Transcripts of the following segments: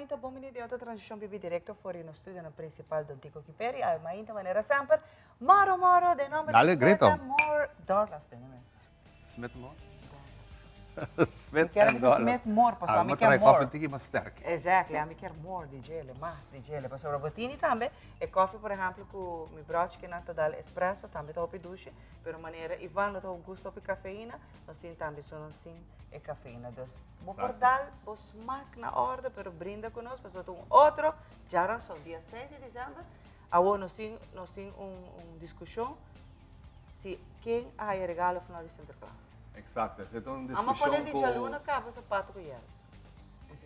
mainta, bon bini den otro transmishon bibi direkto for di nos studionan prinsipal Don Tico Kiperi. Awe mainta manera semper, moro moro den nomber di Dale Smith grito. and More Dollars. Den nomber. Smith More? Mi Smith kier and bisa Dollars. Smith More, pasobra Awe mi mi kier trae more. koffie tiki mas sterk. Exactly, ami kier more di djele, mas di djele. Pasobra bo tini tambe e koffie por ehempel ku mi brochikinan ta dal espresso, tambe ta hopi dushi, pero manera Ivan no ta gusta hopi kafeina, nos tin tambe esunnan sin e kafeina. Dus bo por dal bo smak na orde, pero brinda ku nos pasobra ta un otro djaranson, dia seis di december. Awor nos tin nos tin un un diskushon si ken a haya regalo of no di Sinterklaas. Exacto, esei ta un Amo pone diskushon di ku djaluna kaba sapato ku yèl.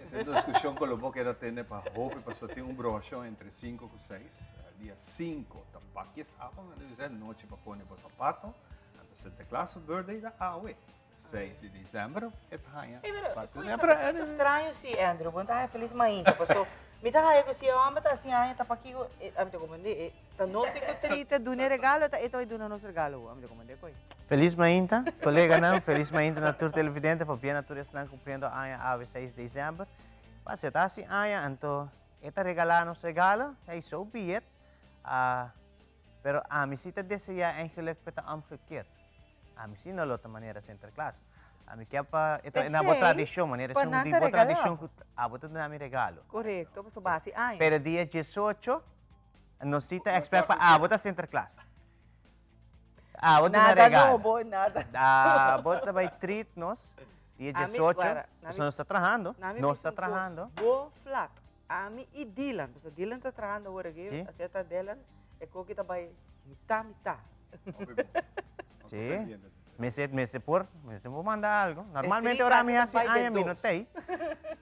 Esei ta un diskushon ku lo bo keda tende pa hopi pasobra tin un broashon entre sinku ku seis. Dia sinku ta pakjes avond, nan ta bisa nochi pa pone bo sapato. Anto Sinterklaas su birthday ta awe. 6 di december e ta haña. Ey, pero But, koe eh, ta pero, eh, ta straño si, Andrew. Bo no ta haña felis mainta, paso mi ta haña ku si e homber ta hasi aña ta pakiko, e, ami ta komprendé, e ta nos tin ku trita duna e regalo, ta e ta bai duna nos regalo awo, ami ta komprendé koe. Felis mainta, koleganan, felis mainta na tur televidente, pabia na tur esnan kumpliendo aña awe 6 december. Pasa e ta hasi aña, anto e ta regalá nos regalo, hey, so be it. Ah, pero ami si ta deseá eigenlijk pa e ta omgekeerd. Ami si no lo ta manera Sinterklaas. Ami ke pa e ta na bo P'esei, tradishon, manera pa esun nan di ta bo regalá tradishon bo. ku abo ta duna mi regalo. Korekto, pasobra bo hasi aña. Pero dia diesocho, nos si ta expect pa abo ta Sinterklaas. Abo duna Nada regalo. nobo, nada. Abo ta bai treat nos dia Ami, diesocho, guarda, na pasobra mi nos ta trahando, na mi nos bisa ta un kos, trahando. Bo flat, ami i Dylan, pasobra Dylan ta trahando awor aki, Si. asina ta Dylan, e koki ta bai mitá mitá. Sí. Mester, mester por, mester por manda algo. Normalmente ora mi hasi aña mi no tei.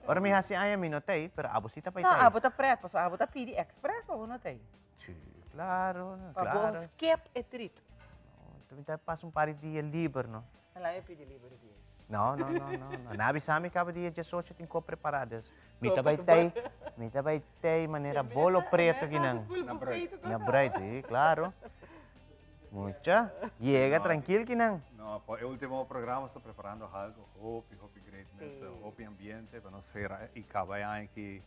Ora mi hasi aña mi no tei, pero abo sí ta pa No, tei. abo ta pret, pasobra abo ta pidi express pa bo no tei. Sí, claro, Pa bo claro. skip e treat. No, mi ta pasa un par di dia liber, no. Laat mi pidi liber dia. No, no, no, no, no. Nan a bisa mi caba dia diesocho tin ko prepara, dus mi ta bay tey, mi ta bay tey manera bolo preto kinan. Na bruid. Na bruid, si, claro. Mucha, yega trankil kinan. No, pa e ultimo programa nos ta preparando algo hopi, hopi great mes, Si. hopi ambiente pa nos cera y caba e aña aki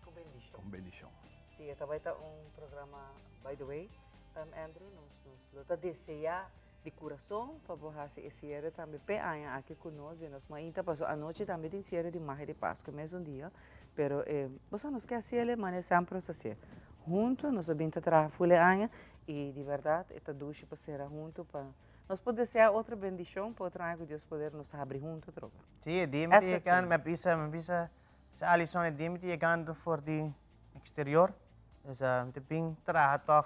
Cu bendicion. con bendicion. Si, e ta bay ta un programa, by the way, Andrew, nos, nos lo ta desea Di kurason pa bo hasi e siere tambe p'e aña aki ku nos di nos mainta paso anochi tambe tin siere di magia di Pasku mesun dia pero e bo sa nos ke hasiel e manera semper nos ta hasiel hunto nos a bin ta traha ful e aña i di bèrdat e ta dushi pa sera hunto pa nos por desea otro bendishon pa otro aña ku Dios poder nos habri hunto atrobe. Si e dia mi ta yegando mi a bisa mi a bisa sa Alison e dia mi ta yegando for di exterior dus mi ta bin traha tòg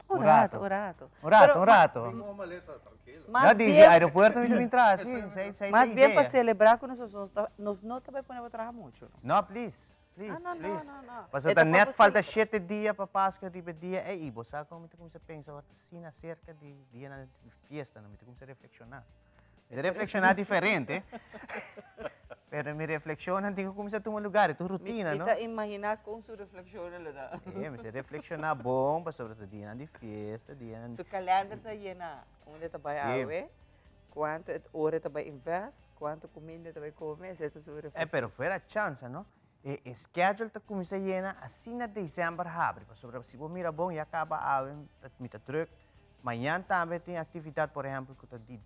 Un rato, un rato. Un rato, un rato. Bin con maleta, tranquilo. Mas No, di, di bien, aeropuerto mi ta bin traha, si, sei, sei mas ta bien pa idea. celebra cu nos, nos ta, nos no ta bay pone bo traha mucho, no? No, please, please, Ah, no, no, please. no, no. Pasobra E ta ta pa net bo falta celebra. shete dia pa Pascua riba e dia ey, y bo sa con mi ta cuminsa pensa ora ta asina cerca di dianan di fiesta, no, mi ta cuminsa reflexiona. Mi ta reflexiona diferente, pero mi reflexionnan tin cu cuminsa tuma lugar, e ta un rutina, Mi no? ta imagina con su reflexionnan lo ta. E, mi ta reflexiona bon pasobra ta dianan di fiesta, dianan. Su kalender ta yena, unda e ta bai awe, cuanto ora e ta bai invest, cuanto cuminda e ta bai come, esei ta su reflexion. E, pero fuera chansa, no? E e schedule ta cuminsa yena asina december habri, pasobra si bo mira bon ya caba awe mi ta druk. Mañan tambe tin actividad, por ehempel, cu ta di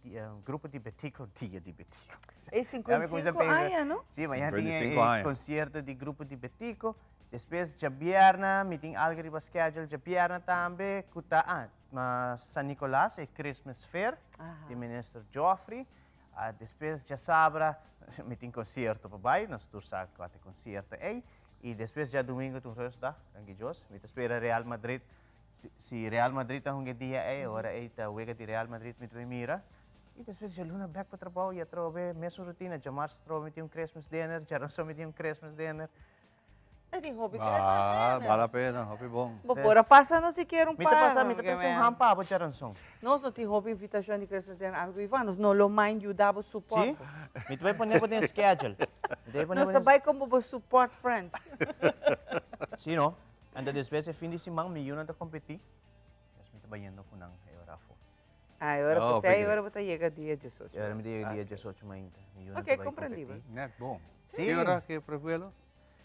grupo di Betico, dia di Betico. E 55 aña, no? Si, mañan tin 55 aña. e concierto di grupo di Betico. Despues djabièrnè mi tin algo riba schedule djabièrnè tambe cu ta, ah, ma San Nicolas, e Christmas Fair di Minister Geoffrey. Ah, despues djasabra mi tin concierto pa bai, nos tur sa cua ta e concierto ey. Y despues djadomingo ta un rustdag, danki Dios. Mi ta spera Real Madrid. Si Real Madrid ta hunga e dia ei, ora ei ta wega di Real Madrid mi ta bai mira. I despues djaluna bek pa trabou i atrobe mesun rutina. Djamars atrobe mi tin un Christmas dinner, djaranson mi tin un Christmas dinner. E tin hopi Christmas Ah, dinner. bal la pena, hopi bon. Bo por a pasa nos sikier un Mi ta par. pasa, mi ta trese un ham pa bo djaranson. Nos no tin hopi invitashon di Christmas dinner, amigo Ivan. Nos no lo mind yuda bo support. Si? Mi ta bai pone bo den schedule. Mi ta bai pone Nos bo ta den. bai como bo support friends. Si no? Anto despues e fin di siman mi yunan ta competi, pues mi ta bayendo cu nan e ora afo. Ah, e ora Oh, pues e oké. ora bo ta yega dia diesocho. E ora mi ta yega dia Ok. diesocho mainta. Mi yunan Ok, ta bay comprendibel. competi. Net bon. Sí. Ki ora ke prevuelo?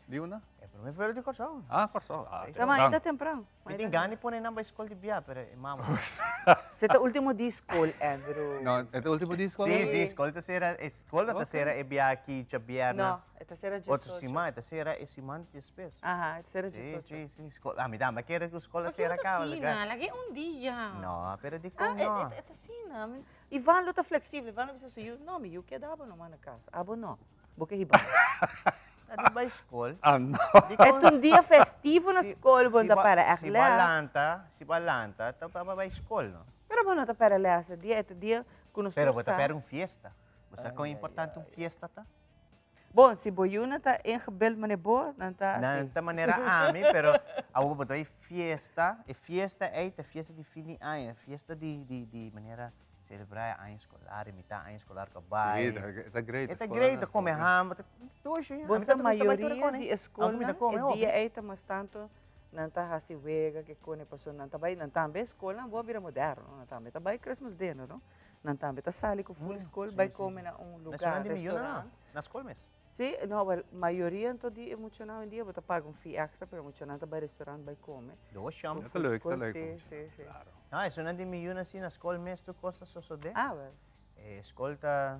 Di unda? E promé vuelo di Kòrsou. Ah, Kòrsou. Ah, Sa mainta tempran. Mi tin gana di pone nan bai skol di bia, pero e mama. Se ta ultimo di skol, Andrew. No, e ta ultimo di skol? Si, si, skol ta sera, e skol no ta sera e bia aki djabièrnè. No, e ta sera diesocho. Otro siman, e ta sera e siman despues. Aha, e ta sera diesocho. Si, si, si, skol, ah, mi tambe a kere ku skol a sera kaba. Pakico ta asina? Lag'é un dia. No, pero dikon no? Ah, e ta asina. Ivan lo ta flexible, Ivan lo bisa su yu, no, mi yu keda abo nomás na kas, abo no. Bo ke hiba. Ta di bai skol. Ah, no. E ta un dia festivo na skol, bo no ta para ègt Si bo les. lanta, si bo lanta, ta pa bai skol, no? Pero bo no ta pèrdè les e dia, e ta dia ku nos tur sa. Pero bo ta pèrdè un fiesta. Bo sa kon importante un fiesta ta? Bon, si bo yunan ta ingebeeld manera bo, nan ta así. Nan ta manera ami, pero awor bo ta bai fiesta, e fiesta ei ta fiesta di fin di aña, fiesta di, di, di manera Celebra e aña escolar, e mitad aña escolar cu a bay. Sí, e ta great. E ta great, ta come ham, ta dushi. Bo sa mayoria di e scolnan e dia ey ta mas tanto nan ta haci wega ke cone pasobra nan ta bay, nan tambe e scolnan bo a bira moderno, nan tambe ta bay Christmas dinner no, nan tambe ta sali cu full scol bay come na un lugar, restaurant. Na scol mes? Sí, no, wel, mayoria anto di e muchanan hoy en dia bo ta paga un fee extra, pero e muchanan ta bai restaurant bai come. Dos sham. Ta leuk, ta leuk. Sí, sí, sí. Claro. No, esunnan di mi yuna si na skol mes tur kos ta sosodé. Ah, wel. E skol ta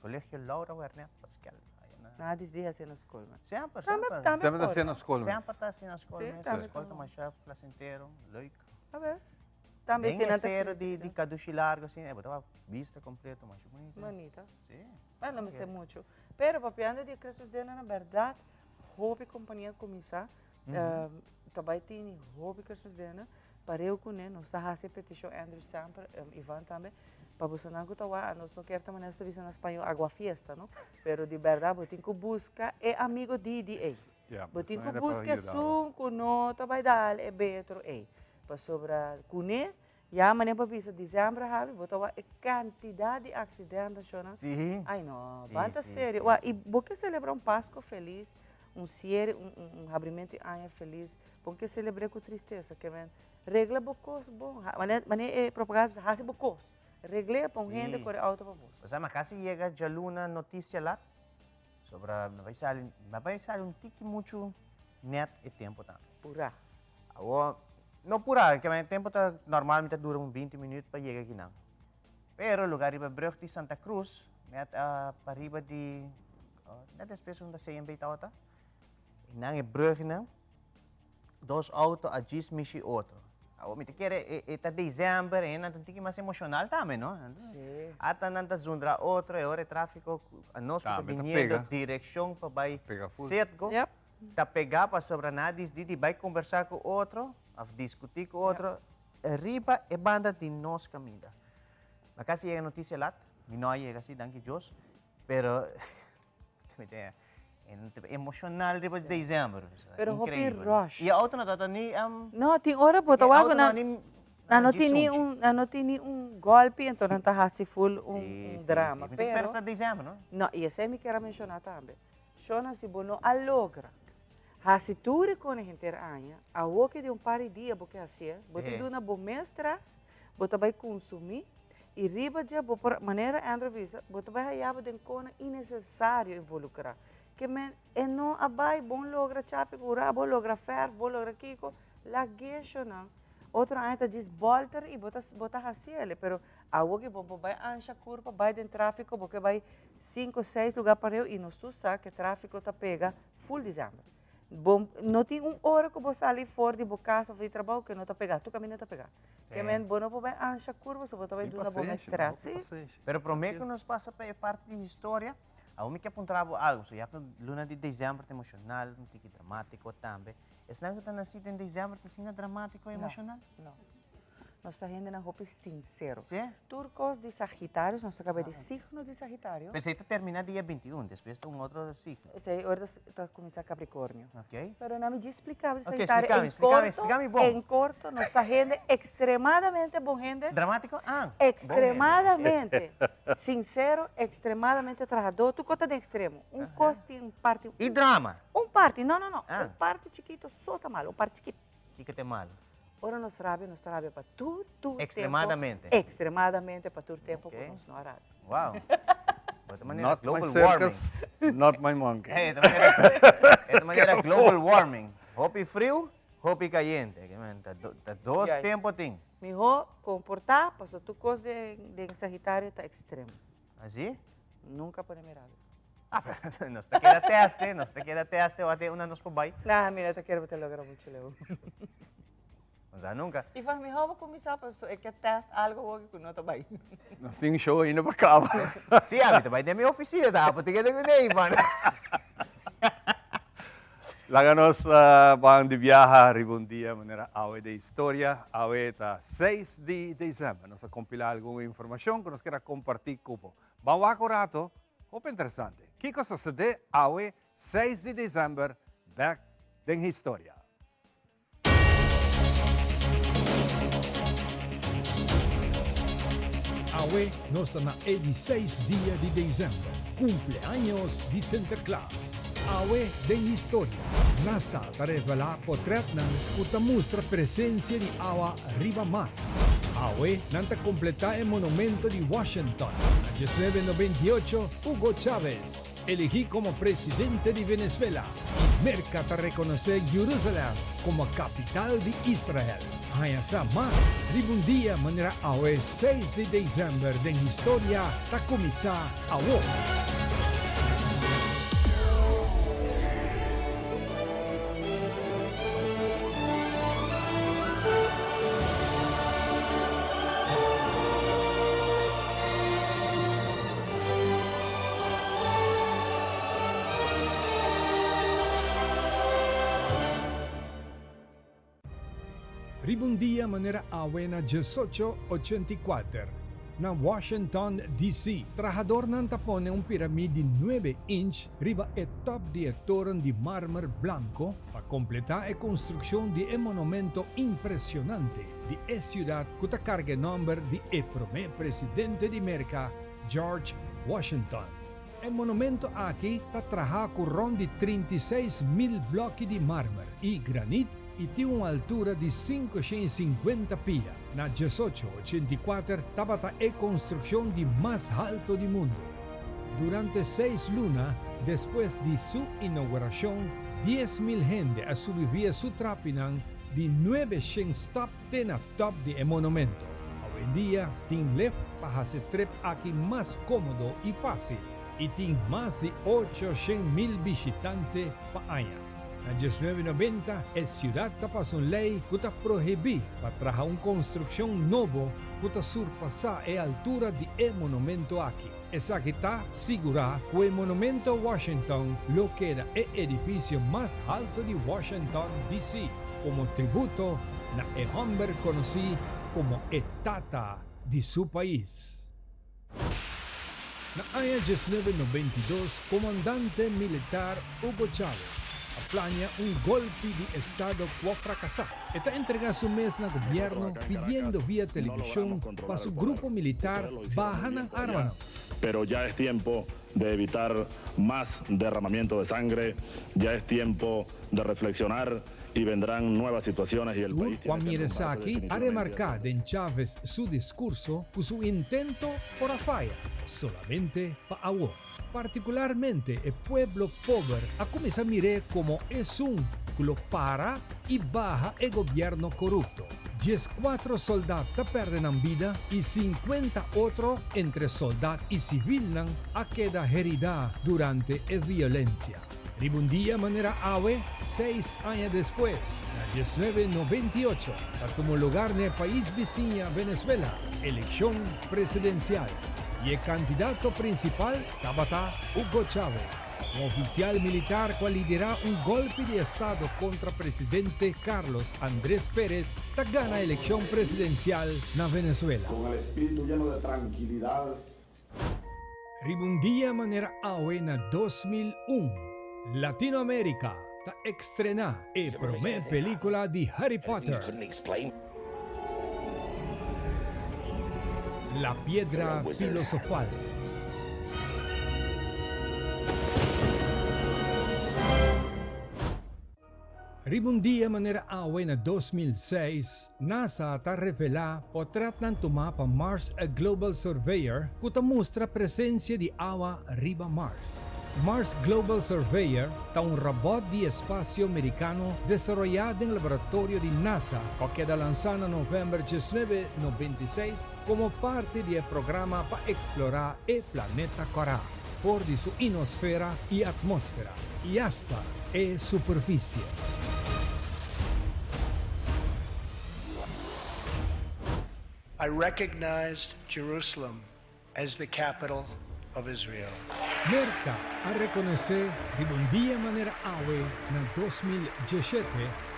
Colegio Laura Wernet Paskel. Aya na. Nada dis di hasi na skol mes. Semper, Tambe, semper. tambe Semper ta por. hasi na skol mes. Semper ta hasi na skol Sí, mes. tambe Skol ta por. masha placentero, leuk. Ah, wel. Tambe Den si e nan ta sero di, di critico. Kadushi Largo asina, e bo tabata bista completo, masha bunita. Bonita. Sí. Bueno, no mester mucho. Pero papiando di Christmas dinner, na berdad, hopi compania cuminsa, ta bay tini hopi Christmas dinner, pareu cune, nos ta haci e peticion, Andrew semper, Ivan tambe, pa bosonan cu ta wak, nos no kier ta manera nos ta bisa na spañol, agua fiesta, no? Pero di berdad bo tin cu busca e amigo di di ey. Bo tin cu busca esun cu no ta bay dal e betro ey. Pasobra cune Ya manera bo bisa diciembre habi bo ta wak e cantidad di accidente shona. Sí. Ay no, Sí, ban ta sí, serio. sí, Wak, sí. y bo ke celebra un Pasco feliz, un cierre, un, un, un habrimento di aña feliz, bo ke celebre cu tristeza, ke men regla bo cos bon. Ha, manera, manera e propaganda bisa, haci bo cos. Regle pa un hende Sí. core auto pa bo. Osea, ma casi yega djaluna noticia lat, sobra mi bai sali, mi bai sali un tiki muchu net e tempo tambe. Pura. Awor, no pura, ke men tempo ta normal mi ta dura un binti minuut pa yega akinan. Pero lugar riba brug di Santa Cruz, net pariba di, net despues unda CMB tabata, einan e brugnan, dos auto a djis mishi otro. Awor mi ta kere e e ta december e nan ta un tiki mas emocional tambe, no? Sí. Ata nan ta zundra otro, e ora e trafico, anos ku ta Tambe ta biniendo pega. direccion pa bai Pega full. Citgo, Yep. Ta pegá pasobra nan a disdí di bai kombersá ku otro òf diskutí ku otro riba e banda di nos kaminda. Mi a kasi yega notisia lat, mi no a yega sí, danki Dios, pero mi ta emoshonal riba desèmber. Pero hopi rush. I e outo no tabata ni. No, tin ora bo ta wak ku nan nan no tin ni un nan no tin ni un gòlpi enton nan ta hasi ful un drama. Pero ta desèmber, no? No, i esei mi kier a menshoná tambe. Shona si bo no a logra hasi tur e kone henter aña, awoke di un par di dia bo ke hasié, bo tin duna bo mes tras, bo ta bai kunsumí i riba dje bo por, manera Andrew bisa, bo ta bai haya bo den kona innesesario involukrá. Ke men e no a bai bon logra chapi kura, bo logra fèrf, bo logra kiko, lag'é shona. Otro aña ta djis bòlter i bo ta bo ta hasiel, pero awoke bo por bai ansha kurpa, bai den tráfiko, bo ke bai Cinco seis lugar pareu y nos tur sa ke trafico ta pega full diciember. Bo no tin un ora ku bo sali for di bo cas of di trabou ke no ta pega, tur caminda ta pega. Ke men bo no por bai ansha curva so bo ta bai Tin duna bo mes pasenshi, stress. hopi Si. pasenshi. Pero prome ku nos pasa pa e parti di historia, awor mi ke puntra bo algo. So ya ku luna di december ta emocional, un tiki dramatico tambe. Esnan ku ta naci den december ta asina dramatico y No, emocional? no. Nos ta hendenan hopi sincero. Sí? Tur cos di Sagitarius, nos ta caba di signo di Sagitario. Pero esey ta termina dia 21, despues ta un otro signo. Esey ora ta cuminsa Capricornio. Ok. Pero na mi djis splica di Ok, Sagitario splicami, en splicami, corto, splicami bon. en corto, nos ta hende extremadamente bon hende. Dramatico? Ah. Extremadamente sincero, extremadamente trahador, tur cos ta den extremo. Un cos tin un parti. Y drama? Un parti, no, no, no, Ah. un parti chikito so ta malo, un parti chikito. Kiko ta e malo? Ora nos rabia, nos ta rabia pa tur, tur tempo. Extremadamente. Extremadamente pa tur tempo Ok. ku nos no a rabia. Wow. Bo ta manera Not my global warming. circus, not my monkey. E ta manera, e ta manera global warming. Hopi friu, hopi cayente. Ke men, ta do, ta dos Juist. tempo tin. Mihó komportá paso tur kos den den Sagitario ta ekstremo. Así? Nunka pone mi rabia. Ah, pero nos ta keda teste, nos ta keda teste, wak te una nos por bai. Nah, mi no ta kere bo ta logra muchu leu. No sa nunka. Ivan, mihó bo kuminsá paso e ke test algo hopi ku no ta bai. Nos tin show ainda pa kaba. Sí, ami ta bai den mi ofisina ta apo te keda kuné, Ivan. Laga nos ban di biaha riba un dia manera awe den historia. Awe ta seis di december. Nos a compila algun informacion cu nos kier a comparti cu bo. Ban wak un rato, hopi interesante. Kico sucede awe seis di december bek den historia. Awe nos ta na e di seis dia di december, cumpleaños di Sinterklaas. Awe den historia, NASA ta revelá potretnan cu ta mustra presencia di awa riba Mars. Awe nan ta completá e monumento di Washington. Na diesnuebe noventa i ocho, Hugo Chávez Elegí komo presidente di Venezuela i Merka ta rekonosé Jerusalem komo kapital di Israel. Haña sa mas riba un dia manera awe seis di desèmber den historia ta kuminsá awor. Riba un dia manera awe na diesocho ochenta i kuater, na Washington, DC. Trahadornan ta pone un piramid di nuebe inch riba e top di e toren di marmer blanco pa completá e construccion di e monumento impresionante di e ciudad cu ta carga e nomber di e prome presidente di Merca, George Washington. E monumento aki ta trahá ku rònt di 36,000 blòki di marmer i granit i tin un altura di 550 pia. Na 1884 tabata e konstrukshon di mas halto di mundu. Durante seis luna despues di su inougurashon, 10,000 hende a subi via su trapinan di nuebe shen stap te na top di e monumento. Awendia tin lift pa hasi trip aki mas komodo i fásil i tin mas di 800,000 bishitante pa aña. Na 1990 e siudat ta pasa un lei ku ta prohibí pa traha un konstrukshon nobo ku ta surpasá e altura di e monumento aki. Esaki ta sigurá ku e Monumento Washington lo keda e edifisio mas haltu di Washington, DC. Komo tributo na e hòmber konosí komo e tata di su pais. Na aña 1992 komandante militar Hugo Chávez a plania un golpi di estado ku a frakasá. E ta entregá su mes na gobièrnu pidiendo via televishon pa su grupo militar baha nan armanan. Pero ya es tiempo de evitar más derramamiento de sangre, ya es tiempo de reflexionar y vendrán nuevas situaciones y el Tur país cu a tiene que mira enrumbarse esaki a definitivamente remarca hacia den Chávez su discurso cu su intento por a faya, solamente pa awor. Particularmente e pueblo pober a cuminsa mir'é como esun cu lo para y baha e gobierno corupto. 14 soldat ta perde nan bida y 50 otro entre soldat y civilnan a keda herida durante e violencia. Riba un dia manera awe, seis aña despues, na 1998, ta tuma lugar na e pais bisiña Venezuela elekshon presidensial i e kandidato prinsipal tabata Hugo Chávez, un ofisial militar ku a liderá un gòlpi di estado kontra presidente Carlos Andrés Pérez ta gana elekshon presidensial na Venezuela. Con el espíritu lleno de tranquilidad. Riba un dia manera awe na 2001, Latinoamerica ta ekstrená e promé pelíkula di Harry Potter, La Piedra Filosofal. Riba un dia manera awe na 2006, NASA ta revelá potretnan tumá pa Mars Global Surveyor ku ta mustra presensia di awa riba Mars. Mars Global Surveyor ta un robòt di espasio merikano desaroyá den laboratorio di NASA ku a keda lansá na novèmber 1996 komo parti di e programa pa eksplorá e planeta kòrá for di su inosfera i atmósfera i asta e superfisie. I recognized Jerusalem as the capital of Israel. Merka a rekonosé riba un dia manera awe na 2017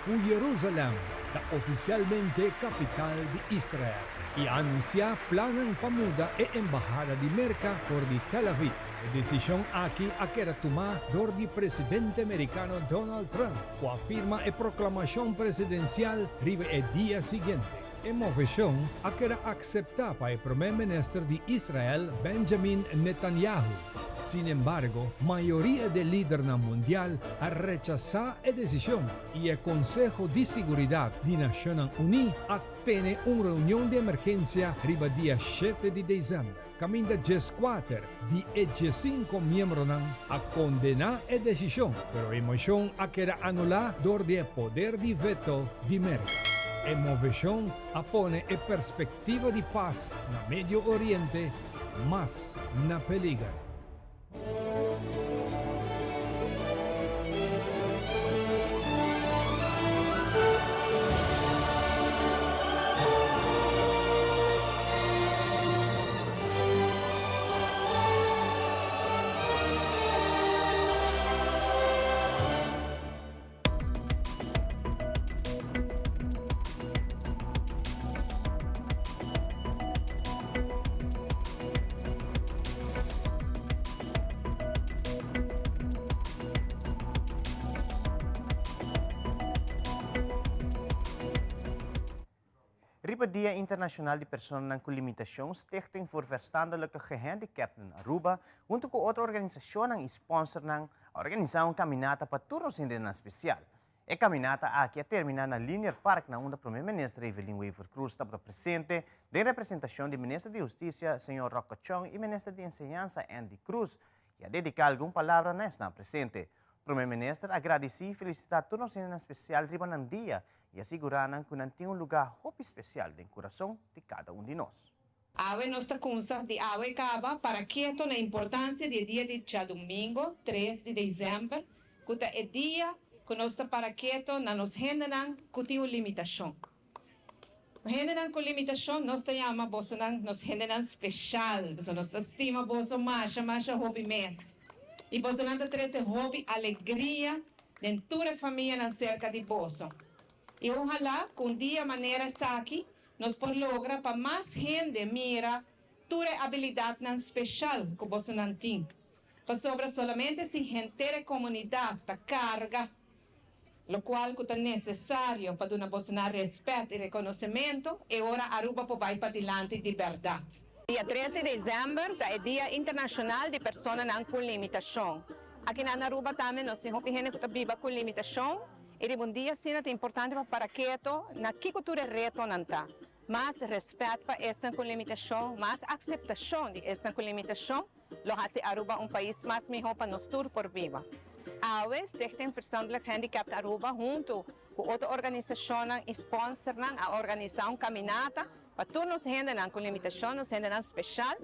ku Jerusalèm ta ofisialmente kapital di Israel i a anunsiá plannan pa muda e embahada di Merka for di Tel Aviv. E desishon aki a keda tumá dor di presidente merikano Donald Trump ku a firma e proklamashon presidensial riba e dia siguiente. E moveshon a keda akseptá pa e promé minister di Israel Benjamin Netanyahu. Sinembargo, mayoria di e lidernan mundial a rechasá e desishon i e Konseho di Siguridat di Nashonnan Uní a tene un reunion di emergensia riba dia shete di desèmber, kaminda 14 di e 15 miembronan a kondená e desishon, pero e moshon a keda anulá dor di e poder di veto di Merka. E moveshon a pone e perspektiva di pas na Medio Oriente mas na peliger. Riba Dia Internacional di Personanan cu Limitacion, Stichting voor Verstandelijke Gehandicapten Aruba, hunto cu otro organisacionnan y sponsornan, a organisa un caminata pa tur nos hendenan special. E caminata aki a termina na Linear Park na unda Prome Minister Evelyn Wever-Croes tabata presente den representacion di Minister di Husticia, señor Rocco Tjong y Minister di Enseñansa Endy Croes y a dedica algun palabra na esnan presente. Prome Minister a gradici y felicita tur nos hendenan special riba nan dia y a sigura nan cu nan tin un luga hopi special den curason di cada un di nos. Awe nos ta cunsa di awe caba para keto na importancia di e dia di djadumingo, 3 di december, cu ta e dia cu nos ta para keto na nos hendenan cu tin un limitacion. Hendenan cu limitacion nos ta yama bosonan nos hendenan special, pasobra nos ta stima boso masha masha hopi mes. Y bosonan ta trece hopi alegria den tur e famianan cerca di boso. Y ohala cu un dia manera esaki nos por logra pa mas hende mira tur e abilidadnan special cu bosonan tin. Pasobra solamente si henter e comunidad ta carga locual cu ta necesario pa duna bosonan respet y reconocemento, e ora Aruba por bay padilanti di berdad. Dia 3 di december ta e Dia Internacional di Personanan cu Limitacion. Aki na Aruba tambe nos tin hopi hende cu ta biba cu limitacion y riba un dia asina ta importante pa para keto na kico tur e retonan ta. Mas respet pa esnan cu limitacion, mas aceptacion di esnan cu limitacion lo haci Aruba un pais mas miho pa nos tur por biba. Awe, Stichting Verstandelijk Gehandicapt Aruba hunto cu otro organisacionnan y sponsornan a organisa un caminata pa tur nos hendenan cu limitacion, nos hendenan special.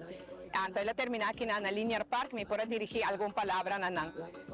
Anto el a termina akinan na Linear Park, mi por a dirigi algun palabra na nan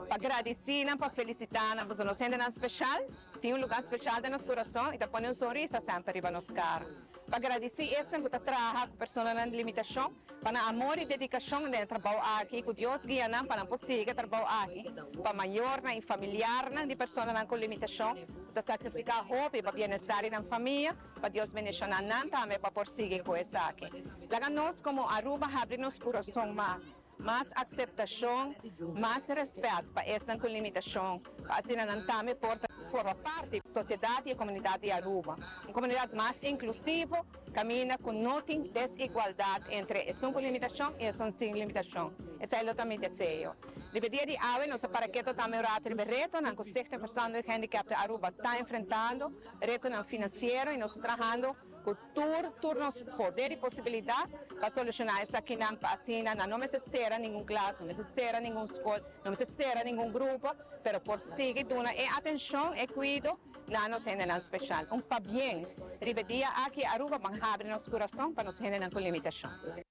pa gradici nan, pa felicita nan, pasobra nos hendenan special tin un lugar special den nos curason y ta pone un sonrisa semper riba nos cara. Pa gradici esnan cu ta traha cu personanan di limitacion pa nan amor y dedicacion den e trabou aki y cu Dios guia nan pa nan por sigui e trabou aki, pa mayornan y familiarnan di personanan cu limitacion cu ta sacrifica hopi pa bienestar di nan famia. Pa Dios bendiciona nan tambe pa por sigui cu esaki. Laga nos como Aruba habri nos curason mas, mas aceptacion, mas respet pa esnan cu limitacion, pa asina nan tambe por ta forma parti di sociedad y e comunidad di Aruba. Un comunidad mas inclusivo, caminda cu no tin desigualdad entre esun cu limitacion y esun sin limitacion. Esai lo ta mi deseo. Riba e dia di awe nos a para keto tambe un rato riba e retonan ku Stichting Verstandelijk Gehandicapten Aruba ta enfrentando, retonan finansiero i nos ta trahando ku tur tur nos poder i posibilidat pa solushoná esakinan pa asina nan no mester sera ningun klas, no mester sera ningun skol, no mester sera ningun grupo, pero por sigui duna e atenshon, e kuido na nos hendenan speshal. Un pabien riba e dia aki Aruba ban habri nos kurason pa nos hendenan ku limitashon.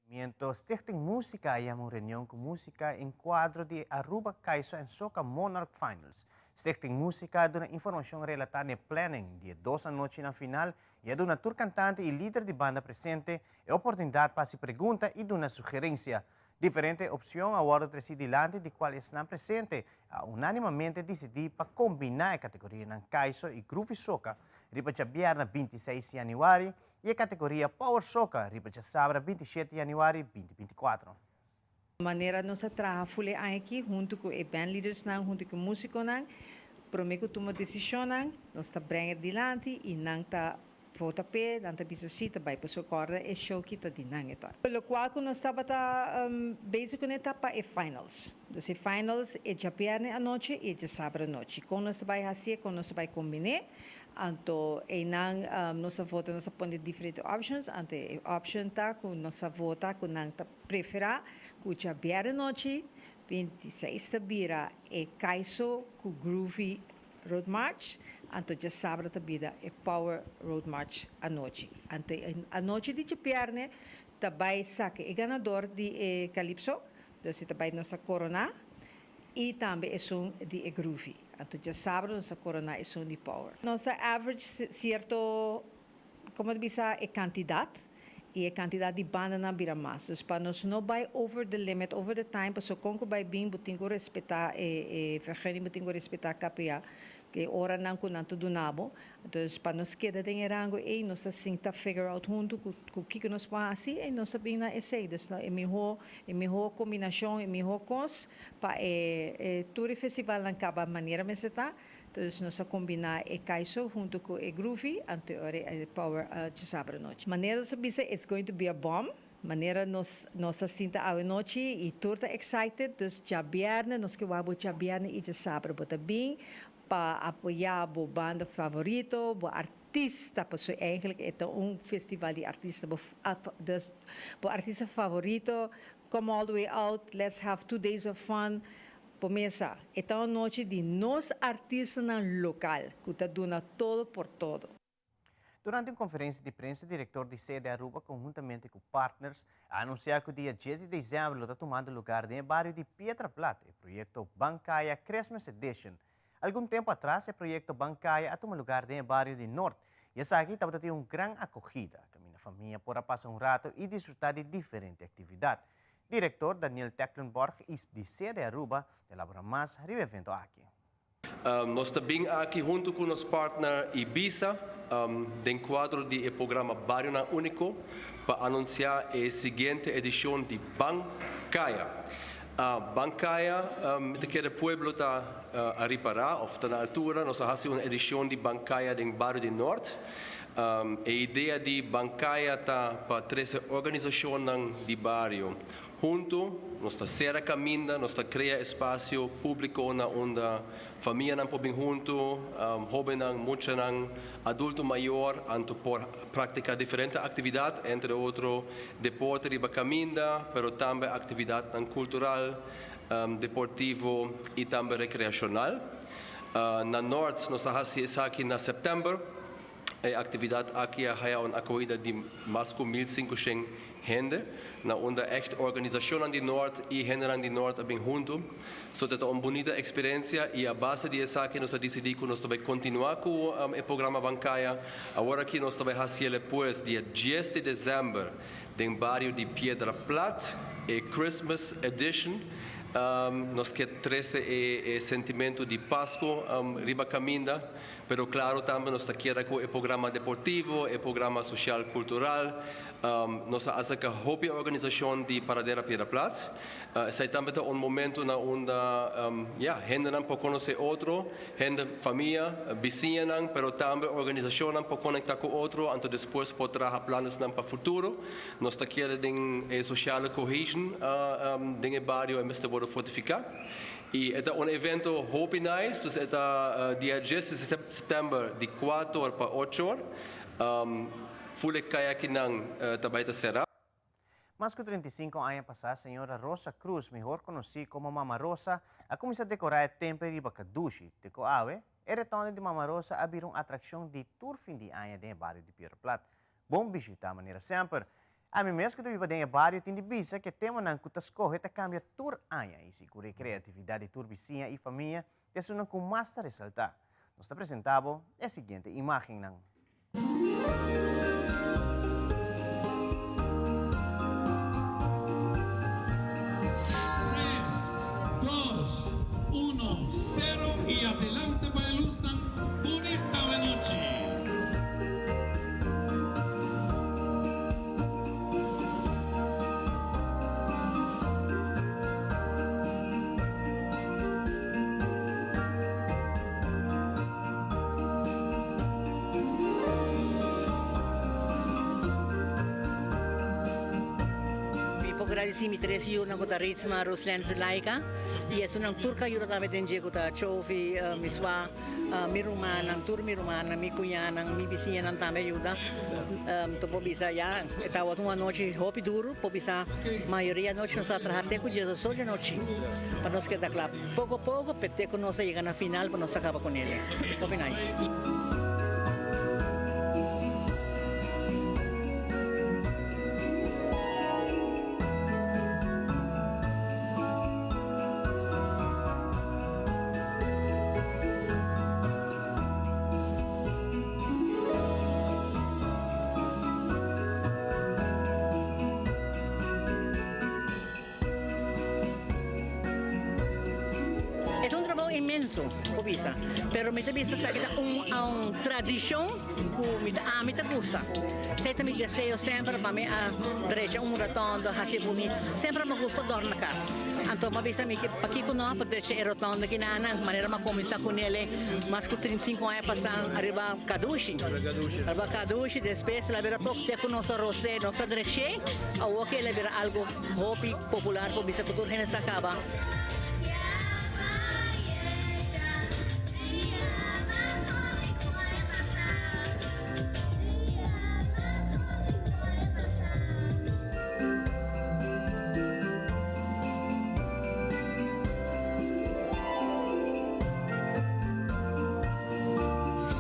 Miento Stichting Musica a yama un reunion cu musica en cuadro di Aruba Kaiso en Soca Monarch Finals. Stichting Musica a duna informacion relata n'e planning di e dos anochinan final y a duna tur cantante y lider di banda presente e oportunidad pa haci pregunta y duna sugerencia. Diferente opcion a wordo treci dilanti di cual esnan presente a unanimamente dicidi pa combina e categorianan Kaiso y Groovy Soca riba djabierna 26 januari y e categoria Power Soca riba djasabra 27 januari 2024. Manera nos a traha ful e aña aki hunto cu e bandleadersnan, hunto cu e musiconan, prome cu tuma decisionnan, nos ta brenga dilanti y nan ta vota p'e, nan ta bisa si ta bay pasobra corda e show ki ta di nan e ta. Locual cu nos tabata bezig cune ta pa e finals. Dus e finals e djabierne anochi y e djasabra anochi. Con nos ta bay haci'e, con nos ta bay combin'e, Anto einan nos a vota, nos a pone diferente options, anto e option ta ku nos a vota ku nan ta preferá ku djabièrnè nochi 26 ta bira e Kaiso ku Groovy Road March, anto djasabra ta bira e Power Road March anochi. Anto e anochi di djabièrnè ta bai saka e ganador di e Calypso, dus e ta bai nos ta koroná i tambe esun di e Groovy. Anto djasabra nos a korona esun di Power. Nos a average sierto, komo ta bisa, e kantidat i e kantidat di bandanan bira mas. Dus pa nos no bai over the limit, over the time, pasobra kon ku bai bin bo tin ku respetá e vergunning, bo tin ku respetá KPA, e oranan ku nan ta duna bo. Dus pa nos keda den e rango ei nos ta sinta figure out huntu ku ku kiko nos por hasi i nos ta bin na esei. Dus e mihó e mihó kombinashon, e mihó kos pa e e tur e festivalnan kaba manera mester ta. Dus nos a kombiná e Kaiso huntu ku e Groovy anto e ora e Power djasabra nochi. Manera nos a bisa it's going to be a bomb. Manera nos nos ta sinta awe nochi i tur ta excited. Dus djabièrnè nos ke wak bo djabièrnè i djasabra bo ta bin pa apoyá bo banda favorito, bo artista, pasobra eigenlijk e ta un festival di artista, bo dus bo artista favorito, come all the way out, let's have 2 days of fun, bo mesa, e ta un nochi di nos artistanan local, cu ta duna todo por todo. Durante un conferencia di prensa, director di Cede Aruba, conhuntamente cu partners, a anuncia cu dia 10 di december ta tumando luga den bario di Piedra Plat, e proyecto Ban Caya Christmas Edition. Algun tempo atras, e proyecto Ban Caya a tuma luga den bario di Noord. Y esaki tabata tin un gran acogida, caminda famia por a pasa un rato y disfruta di diferente actividad. Director Daniel Tecklenborg di Cede Aruba ta elabora mas riba e evento aki. Nos ta bin aki hunto cu nos partner Ibisa, den cuadro di e programa Barionan Unico, pa anuncia e siguiente edicion di Ban Caya. Ban Caya, di cu e pueblo ta a ripara, of ta na altura, nos a haci un edicion di Ban Caya den bario di Noord. E idea di Ban Caya ta pa trece organisacion di bario hunto, nos ta cera caminda, nos ta crea espacio publico na unda famianan por bin hunto, hobennan, muchanan, adulto mayor, anto por practica diferente actividad, entre otro deporte riba caminda, pero tambe actividad cultural, deportivo y tambe recreacional. Na Noord nos a haci esaki na september. E actividad aki a haya un acogida di mas cu 1500 hende, na unda echt organisacion di Noord y hende di Noord a bin hunto. So ta un bunita experiencia y a base di esaki nos a dicidi cu nos ta bay continua cu e programa Ban Caya. Awor aki nos ta bay haci pues dia 10 di december den bario di Piedra Plat, e Christmas Edition. Nos ke trese e sentimento di Pasco riba caminda, pero claro tambe nos ta keda cu e programa deportivo, e programa social cultural. Nos a acerca hopi organisacion di Paradera Piedra Plat. Esai tambe ta un momento na unda ya hendenan por conoce otro, hende, famia, bisiñanan, pero tambe organisacionnan por conecta cu otro, anto despues por traha planesnan pa futuro. Nos ta kere den e sociale cohesion den e bario e mester wordo fortifica. Y e ta un evento hopi nice, dus e ta dia djes di september di cuater or pa ocho or. Ful e kayakinan ta bay ta cera. Mas ku 35 aña pasá señora Rosa Cruz, mihor konosí komo Mama Rosa, a kuminsá dekorá e tempel riba Kadushi. Te ku awe, e retonde di Mama Rosa a bira un atrakshon di tur fin di aña den e bario di Piedra Plat. Bon bishitá manera semper. Ami mes ku ta biba den e bario tin di bisa ku e temanan ku ta skohe ta kambia tur aña i sigur e kreatividat di tur bisiña i famia ta esunnan ku mas ta resaltá. Nos ta presentá bo e siguiente imágennan. Tres, dos, uno, sero i adelante pa e lusnan bunita awenochi. Mi por gradisí mi tres yunan ku ta Ritsma, Ruslen, Zulaika i esunnan tur ku a yuda tambe den dje ku ta Chofi, mi swa. Mi rumannan, tur mi rumannan, mi cuñanan, mi bisiñanan tambe a yuda. Anto por bisa ya e tabata un anochi hopi duru, por bisa mayoria anochi nos a traha te cu diesocho anochi pa nos keda cla. Poco poco pe te cu nos a yega na final pa nos a caba con ele. Hopi nice. E ta un trabou inmenso, por bisa, pero mi ta bisa esaki ta un tradishon ku mi ta ami ta gusta. Esei ta mi deseo semper pa mi a drecha un rotonda, hasi bunito. Semper mi a gusta dòrna kas. Anto m'a bisa mi pakiko no a por drecha e rotonda ki nan nan, manera m'a kuminsá ku nele mas ku 35 aña pasá ariba Kadushi. Ariba Kadushi, despues el a bira pok te ku nos a ros'é, nos a drech'é, awor ke el a bira algu hopi popular por bisa ku tur hende sa kaba.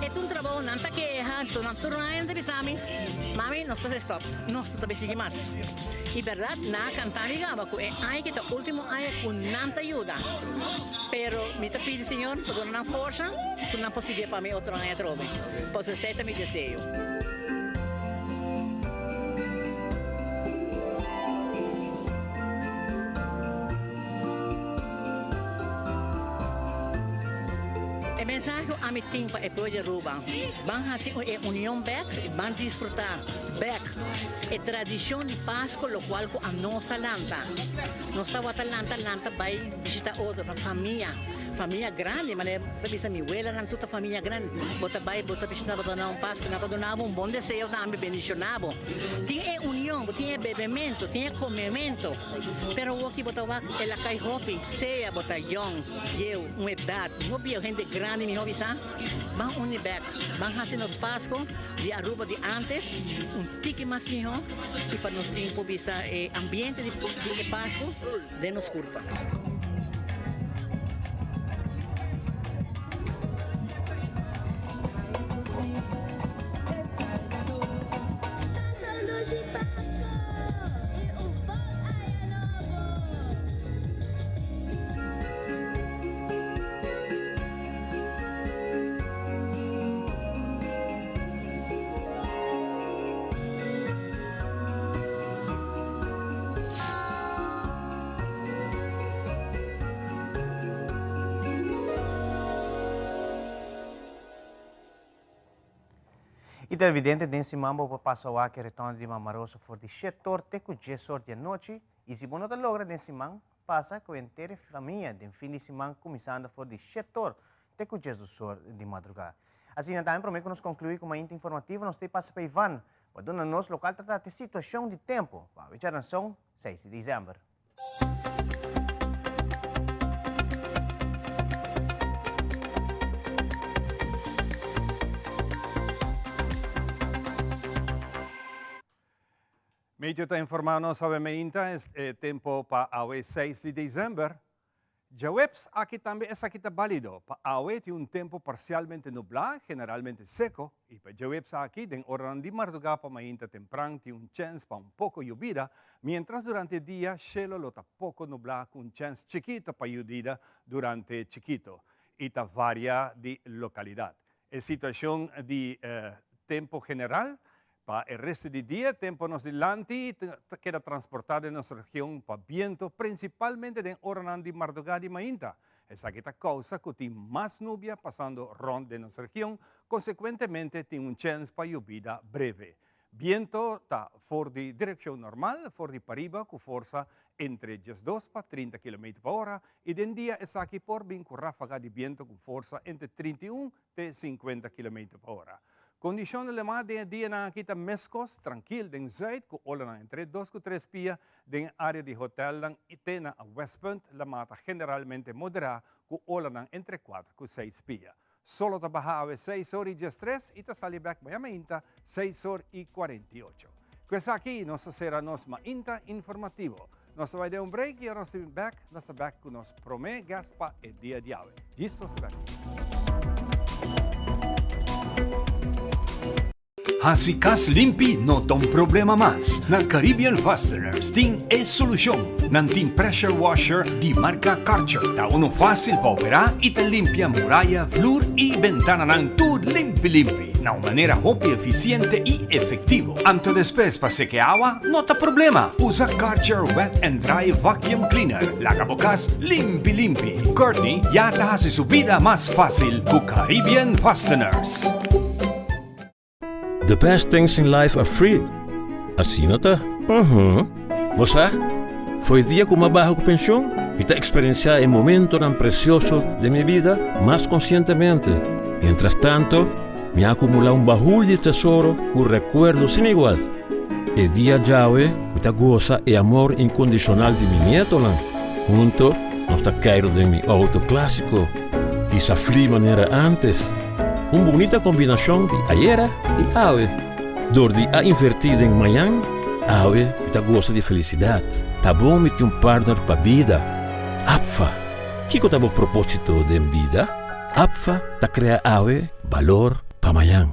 E ta un trabou, nan ta keha, anto nan tur aña ta bisa mi, Mami, nos ta stop, nos no ta bay sigui mas. Y berdad, nan a canta mi gaba cu e aña aki ta ultimo aña cu nan ta yuda. Pero mi ta pidi Señor pa duna nan forsa cu nan por sigui pa mi otro aña atrobe. Pasobra esey ta mi deseo. E mensahe ku ami tin pa e pueblo di Aruba, ban hasi e union bek i ban disfruta bek e tradishon di Pasko lokual ku anos a lanta. Nos tabata lanta lanta bai bishita otro pa famia. Famia grandi, manera bo ta bisa mi welanan tur ta famia grandi. Bo ta bai, bo ta bishita, bo ta duna un Pasku, nan ta duna bo un bon deseo tambe, bendiciona bo. Tin e union, bo tin e bebemento, tin e comemento, pero awoki bo ta wak el a cay hopi, sea bo ta yong, bieu, un edad, no bieu, hende grandi miho bisa, ban uni bek, ban haci nos Pasku di Aruba di antes un tiki mas miho y pa nos tin por bisa e ambiente di e Pasku den nos curpa. Y ta evidente den siman bo por pasa wak e retorno di Mama Rosa for di shetor te cu diesor di anochi y si bo no ta logra den siman, pasa cu henter e famia den fin di siman cuminsando for di shetor te cu diesdosor di madruga. Asina tambe prome cu nos conclui cu Mainta Informativo nos ta pasa pa Ivan pa duna nos local ta trata e situacion di tempo pa awe djaranson seis di december. Meteo ta informa nos awe meinta e tempo pa awe seis di december. Djaweps aki tambe esaki ta balido. Pa awe tin un tempo parcialmente nubla, generalmente seco, y pa djaweps aki den oranan di marduga pa mainta tempran tin un chens pa un poco yobida, mientras durante dia shelo lo ta poco nubla cu un chens chikito pa yudida durante chikito y ta varia di localidad. E situacion di tempo general Pa e resto di dia, tempo nos dilanti ta keda transportá den nos region pa biento, prinsipalmente den oranan di mardugá di mainta. Esaki ta kousa ku tin mas nubia pasando rònt den nos region, konsekuentemente tin un chèns pa yobida breve. Biento ta for di direkshon normal, for di pariba ku forsa entre 12 pa 30 kilometer pa ora i den dia esaki por bin ku ráfaga di biento ku forsa entre 31 te 50 kilometer pa ora. Kondishon di lamá den e dianan aki ta meskos, trankil den zuid ku olanan entre dos ku tres pia, den e área di hotelnan i te na Westpunt lamá ta generalmente moderá ku olanan entre kuater ku seis pia. Solo ta baha awe seis or i diestres i ta sali bèk maña mainta seis or i kuarenta i ocho. Ku esaki nos ta sera nos mainta informativo. Nos ta bai den un break y ora nos ta bin bek, nos ta bek cu nos prome guest pa e dia di awe. Djis nos ta bek. Hasi kas limpi no ta un problema mas. Na Caribbean Fasteners tin e solushon. Nan tin pressure washer di marka Karcher. Ta uno fásil pa operá i ta limpia muraya, flur i bentananan tur limpi limpi na un manera hopi efisiente i efektivo. Anto despues pa seke awa no ta problema, usa Karcher Wet and Dry Vacuum Cleaner. Laga bo kas limpi limpi. Courtney ya ta hasi su bida mas fácil ku Caribbean Fasteners. The best things in life are free. Asina ta? Uhum. Bo sa, for e dia ku mi a baha ku penshon, mi ta eksperensiá e momentonan presioso den mi bida mas konsientemente. Mientras tanto, Mi a akumulá un bahul di tesoro ku rekuerdo sin igual. E dia djawe mi ta gosa e amor inkondishonal di mi nietonan. Hunto nos ta keiru den mi outo klásiko i sa fli manera ántes. Un bunita kombinashon di ayera i awe. Dor di a invertí den mañan, awe mi ta gosa di felisidat. Ta bon mi tin un partner pa bida. Apfa, kiko ta bo propósito den bida? Apfa ta krea awe balor pa mañan.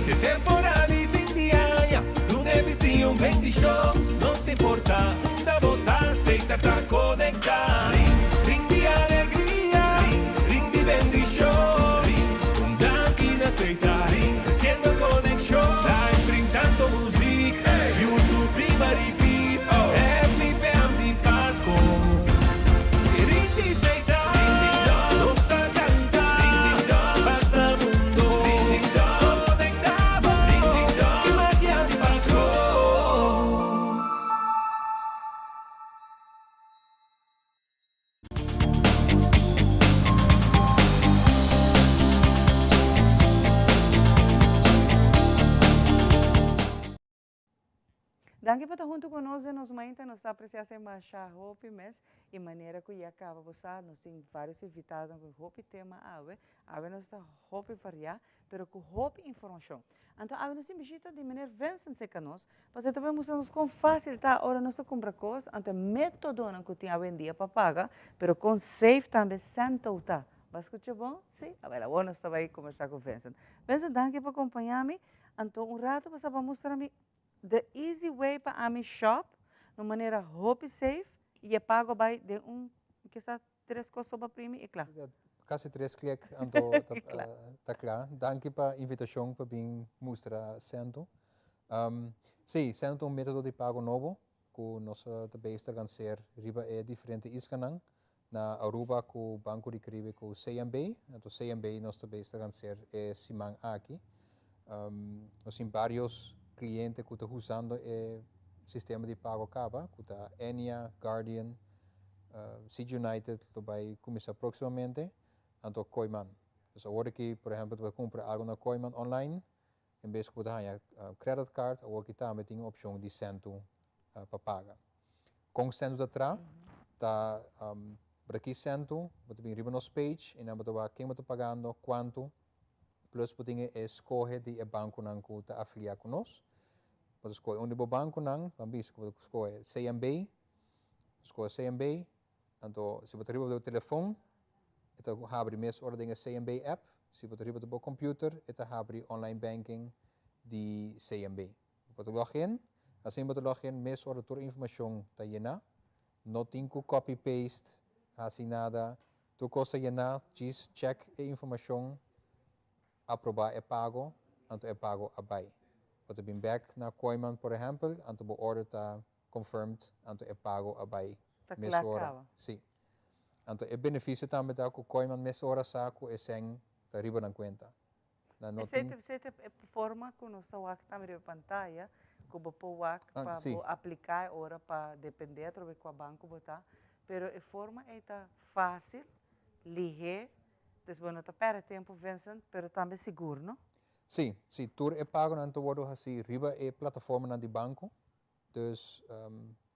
Di temporada di fin di aña, duna e un bendicion. No ta importa unda bo ta, Setar ta conecta. Ring, ring di alegria, ring, ring di bendicion. Ring, un danki na Setar, ring, treciendo conexion. Live ring tanto muziek, YouTube riba repeat. Happy PM di Pasco. Danki pa ta huntu ku nos den nos mainta, nos ta apresiá esei masha hopi mes i manera ku ya kaba bo sa nos tin varios invitadonan ku hopi tema awe, awe nos ta hopi variá pero ku hopi informashon. Anto awe nos tin bishita di meneer Vincent serka nos pasobra e ta bai mustra nos kon fásil ta ora nos ta kumpra kos anto e métodonan ku tin awendia pa paga pero kon safe tambe Sento ta. Bo a skucha bon? Si? Awel awor nos ta bai kombersá ku Vincent. Vincent danki pa kompañá mi. Anto un rato pasá bo a mustra mi the easy way pa ami shop na un manera hopi safe y e pago bai den un Kisa tres kos so bo primi i kla. Kasi tres klik anto ta kla. Danki pa invitashon pa bin mustra Sentoo. Sí, Sentoo ta un metodo di pago nobo ku nos ta bezig ta lanser riba e diferente islanan na Aruba ku Banco di Caribe ku CMB. Anto CMB nos ta bezig ta lanser e siman aki. Nos tin varios cliente cu ta usando e sistema di pago caba, cu ta Ennia, Guardian, City United lo bay cuminsa proximamente, anto Kooyman. Dus awor aki, por ehempel, bo ta cumpra algo na Kooyman online, en bes cu bo ta haya credit card, awor aki tambe tin e opcion di Sentoo pa paga. Con Sentoo ta traha? Ta bo ta kies Sentoo, bo ta bin riba nos page y nan bo ta wak ken bo ta pagando, cuanto, Plus bo tin e skohe di e bankonan ku ta afiliá ku nos. Bo ta skohe un di bo bankonan, ban bisa ku bo ta skohe CMB, bo skohe CMB, anto si bo ta riba bo telefon e ta habri mes ora den e CMB app, si bo ta riba bo computer e ta habri online banking di CMB. Bo ta log in, asina bo ta log in mes ora tur informashon ta yená, no tin ku copy paste hasi nada, Tur kos ta yená, djis chèk e informashon, aprobá e pago, anto e pago a bai. Bo ta bin bèk na Kooyman por ehèmpel, anto bo order ta confirmed, anto e pago a bai Ta kla mesora. kaba. Sí. Anto e benefisio tambe ta ku Kooyman mesora sa ku e sèn ta riba nan kuenta. Nan no Esei tin. ta esei ta e forma ku nos ta wak tambe riba pantaya, ku bo por wak Ah, pa sí. bo apliká e ora pa dependé atrobe kua banko bo ta. Pero e forma ei ta fásil, lihé, dus bo no ta pèrdè tempu Vincent, pero tambe sigur, no? Sí, sí, tur e pagonan ta wòrdu hasí riba e plataformanan di banko. Dus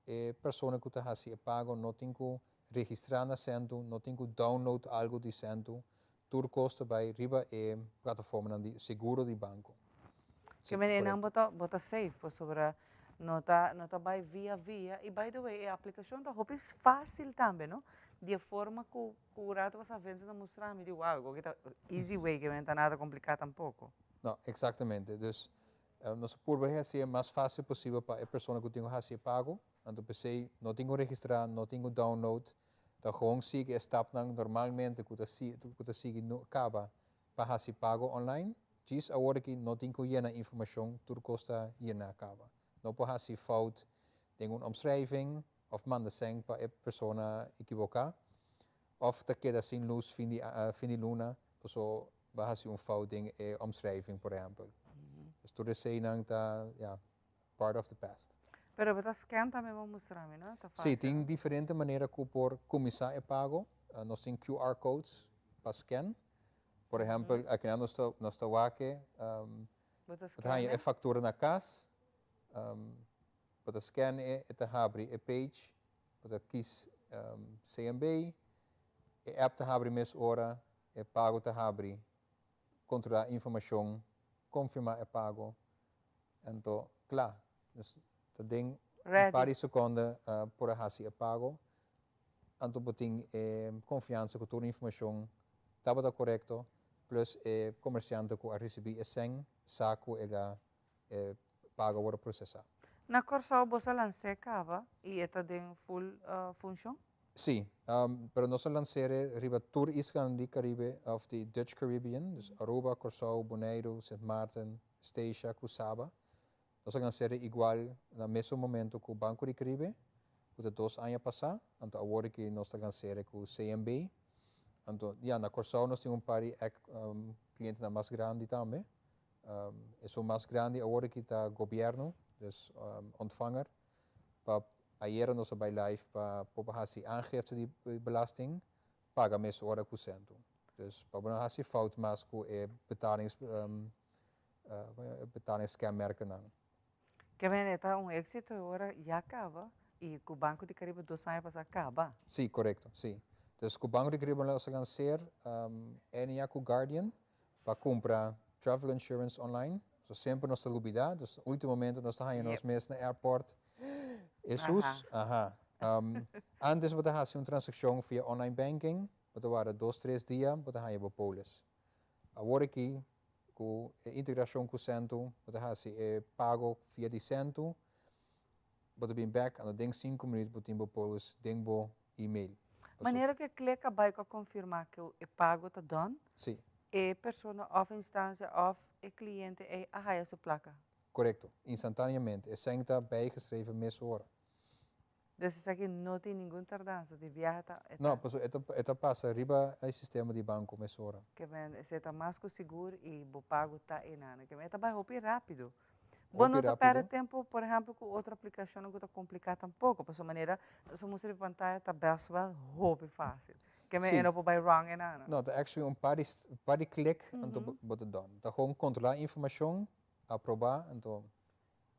e persona ku ta hasi e pago no tin ku registrá na Sentoo, no tin ku download algu di Sentoo, tur kos ta bai riba e plataformanan di seguro di banko. Ke manera nan bo ta bo ta safe pasobra no ta no ta bai via via y by the way e aplicacion ta hopi facil tambe no di e forma cu cu rato pasa Vincent a mustra mi di wow esaki ta easy way ke no ta nada complica tampoco. No, exactamente. Dus Nos a purba hasi e mas fásil posibel pa e persona ku tin ku hasi e pago. Anto p'esei no tin ku registrá, no tin ku download. Ta gewoon sigui e stapnan normalmente ku ta ku ta sigui kaba pa hasi pago online. Djis awor aki no tin ku yena informashon, tur kos ta yená kaba. No por hasi fout den un omschrijving òf manda sèn pa e persona ekiboká òf ta keda sin lus fin di fin di luna paso Bo a hasi un fout den e omschrijving, por ehempel. Dus tur eseinan ta, ja, part of the past. Pero bo ta scan tambe bo mustra mi, no? Ta Sí, fácil. tin diferente manera ku por kuminsá e pago. Nos tin QR codes pa scan. Por ehempel, akinan nos ta nos ta wak e, Bo ta bo ta haña scan e faktura na kas, bo ta scan e, e ta habri e page, bo ta kies CMB, e app ta habri mes ora, E pago ta habri, kontrolá informashon, konfirmá e pago, anto kla. Dus ta den un par di sekonde por a hasi e pago, anto bo tin e konfiansa ku tur informashon tabata korekto, plus e komersiante ku a risibí e sèn sa ku el a e pago a wòrdu prosesá. Na Kòrsou boso a lans'é kaba i e ta den full funshon? Sí, pero nos a lans'é riba tur islanan di Caribe of di Dutch Caribbean, dus Aruba, Kòrsou, Boneiru, Sint Maarten, Statia ku Saba. Nos a lans'é igual na mesun momento ku Banco di Caribe, ku ta dos aña pasá, anto awor aki nos ta lans'é ku CMB. Anto, ya, na Kòrsou nos tin un par di klientenan mas grandi tambe. Esun mas grandi awor aki ta gobièrnu, dus ontvanger. Pa ayera nos a bai live pa por pa hasi aangifte di belasting, paga mes ora ku Sentoo. Dus pa bo no hasi fout mas ku e betalings betalingskenmerkennan. Kevin, e ta un éxito e ora ya kaba i ku Banco di Caribe dos aña pasá kaba. Sí, korekto, sí. Dus ku Banco di Caribe nos a lanser Enia ku Guardian pa kumpra travel insurance online. So semper nos ta lubida, dus ultimo momento nos ta haña nos mes na airport. Hesus, aha. Antes bo ta hasi un transakshon via online banking, bo ta warda dos tres dia bo ta haña bo polis. Awor aki ku e integrashon ku Sentoo, bo ta hasi e pago via di Sentoo, bo ta bin bek, anto den sinku minuut bo tin bo polis den bo email. Manera ku e klik a bai ku a konfirmá ku e pago ta done, e persona òf instansia òf e kliente ei a haya su plaka. Korekto. Instantaneamente. E sèn ta bijgeschreven mesora. Dus esaki no tin ningun tardansa, di biaha ta e ta. No, pasobra e ta e ta pasa riba e sistema di banko mesora. Ke men esei ta mas ku sigur i bo pago ta einan. Ke men e ta bai hopi rápido. Bo no ta pèrdè tempu, por ehèmpel, ku otro aplikashonnan ku ta kompliká tampoko, pasobra manera nos a mustra riba pantaya ta bèst wèl hopi fásil. Ke men e no por bai wrong einan. No, ta actually un par di par di klik anto bo ta done. Ta gewoon kontrolá informashon, aprobá, anto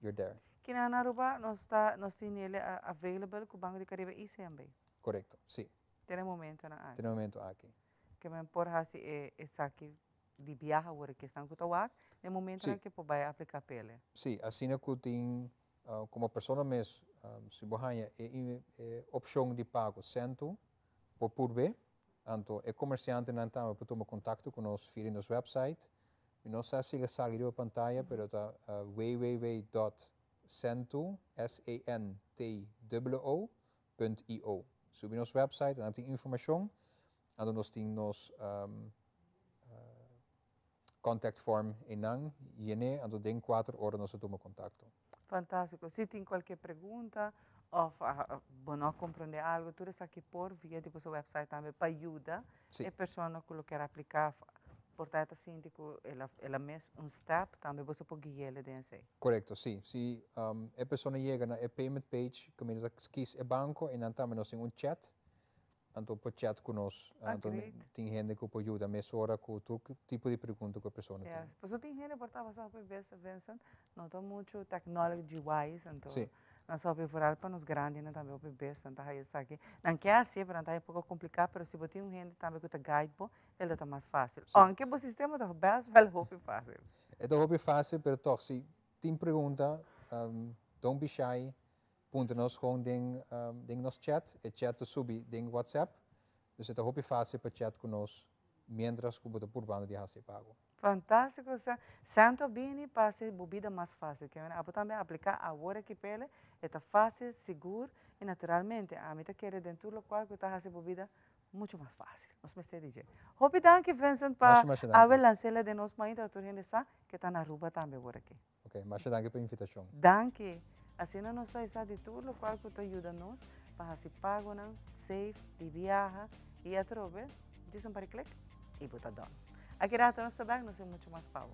you're there. Kinan na Aruba nos ta nos tin ele available ku Banco di Caribe i CMB. Korekto, si. Te na e momentonan aki. Te na e momento aki. Ke men por hasi e esaki di biaha awor ke esnan ku ta wak na e momentonan ke por bai apliká p'ele. Si, asina ku tin komo persona mes si bo haña e e opshon di pago sèntu por purb'é, anto e komersiantenan tambe por tuma kontakto ku nos via di nos wèpsait. Mi no sa si el a sali riba pantaya pero ta www dòt sèntu, S-E-N-T-O-O, punt io. Subi nos wèpsait nan tin informashon, anto nos tin nos contact form einan, yen'é, anto den kuater ora nos ta tuma kontakto. Fantástiko. Si tin kualke pregunta òf bo no a komprondé algu, tur esaki por via di boso wèpsait tambe pa yuda e persona ku lo kier apliká. Por ta e ta sinti ku el a mis un step, tambe boso por gui'é den esei. Korekto, si. Si e persona yega na e payment page kaminda ta kis e banko, einan tambe nos tin un chat Anto por chat ku nos. Anto tin hende ku por yuda mesora ku tur tipo di pregunta ku e persona tin. Yes. Pasobra tin hende por tabata hopi bes, Vincent, no ta muchu technology wise, anto nan sa hopi vooral pa nos grandinan tambe hopi bes nan ta haya esaki. Nan ke hasié pero nan ta haya poko kompliká, pero si bo tin un hende tambe ku ta guide bo, el lo ta mas fásil. Aunke bo sistema ta bes wèl hopi fásil. E ta hopi fásil, pero tòg si tin pregunta, don't be shy, Puntra nos gewoon den den nos chat, e chat ta subi den WhatsApp, dus e ta hopi fácil pa chat ku nos mientras ku bo ta purbando di hasi e pago. Fantástiko sa. Santo a bini pa hasi bo bida mas fácil. Ke manera abo tambe a apliká awor aki p'ele, e ta fácil, sigur i naturalmente ami ta kere den tur lokual ku ta hasi bo bida muchu mas fácil. Nos mester di dje. Hopi danki Vincent pa Masha masha danki. awe lans'ele den nos mainta tur hende sa ke ta na Aruba tambe awor aki. Ok, masha danki pa invitashon. Danki! Asina nos ta sa di tur lokual ku ta yuda nos pa hasi pagonan safe di biaha i atrobe djis un par di klik i bo ta done. Aki rato nos ta bek, nos tin muchu mas pa bo.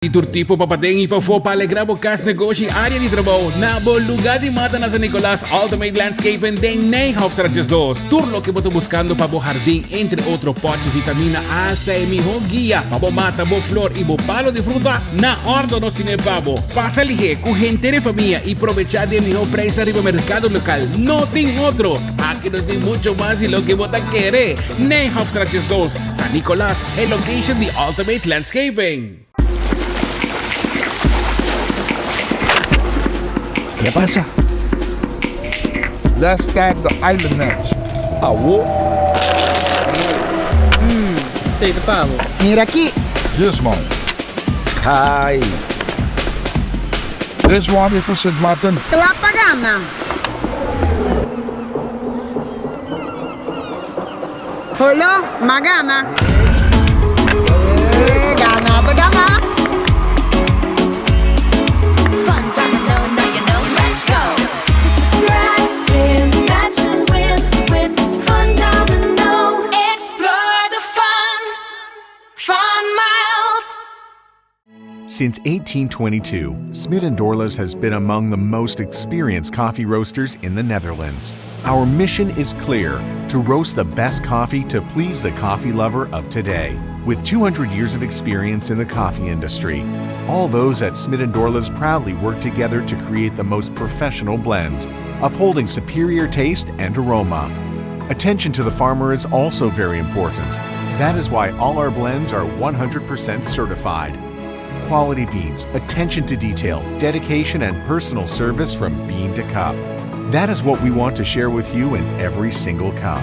Di tur tipo pa paden y pafó pa alegra bo cas, negoshi y area di trabou. Na bo lugar di mata na San Nicolas, Ultimate Landscaping den Nijhofstraat 12. Tur loke bo ta buscando pa bo hardin, entre otro potchi, vitamina, hasta e miho guia pa bo mata bo flor y bo palo di fruta, na ordo nos tine pa bo. Pasa lihe cu henter e famia y probecha di e miho prijs ariba mercado local. No tin otro! Aki nos tin mucho mas di loke bo ta kere. Nijhofstraat 12, San Nicolas, e location di Ultimate Landscaping. ¿Qué pasa? Let's tag the island next. Awo. Mm, sei ta pa bo. Mira aki. This one. Hi. This one is for Sint Maarten. Kla pa gana. Holo, m'a gana. Gana ta gana. Fun domino, now you know, let's go. Scratch, spin, match and win with Fun Domino. Explore the fun, fun miles. Since 1822, Smit & Dorlas has been among the most experienced coffee roasters in the Netherlands. Our mission is clear, to roast the best coffee to please the coffee lover of today. With 200 years of experience in the coffee industry, all those at Smit & Dorlas proudly work together to create the most professional blends, upholding superior taste and aroma. Attention to the farmer is also very important. That is why all our blends are 100% certified. Quality beans, attention to detail, dedication, and personal service from bean to cup. That is what we want to share with you in every single cup.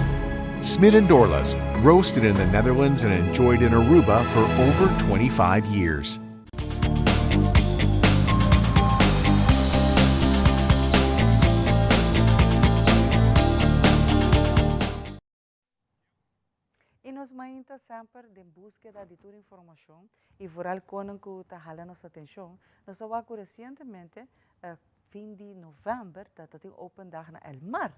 Smit and Dorlas, roasted in the Netherlands and enjoyed in Aruba for over 25 years. Nos mainta semper den búskeda di tur informashon i vooral konan ku ta hala nos atenshon. Nos a wak ku resientemente, fin di novèmber, ta ta tin open dag na El Mar.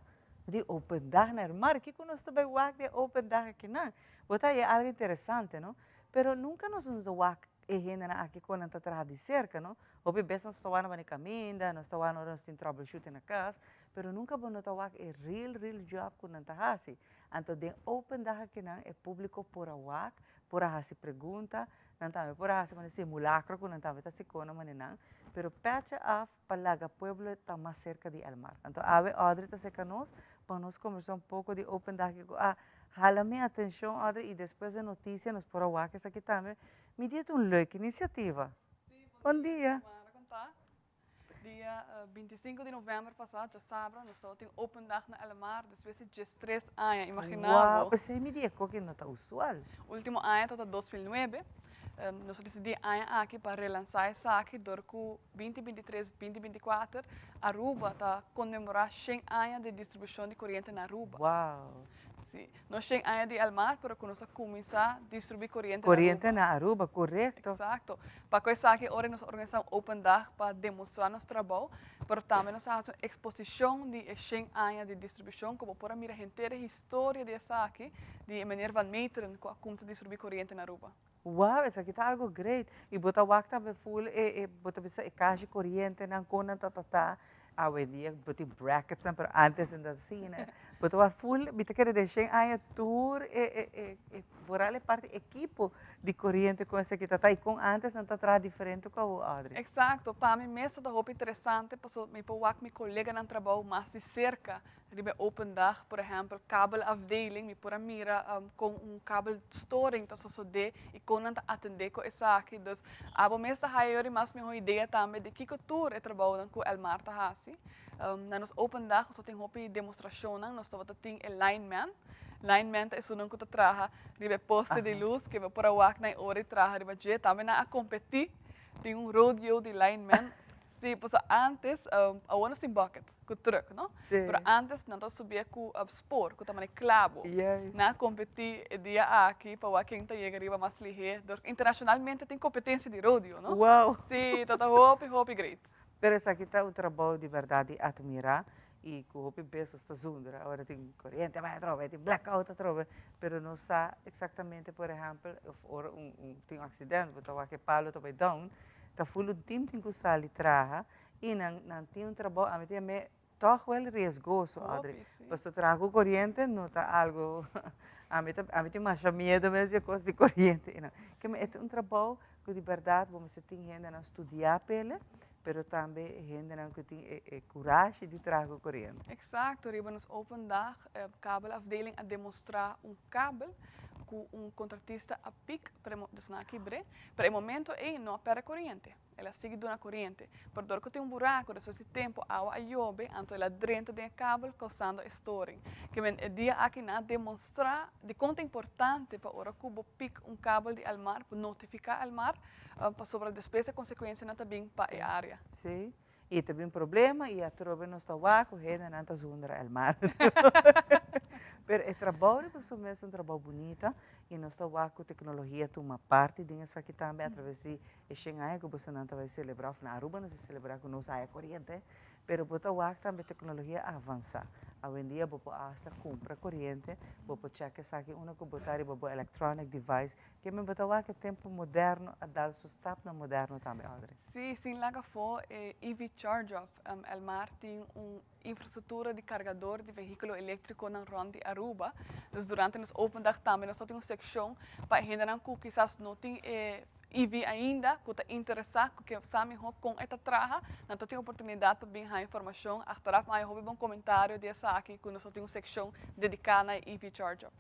Di open dag na El Mar, kiko nos ta bai wak di e open dag akinan? Bo ta haña algu interesante, no? Pero nunka nos no ta wak e hendenan aki kon nan ta traha di serka, no? Hopi bes nos ta wak na bani kaminda, nos ta wak ora nos tin troubleshooting na kas, pero nunka bo no ta wak e real, real job ku nan ta hasi. Anto den open dag akinan e publico por a wak, por a haci pregunta, nan tambe por a haci mane simulacro cu nan tambe ta sicona mane nan, pero pecha af pa laga pueblo ta mas cerca di Elmar. Anto awe Audrey ta cerca nos pa nos conversa un poco di open dag aki cu a hala mi atencion Audrey y despues den noticia nos por a wak esaki tambe, mi di e ta un leuk iniciativa. Bon dia. Dia 25 di november pasá, djasabra, nos tabatin open dag na Elmar despues di diestres aña. Imaginá bo. Wow, p'esei mi di e koki no ta usual. Último aña tabata 2009. Nos a disidí e aña aki pa relansá esaki dor ku 2023, 2024 Aruba ta konmemorá shen aña di distribushon di koriente na Aruba. Wow. Sí. No shen aña di Elmar, pero ku nos a kuminsá distribuí koriente na Aruba. Koriente na Aruba, korekto. Eksakto. Pa ku esaki ora nos a organisá un open dag pa demostrá nos trabou, pero tambe nos a hasi un eksposishon di e shen aña di distribushon ku bo por a mira henter e historia di esaki di e meneer Van Meteren ku a kumsa distribuí koriente na Aruba. Wow, esaki ta algo great. I bo ta wak tambe full e, e, bo ta bisa e kashi korientenan, kon nan ta tratá. Awendia bo tin bracketsnan, pero antes no ta asina. Bo ta wak full, mi ta kere den shen aña tur e, e, e, e, vooral e parti ekipo di koriente kon esaki ta ta i kon antes nan ta traha diferente ku awo, Audrey. Eksakto. Pa mi mes ta hopi interesante pasobra mi por wak mi koleganan trabou mas di serka. Riba e open dag, por ehèmpel, kabelafdeling, mi por a mira kon un kabelstoring ta sosodé i kon nan ta atendé ku esaki. Dus abo mes ta haya yori mas mihó idea tambe di kiko tur e trabounan ku Elmar ta hasi. Na nos open dag nos tabatin hopi demostrashonnan, nos tabata tin e lineman. Lineman ta esunnan ku ta traha riba e poste di lus, ke bo por a wak nan e ora di traha riba dje. Tambe nan a kompetí, tin un rodeo di lineman. Sí, pasobra antes, awor nos tin bucket ku truck, no? Sí. Pero antes nan ta subié ku spoor, ku ta manera klabo. Yes. Nan a kompetí e dia aki pa wak ken ta yega riba mas lihé. Dor internashonalmente tin kompetensia di rodeo, no? Wow! Sí, ta ta hopi, hopi great. Pero esaki ta un trabou di bèrdat di atmirá i ku hopi bes nos ta zundra ora tin koriente a bai atrobe, tin blackout atrobe, pero nos sa eksaktamente, por ehèmpel, òf ora un un tin un aksident, bo ta wak e palo ta bai down, ta ful un tim tin ku sali traha i nan nan tin un trabou, ami ta yam'é tòg wèl riesgoso, Audrey, pasobra traha ku koriente no ta algu, ami ta ami tin masha miedu mes di e kos di koriente i nan. Keme e ta un trabou ku di bèrdat bo mester tin hendenan studiá p'ele, pero tambe e hendenan ku tin e e kurashi di traha ku koriente. Eksakto, riba nos open dag e kabelafdeling a demostrá un kabel ku un kontratista a pik, pero dus nan a kibr'é, pero e momento ei no a pèrdè koriente, el a sigui duna koriente, pero dor ku tin un buraku despues di tempu awa a yobe, anto el a drenta den e kabel kousando e storing. Ke men e dia aki nan a demostrá dikon ta importante pa ora ku bo pik un kabel di Elmar, bo notifiká Elmar, Pasobra despues e konsekuensianan ta bin pa e área. Sí, i ta bin problema i atrobe nos ta wak ku hendenan ta zundra el mar. Pero e trabou riba su mes ta un trabou bunita i nos ta wak ku teknologia tuma parti den esaki tambe atraves di e shen aña ku bosonan ta bai selebrá òf na Aruba nos a selebrá ku nos haya koriente. Pero bo ta wak tambe teknologia a avansá. Awendia bo por asta kumpra koriente, bo por chèk esaki unda ku bo ta riba bo electronic device Ke mi bo ta wak e tempu moderno a dal su stapnan moderno tambe, Audrey. Sí, sin laga afó e EV Charge Up. Elmar tin un infrastruktura di kargador di vehíkulo eléktrikonan rònt di Aruba. Dus durante nos open dag tambe nos ta tin un sekshon pa e hendenan ku kisas no tin e EV ainda, ku ta interesá, ku ke sa mihó kon e ta traha, nan ta tin oportunidat pa bin haña informashon. Achteraf mi a haña hopi bon komentario di esaki ku nos ta tin un sekshon dediká na e EV Charge Up.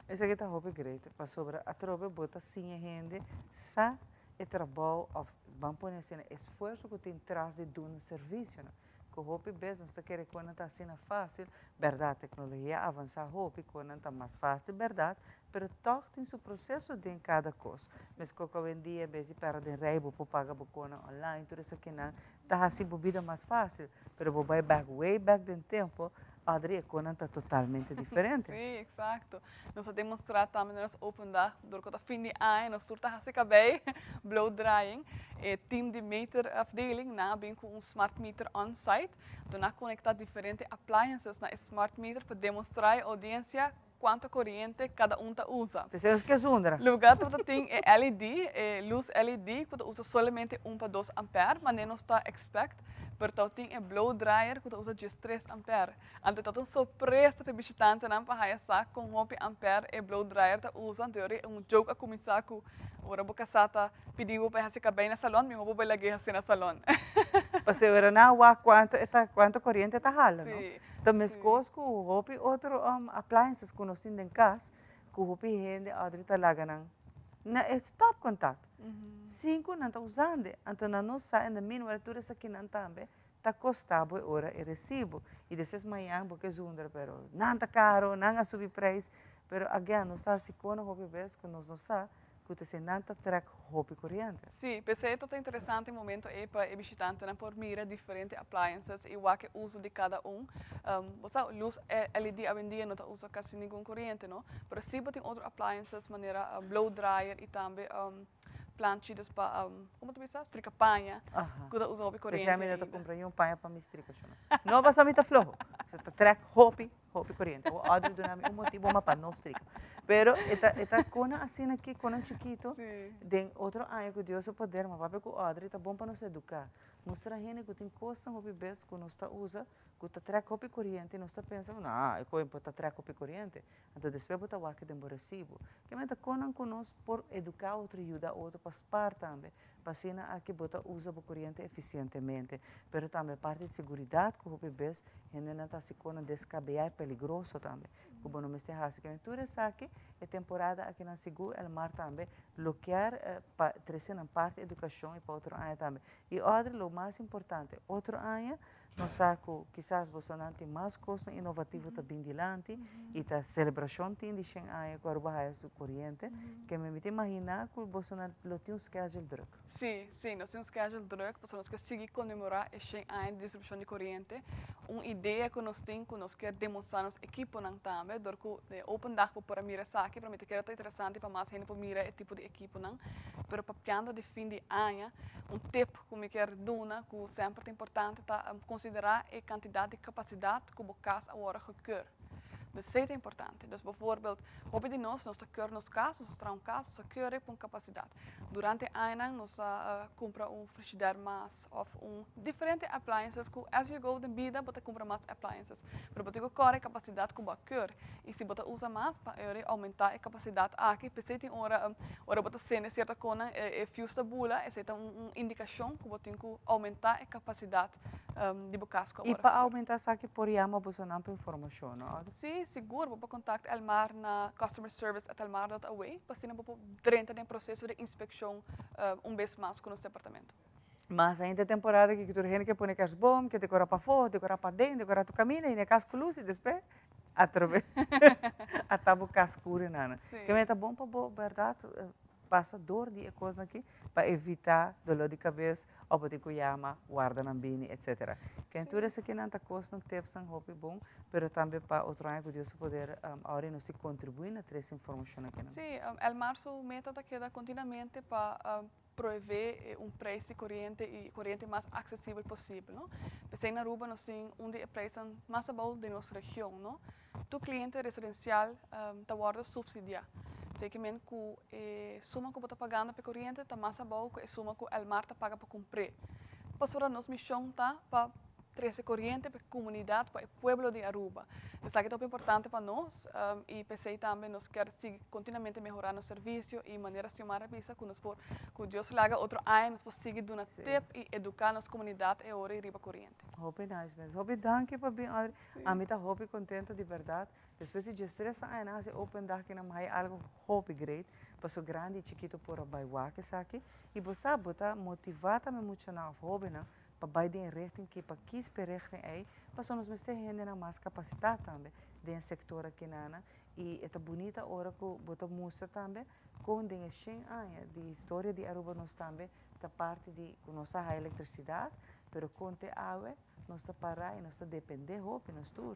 Esaki ta hopi great pasobra atrobe bo ta siña hende sa e trabou of ban pone asina esfuerso ku tin tras di duna servisionan. Ku hopi bes nos ta kere ku nan ta asina fásil, bèrdat teknologia a avansá hopi ku nan ta mas fásil bèrdat, pero tòg tin su proseso den kada kos. Meskos ku awendia en bes di pèrdè den rei bo por paga bo konan online tur esakinan ta hasi bo bida mas fásil, pero bo bai bèk way bèk den tempu. Audrey e konan ta totalmente diferente. Sí, exacto. Nos a demostra tambe na nos open dag, door cu ta fin di aña, nos tur ta haci cabey, blow drying. E team di meter afdeling nan a bin cu un smart meter on site. Anto nan a conecta diferente appliances na e smart meter pa demostra e audiencia cuanto coriente cada un ta usa. P'esei nos ke zundra. Lugar tabata tin e LED, e luz LED cu ta usa solamente un pa dos ampère, manera nos ta expect, pero tau tin e blow dryer cu ta usa diestres ampère. Anto ta un sorpresa pa e bishitantenan pa haya sa con hopi ampère e blow dryer ta usa. Anto yori un joke a cuminsa cu ora bo casa ta pidi bo pa e haci cabey na salon, miho bo bay lag'e haci na salon. Pasobra nan a wak cuanto e ta, cuanto coriente e ta hala, no? Sí. Ta meskos ku hopi otro appliances ku nos tin den kas, ku hopi hende audrey ta laga nan na e stopcontact sin ku nan ta usando. Anto nan no sa in the meanwhile tur esakinan tambe ta kosta bo e ora e resibo. I despues mañan bo ke zundra pero nan ta karo, nan a subi prijs. Pero again nos ta hasi kono hopi bes ku nos no sa ku ta esei nan ta trek hopi koriente. Sí, p'esei ta ta interesante e momento ei pa e bishitantenan por mira diferente appliances i wak e uso di kada un. Bo sa, lus LED awendia no ta usa kasi ningun koriente, no? Pero sí bo tin otro appliances manera blow dryer i tambe planchitas pa, komo ta bisa? Strika paña ku ta usa hopi koriente P'esei ami no ta ainda. kumpra niun paña pa mi strika shona. No pasobra mi ta floho, ta trek hopi Hopi koriente. Awor Audrey duna mi un motibo ma pa no strika. Pero e ta e ta konan asina aki, konan chikito, den otro aña ku Dios su poder, ma papia ku Audrey ta bon pa nos eduká. Mustra hende ku tin kosnan hopi bes ku nos ta usa ku ta trèk hopi koriente i nos ta pensa ku nah, e koe por ta trèk hopi koriente. Anto despues bo ta wak den bo resibo. Kimente konan ku nos por eduká otro, yuda otro pa spar tambe. Pa asina aki bo ta usa bo koriente efisientemente. Pero tambe parti di seguridat ku hopi bes hendenan ta hasi konan deskabeyá i peligroso tambe ku bo no mester hasi. Kende tur esaki e temporada aki nan sigur Elmar tambe lo kier pa trese nan parti edukashon i pa otro aña tambe. I Audrey lo mas importante otro aña Nos sa ku kisas bosonan tin mas kosnan inovativo ta bin dilanti i ta selebrashon tin di shen aña ku Aruba haya su koriente, ke mi ta imaginá ku bosonan lo tin un schedule druk. Sí, sí, nos tin un schedule druk pasobra nos ke sigui konmemorá e shen aña di distribushon di koriente. Un idea ku nos tin ku nos kier demostrá nos ekiponan tambe dor ku den e open dag bo por a mira esaki, pero mi ta kere ta interesante pa mas hende por mira e tipo di ekiponan. Pero papiando di fin di aña, un tip ku mi kier duna ku semper ta importante ta konsiderá e kantidat di kapasidat ku bo kas a wòrdu gekeur. Dus esei ta importante. Dus bovoorbeeld, hopi di nos, nos ta keur nos kas, nos ta traha un kas, nos ta keur e pa un kapasidat. Durante e añanan nos a kumpra un frishider mas òf un diferente appliances ku as you go den bida bo ta kumpra mas appliances. Pero bo tin ku kòrda e kapasidat ku bo a keur. I si bo ta usa mas, pa e ora oumentá e kapasidat aki. P'esei tin ora, ora bo ta sende sierto konan, e fuse ta bula, esei ta un indikashon ku bo tin ku oumentá e kapasidat di bo kas ku I awor. pa oumentá esaki por yama bosonan pa informashon, no? Sí, sigur. Bo por kontakt Elmar na customerservice@elmar.aw pa asina bo por drenta den proseso di inspekshon un bes mas ku nos departamento. Mas ainda temporada aki ku tur hende ke pone kersboom, ke dekorá pafó, dekorá paden, dekorá tur kaminda i na e kas ku lus i despues atrobe ata bo kas kuri nana. Ke ta bon pa bo bèrdat pasa dor di e kosnan aki pa evitá doló di kabes òf bo tin ku yama wardanan bini etsetera. Ken tur esakinan ta kosnan tipsnan hopi bon pero tambe pa otro aña ku Dios su poder ora nos tin kontribuí na trese informashon akinan. Sí, Elmar su meta ta keda kontinuamente pa proveé un prijs di koriente i koriente mas aksesibel posibel, no. P'esei na Aruba nos tin un di e prijsnan mas abou den nos region, no. Tur kliente residensial ta wòrdu supsidiá. Esei ke men ku e suma ku bo ta pagando pa e koriente ta mas abou ku e suma ku Elmar ta paga pa kumpr'é. Pasobra nos mishon ta pa trese koriente pa e komunidat, pa e pueblo di Aruba. Esaki ta hopi importante pa nos i p'esei tambe nos kier sigui kontinuamente mehorá nos servisio i manera Xiomara a bisa ku nos por, ku Dios laga otro aña nos por sigui duna tip i eduká nos komunidat e ora i riba koriente. Hopi nice mes. Hopi danki pa bin Audrey. Ami ta hopi kontento di bèrdat. Despues di diestres aña nan hasi open dag ki nan haya algo hopi great paso grandi i chikito por a bai wak esaki i bo sa bo ta motivá tambe muchanan òf hóbennan pa bai den e richting ki pa kies p'e richting ei, pasobra nos mester hendenan mas kapasitá tambe den e sektor akinana i e ta bunita ora ku bo ta mustra tambe kon den e shen aña di historia di Aruba nos tambe ta parti di ku nos a haya elektrisidat, pero kon te awe. nos ta para y nos ta depende hopi nos tur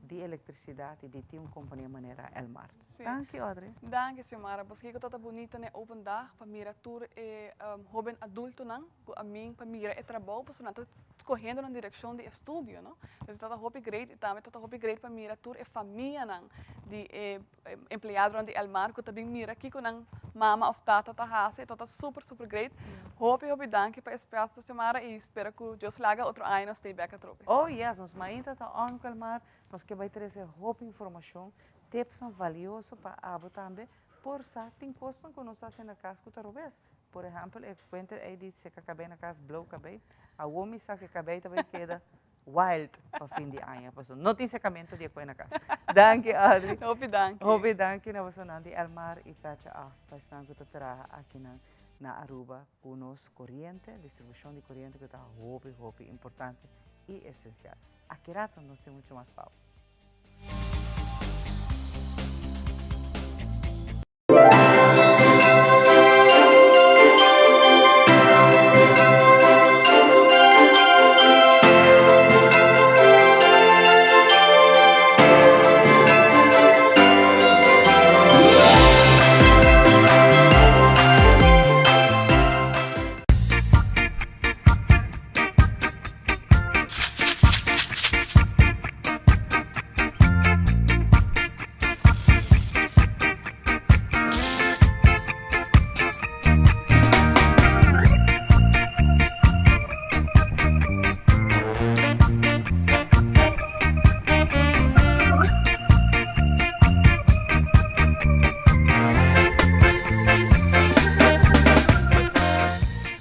di electricidad y di tin un compania manera Elmar. Danki Audrey. Danki Xiomara. Bo sa kico ta ta bunita na e open dag pa mira tur e hoben adultonan cu a min pa mira e trabou pasobra nan ta scohendo nan direccion di estudio no. Entonces ta ta hopi great y tambe ta ta hopi great pa mira tur e famianan di e empleadonan di Elmar cu ta bin mira kico nan mama of tata ta haci. E ta ta super super great. Hopi hopi danki pa e espacio Xiomara y spera cu Dios laga otro aña nos stay back atrobe. Oh yes, nos mainta ta on cu Elmar, nos ke bay trece hopi informacion, tipsnan valioso pa abo tambe por sa tin cosnan cu nos ta haci na cas cu ta robes. Por ehempel e cuenta ey di seca cabey na cas, blow cabey, awo mi sa cu e cabey ta bay keda wild pa fin di aña pasobra no tin secamento di e koe na cas. Danki Audrey. Hopi danki. Hopi danki na bosonan di Elmar y Pecha Af pa esnan cu ta traha akinan na Aruba cu nos coriente, distribucion di coriente cu ta hopi hopi importante y esencial. Aki rato nos tin mucho mas pa bo.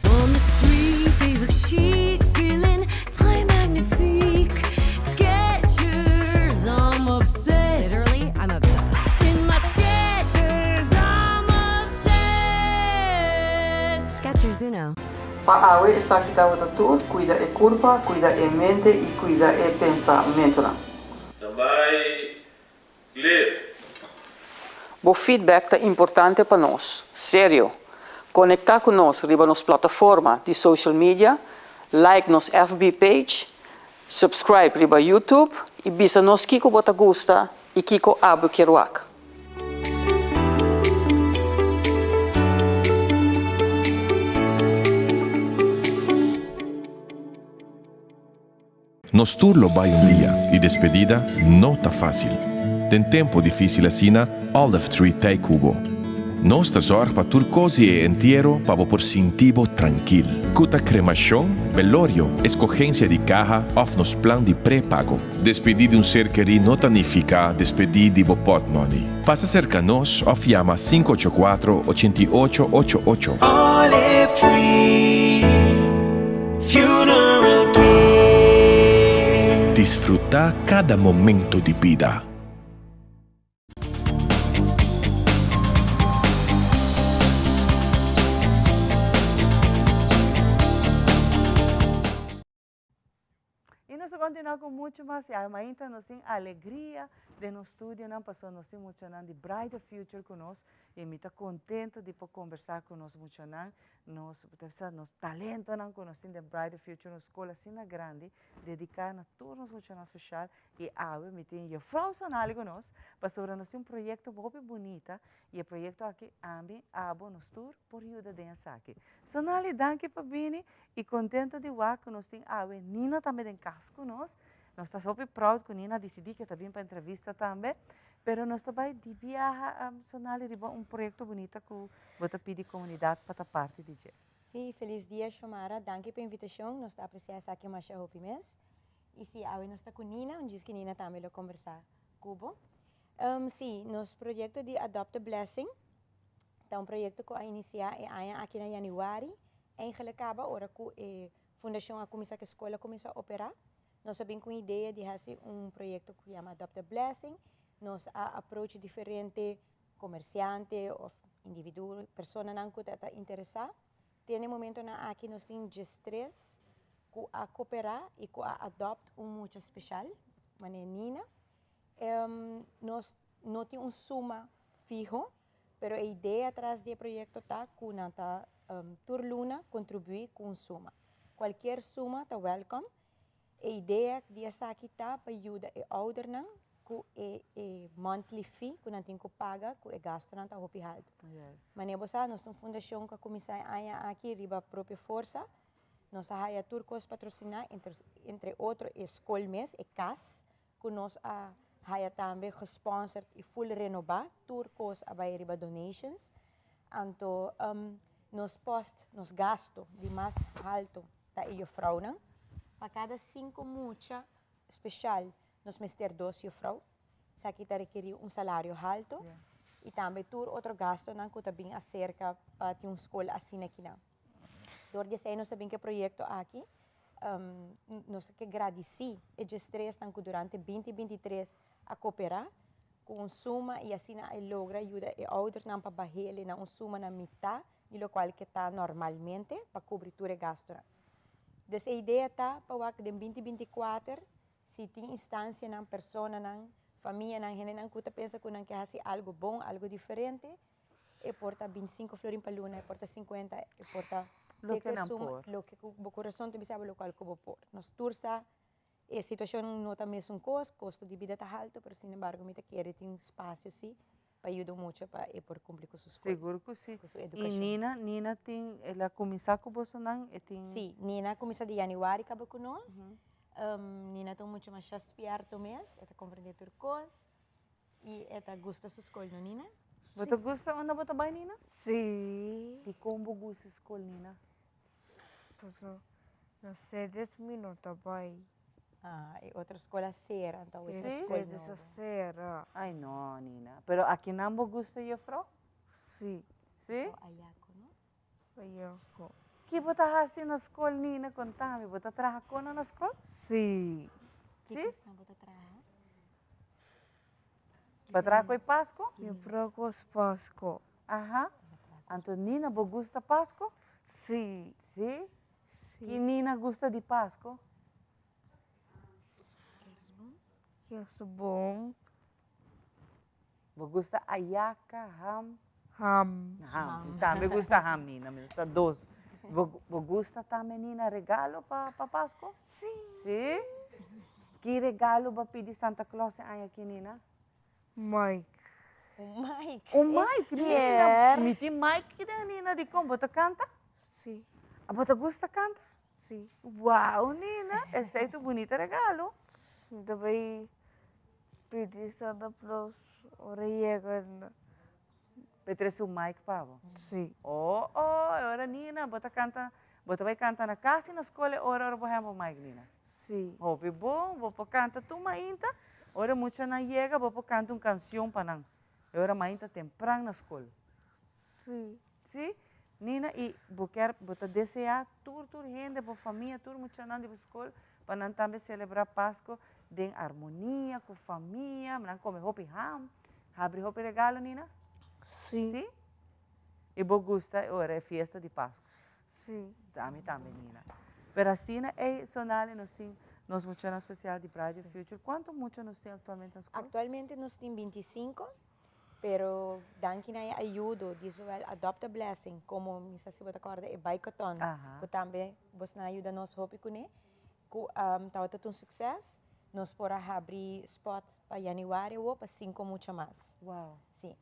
On the street they look chic, feeling très magnifique. Skechers, I'm obsessed. Literally, I'm obsessed. In my Skechers, I'm obsessed. Skechers Uno. Pa awe esaki tabata tur, cuida e curpa, cuida e mente y cuida e pensamentonan. Standby, clear. Bo feedback ta importante pa nos. Serio! Conecta cu nos riba nos plataforma di social media, like nos FB page, subscribe riba YouTube y bisa nos kico bo ta gusta y kico abo kier wak. Nos tur lo bai un dia y despedida no ta facil. Den tempo dificil asina, Olive Tree t'ey cu bo. Nos ta zorg pa tur cos di e entiero pa bo por sinti bo trankil. Cu ta cremacion, velorio, escogencia di caha of nos plan di prepago. Despedi di un ser kerí no ta nifica despedi di bo potmoney. Pasa cerca nos of yama 584 88 88. Olive Tree Funeral Care. Disfruta cada momento di bida. Y nos ta continua cu mucho mas y ainda nos tin alegria den nos studionan pasobra nos tin muchanan di Brighter Future cu nos y mi ta contento di por conversa cu nos muchanan, nos nos talentonan cu nos tin den Brighter Future, un school asina grandi dedica na tur nos muchanan special y awe mi tin Juffrouw Sonali cu nos pasobra nos tin un proyecto hopi bunita y e proyecto aki ami, abo, nos tur por yuda den esaki. Sonali danki pa bini y contento di wak cu nos tin awe Nina tambe den cas cu nos. Nos ta hopi proud cu Nina a dicidi cu e ta bin pa entrevista tambe. Pero nos ta bay di biaha Sonali riba un proyecto bunita cu bo ta pidi comunidad pa ta parti di dje. Sí, feliz dia Xiomara. Danki pa invitacion. Nos ta aprecia esaki masha hopi mes. Y sí, awe nos ta cu Nina, un djis cu Nina tambe lo conversa cu bo. Sí, nos proyecto di Adopt a Blessing Ta un proyekto ku a inisiá e aña aki na yanüari. Eigenlijk kaba ora ku e fundashon a kuminsá, ku e skol a kuminsá operá. Nos a bin ku un idea di hasi un proyekto ku yama Adopt a Blessing. Nos a approach diferente komersiante òf individuo, personanan ku ta interesá. Te na e momentonan aki nos tin diestres ku a koperá i ku a adopt un mucha speshal, manera Nina. Nos no tin un suma fiho, pero e idea tras di e proyecto ta cu nan ta tur luna contribui cu un suma. Cualkier suma ta welcome. E idea di esaki ta pa yuda e oudernan ku e e monthly fee ku nan tin ku paga ku e gastonan ta hopi haltu. Manera bo sa nos ta un fundashon ku a kuminsá e aña aki riba propio forsa. Nos a haya tur kos patrosiná entre entre otro e skol mes, e kas ku nos a haya tambe gesponsord i full renobá, tur kos a bai riba donations. Anto nos post, nos gasto di mas halto ta e jufrounan. Pa kada sinku mucha speshal nos mester dos jufrou. Esaki ta rekerí un salario halto i tambe tur otro gastonan ku ta bin aserka pa tin un skol asina akinan. Dor di esei nos a bin ku e proyekto aki. Nos ta ke gradisí e djestresnan ku durante binti 23 a koperá ku un suma i asina a logra yuda e oudernan pa bah'é na un suma na mitá di lokual ke ta normalmente pa kubri tur e gastunan. Des e idea ta pa wak den binti 24 si tin instansianan, personanan, famianan, hendenan ku ta pensa ku nan ke hasi algu bon, algu diferente, E por ta 25 florin pa luna, e por ta 50, e por ta Loke nan suma, por. Loke ku bo kurason ta bisa bo lokual ku bo por. Nos tur sa e situashon no ta mesun kos, kosto di bida ta haltu, pero sin embargo mi ta kere tin spasio si pa yuda un mucha pa e por kumpli ku su skol. Sigur ku si. Ku su I edukashon. Nina, Nina tin, el a kuminsá ku bosonan? E tin. Si, Nina a kuminsá di yanüari kaba ku nos. Nina ta un mucha masha spierto mes, e ta komprendé tur kos. I e ta gusta su skol, no Nina? Bo ta gusta unda bo ta bai, Nina? Sí. Dikon bo gusta skol, Nina? Pasobra na sedes mi no ta bai. Ah, e otro skol a sera, anto awe ta E skol sedes a nobo. sera. Ai no, Nina. Pero akinan bo gusta juffrouw? Sí. Sí? O ayako, no? Ayako. Ki bo ta hasi na skol, Nina? Konta mi. Bo ta traha kona na skol? Sí. Sí? Ki kosnan bo ta traha? Bo traha ku e Pasko? Mi traha ku e Pasko. Aha. Anto Nina bo gusta Pasko? Sí. Sí? Ki Nina gusta di Pasko? Kerstboom. Bo gusta ayaka, ham? Ham. Ham. Mi tambe gusta ham, Nina. Mi gusta dos. Bo, bo gusta tambe, Nina, regalo pa, pa Pasko? Sí. Sí? Ki regalo bo a pidi Santa Claus e aña aki, Nina? Mic. Un mic. Un mic, Nina? Mi tin mic kiden, Nina. Dikon? Bo ta kanta? Sí. Bo ta gusta kanta? Sí. Wauw, Nina. Esei ta un bunita regalo. Mi ta bai pidi Santa Claus ora e yega. P'e trese un mic pa bo? Sí. Oh, oh, e ora Nina, bo ta canta, bo ta bai canta na cas y na scol e ora ora bo hemba un mic, Nina? Sí. Hopi bon, bo por canta tur mainta, ora muchanan yega bo por canta un cancion pa nan, e ora mainta tempran na scol. Sí. Sí? Nina, y bo kier, bo ta desea tur tur hende, bo famia, tur muchanan di bo scol, pa nan tambe celebra Pasco den armonia, cu famia, nan come hopi ham, habri hopi regalo, Nina? Sí. Sí? Y bo gusta e ora e fiesta di Pasco? Sí. Ami tambe, Nina. Pero asina ey, Sonali, nos tin nos muchanan special di Bright Your Future. Cuanto mucha nos tin actualmente na scol? Actualmente nos tin 25. Pero danki na e ayudo di zowel Adopt a Blessing como mi sa si bo ta corda e Bikeathon cu tambe bosnan a yuda nos hopi cune cu tabata ta un succes. Nos por a habri spot pa januari awo pa cinco mucha mas. Wow. Si.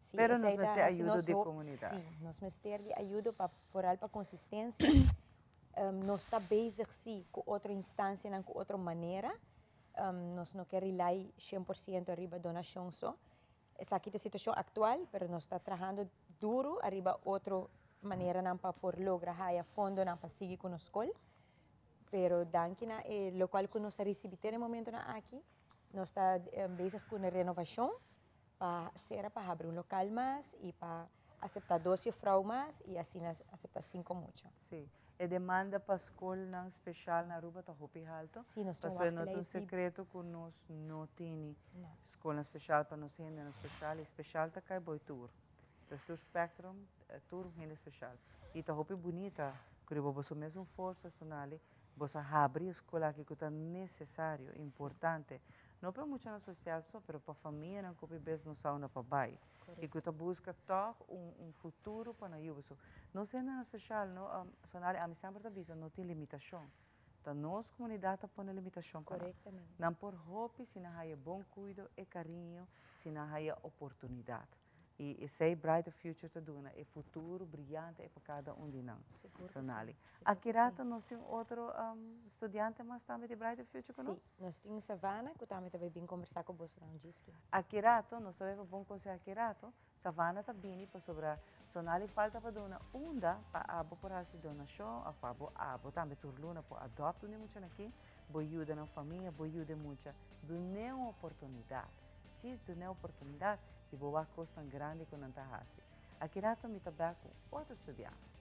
Si, Pero nos esey ta mester haci ayudo nos di hop- comunidad. Si, nos mester di ayudo pa vooral pa consistencia. Nos ta bezig si cu otro instancianan cu otro manera. Nos no ke rely 100% ariba donashon so. Esaki ta e situashon aktual, pero nos ta trahando duru ariba otro maneranan pa por logra haya fondonan pa sigui ku nos skol. Pero danki na e lokual ku nos ta risibí te na e momentonan aki, nos ta bezig ku un renovashon pa sera pa habri un lokal mas i pa aseptá dos jufrou mas i asina aseptá sinku mucha. Sí, e demanda pa skolnan speshal na Aruba ta hopi halto. Sí, nos tin Pasobra no ta un wachtlijst di. sekreto ku nos no tini No. skolnan speshal pa nos hendenan speshal i speshal ta kai boi tur. Dus tur spectrum, tur hende speshal. I ta hopi bunita ku riba boso mesun forsa Sonali boso a habri e skol aki ku ta nesesario, importante. No pa e muchanan spesial so, pero pa famianan ku hopi bes no sa unda pa bai. I ku ta buska tòg un un futuro pa nan yu. Pasobra nos hendenan spesial no, Sonali, ami semper ta bisa no tin limitashon. Ta nos comunidad ta pone limitacion pa nan. Correctamente. Nan por hopi si nan haya bon cuido e cariño, si nan haya oportunidad. Y esey Brighter Future ta duna e futuro briyante e pa cada un di nan. Sigur cu si, Sonali. sigur cu Aki si. rato nos tin otro studiante mas tambe di Brighter Future cu Si, nos? nos tin Savannah cu tambe ta bay bin combersa cu boso nan djis ki. Aki rato, nos ta bay pa bon conseho aki rato, Savannah ta bini pasobra Sonali falta pa duna unda pa abo por haci donacion of pa abo abo tambe tur luna por adopt un di muchanan aki, bo yuda nan famia, bo yuda e mucha, dun'e un oportunidad. Djis dun'e oportunidad y bo wak cosnan grandi cu nan ta haci. Aki rato mi ta bek cu otro studiante.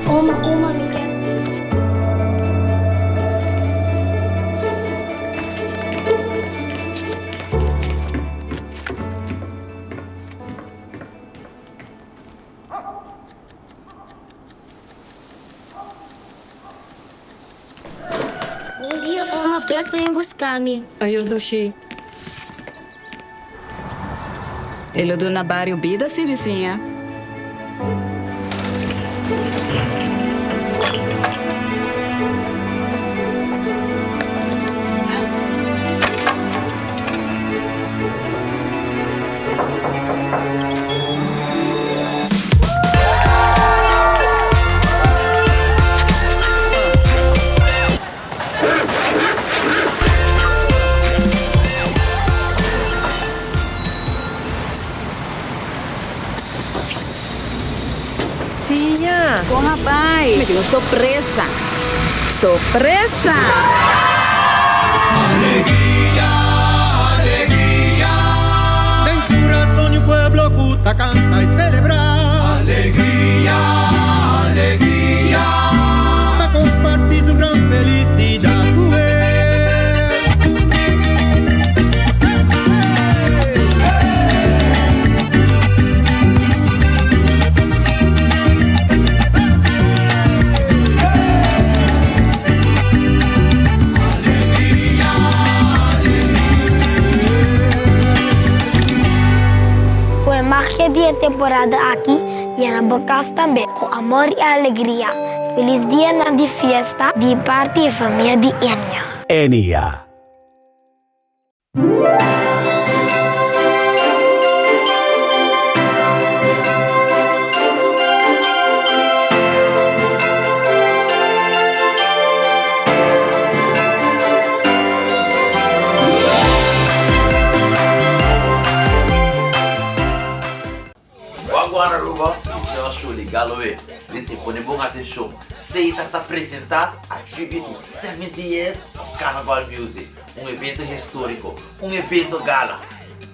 Oma, oma, mi kier. Bon dia, oma. Pasa ven busca mi. Ayo dushi. E lo duna bario bida si bisiña. Siña, con a bay? Mi tin un sorpresa. Sorpresa! Alegria, alegria. Den curason di un pueblo cu ta canta y celebra. Alegria, alegria. Pa comparti su gran felicidad cu el. Ku e magia di e temporada aki yena bo kas tambe ku amor i alegria. Felis dianan di fiesta di parti e famia di Enia. Enia. Wagwan Aruba, it's yours truly, Galloway. Listen, pone bon atencion. Satan ta presenta a tribute to 70 years of Carnival music. Un evento historico, un evento gala.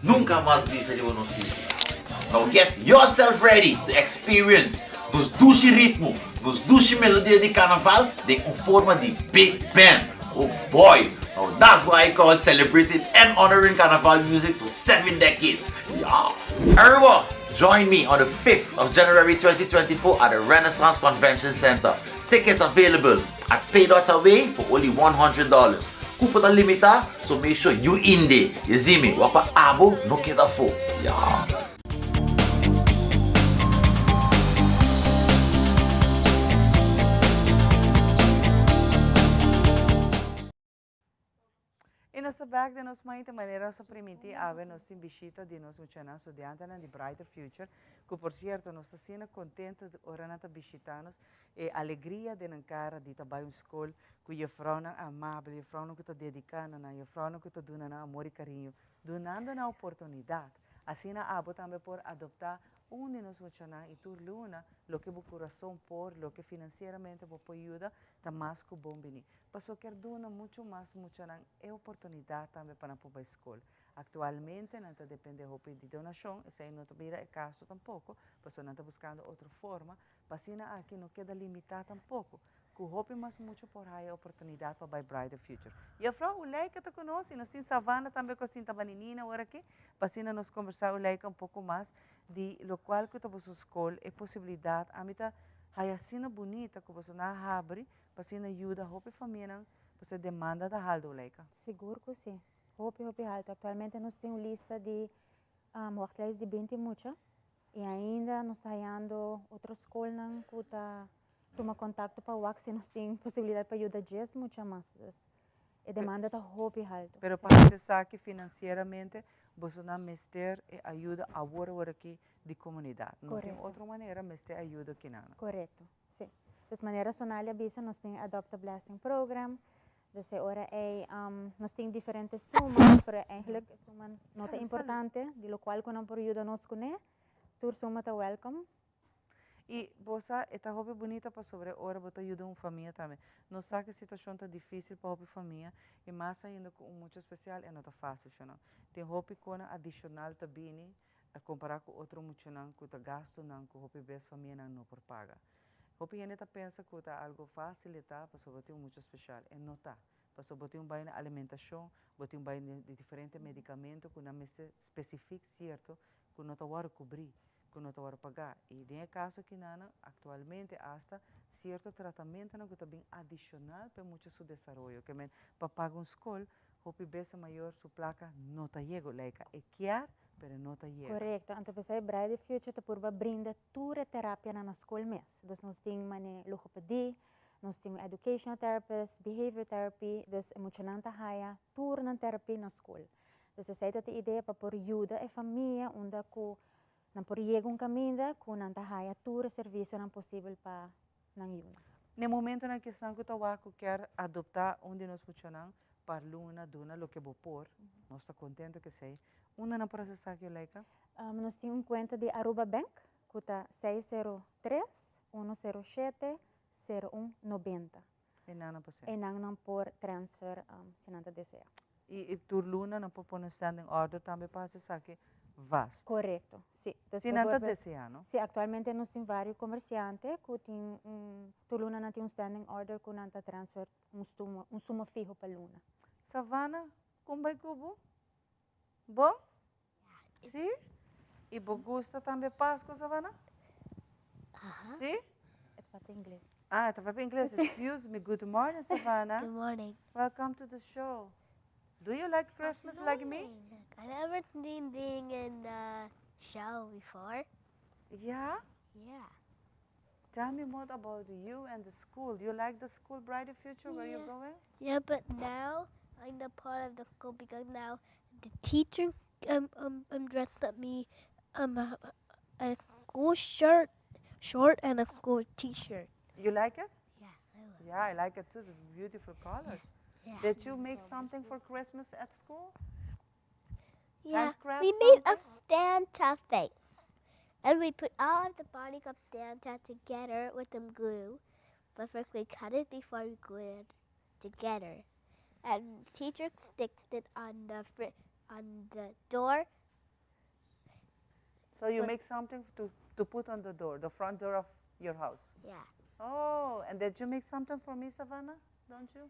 Nunca mas bisa riba nos isla. Now get yourself ready to experience nos dushi ritmo, nos dushi melodia di carnaval den un forma di big band. Oh boy! Now that's what I call celebrating and honoring carnaval music for 7 decades. Yeah! Aruba, join me on the 5th of January 2024 at the Renaissance Convention Center. Tickets available at Pay Dots Away for only $100. Cupo ta limita, so make sure you in there. You see me? Wak pa abo no keda afo. Yeah. I nos ta bek den nos maite manera nos a primintí awe nos tin bishita di nos muchanan studiantenan di Brighter Future ku por sierto nos ta asina kontento ora nan ta bishitá nos e alegria den nan kara di ta bai un skol ku jefrounan amabel jefrounan ku ta dediká na nan jefrounan ku ta duna nan amor i kariño dunando nan oportunidat asina abo tambe por adoptá un di nos muchanan i tur luna loke bo kurason por loke finansieramente bo por yuda ta mas ku bon bini. Paso kier duna mucho mas muchanan e oportunidad tambe pa nan por bay scol. Actualmente nan ta depende hopi di donacion, esey no ta bira e caso tampoco, paso nan ta buscando otro forma, pa asina aki no keda limita tampoco, cu hopi mas mucha por haya oportunidad pa bay Brighter Future. Juffrouw Uleika ta cu nos y nos tin Savannah tambe cu a sinta bani Nina ora aki, pa asina nos conversa Uleika un poco mas di locual cu ta boso scol, e posibilidad, ami ta. Haya asina bunita ku boso nan a habri pa asina yuda hopi famianan pasobra e demanda ta haltu Leika. Sigur ku si. Hopi hopi haltu. Aktualmente nos tin un lista di wachtlijst di binti mucha i ainda nos ta hayando otro skolnan ku ta tuma kontakto pa wak si nos tin posibilidat pa yuda djes mucha mas. Dus e demanda ta hopi haltu. Pero pa hasi esaki finansieramente boso nan mester e ayuda awor awor aki di komunidat. No tin otro manera, mester ayuda kinan. Korekto, si. Dus manera Sonali a bisa nos tin Adopt a Blessing Program, dus e ora ei nos tin diferente suma, pero eigenlijk e suma no ta importante, di lokual ku nan por yuda nos kuné, tur suma ta wèlkom. I bo sa, e ta hopi bunita pasobra e ora bo ta yuda un famia tambe. Nos sa ku e situashon ta difísil pa hopi famia i mas ainda ku un mucha spesial e no ta fásil shonnan. Tin hopi konan adishonal ta bini a kompará ku otro muchanan ku ta gastunan ku hopi bes famianan no por paga. Hopi hende ta pensa ku ta algu fásil e ta pasobra bo tin un mucha spesial. E no ta. Pasobra bo tin un bai na alimentashon, bo tin un bai di diferente medikamento ku nan mester spesifik sierto ku no ta wòrdu kubrí, ku no ta wòrdu pagá. I den e kaso akinanan, aktualmente asta sierto tratamentonan ku ta bin adishonal pa e mucha su desaroyo. Ke men pa paga un skol, hopi bes e mayor su plaka no ta yega. Laika e kier, pero e no ta yega. Korekto. Anto p'esei Bright the Future ta purba brinda tur e terapianan na skol mes. Dus nos tin mane logopedie, nos tin un educational therapist, behavior therapy, dus e muchanan ta haya tur nan therapy na skol. Dus esei ta e idea pa por yuda e famia unda ku nan por yega un kaminda ku nan ta haya tur e servisionan posibel pa nan yunan. Na e momentonan ku esnan ku ta wak ku kier adoptá un di nos muchanan par luna duna loke bo por, nos ta kontento ku esei. Unda nan por hasi esaki, Yoleika? Nos tin un kuenta di Aruba Bank ku ta seis sero tres, uno sero shete, sero un, nobenta. E nan nan por sende. E nan nan por transfer si nan ta desea. I tur luna nan por pone un standing order tambe pa hasi esaki vast. Korekto, si. Si nan ta desea, no? Si, aktualmente nos tin varios komersiante ku tin un, tur luna nan tin un standing order ku nan ta transfer un suma, un suma fiho pa luna. Savannah, kon bai ku bo? Bon? Si? I bo gusta tambe Pasco, Savannah? Aha. Si? E ta papia ingles. Ah, e ta papia ingles. Excuse me. Good morning, Savannah. Good morning. Welcome to the show. Do you like Christmas like me? I never seen being in the show before. Yeah? Yeah. Tell me more about you and the school. Do you like the school, Brighter Future, where you're going? Yeah, but now I'm the part of the school because now the teacher um um, um dressed up me um a, a school shirt, short and a school T-shirt. You like it? Yeah, I love Yeah, I like it too. It's beautiful colors. Yeah. Did you make something for Christmas at school? Yeah, Handcraft we made a Santa face. And we put all of the body of Santa together with some glue. But first we cut it before we glue it together. And teacher sticked it on the fri- on the door. So you With- make something to, to put on the door, the front door of your house? Yeah. Oh, and did you make something for me, Savannah? Don't you?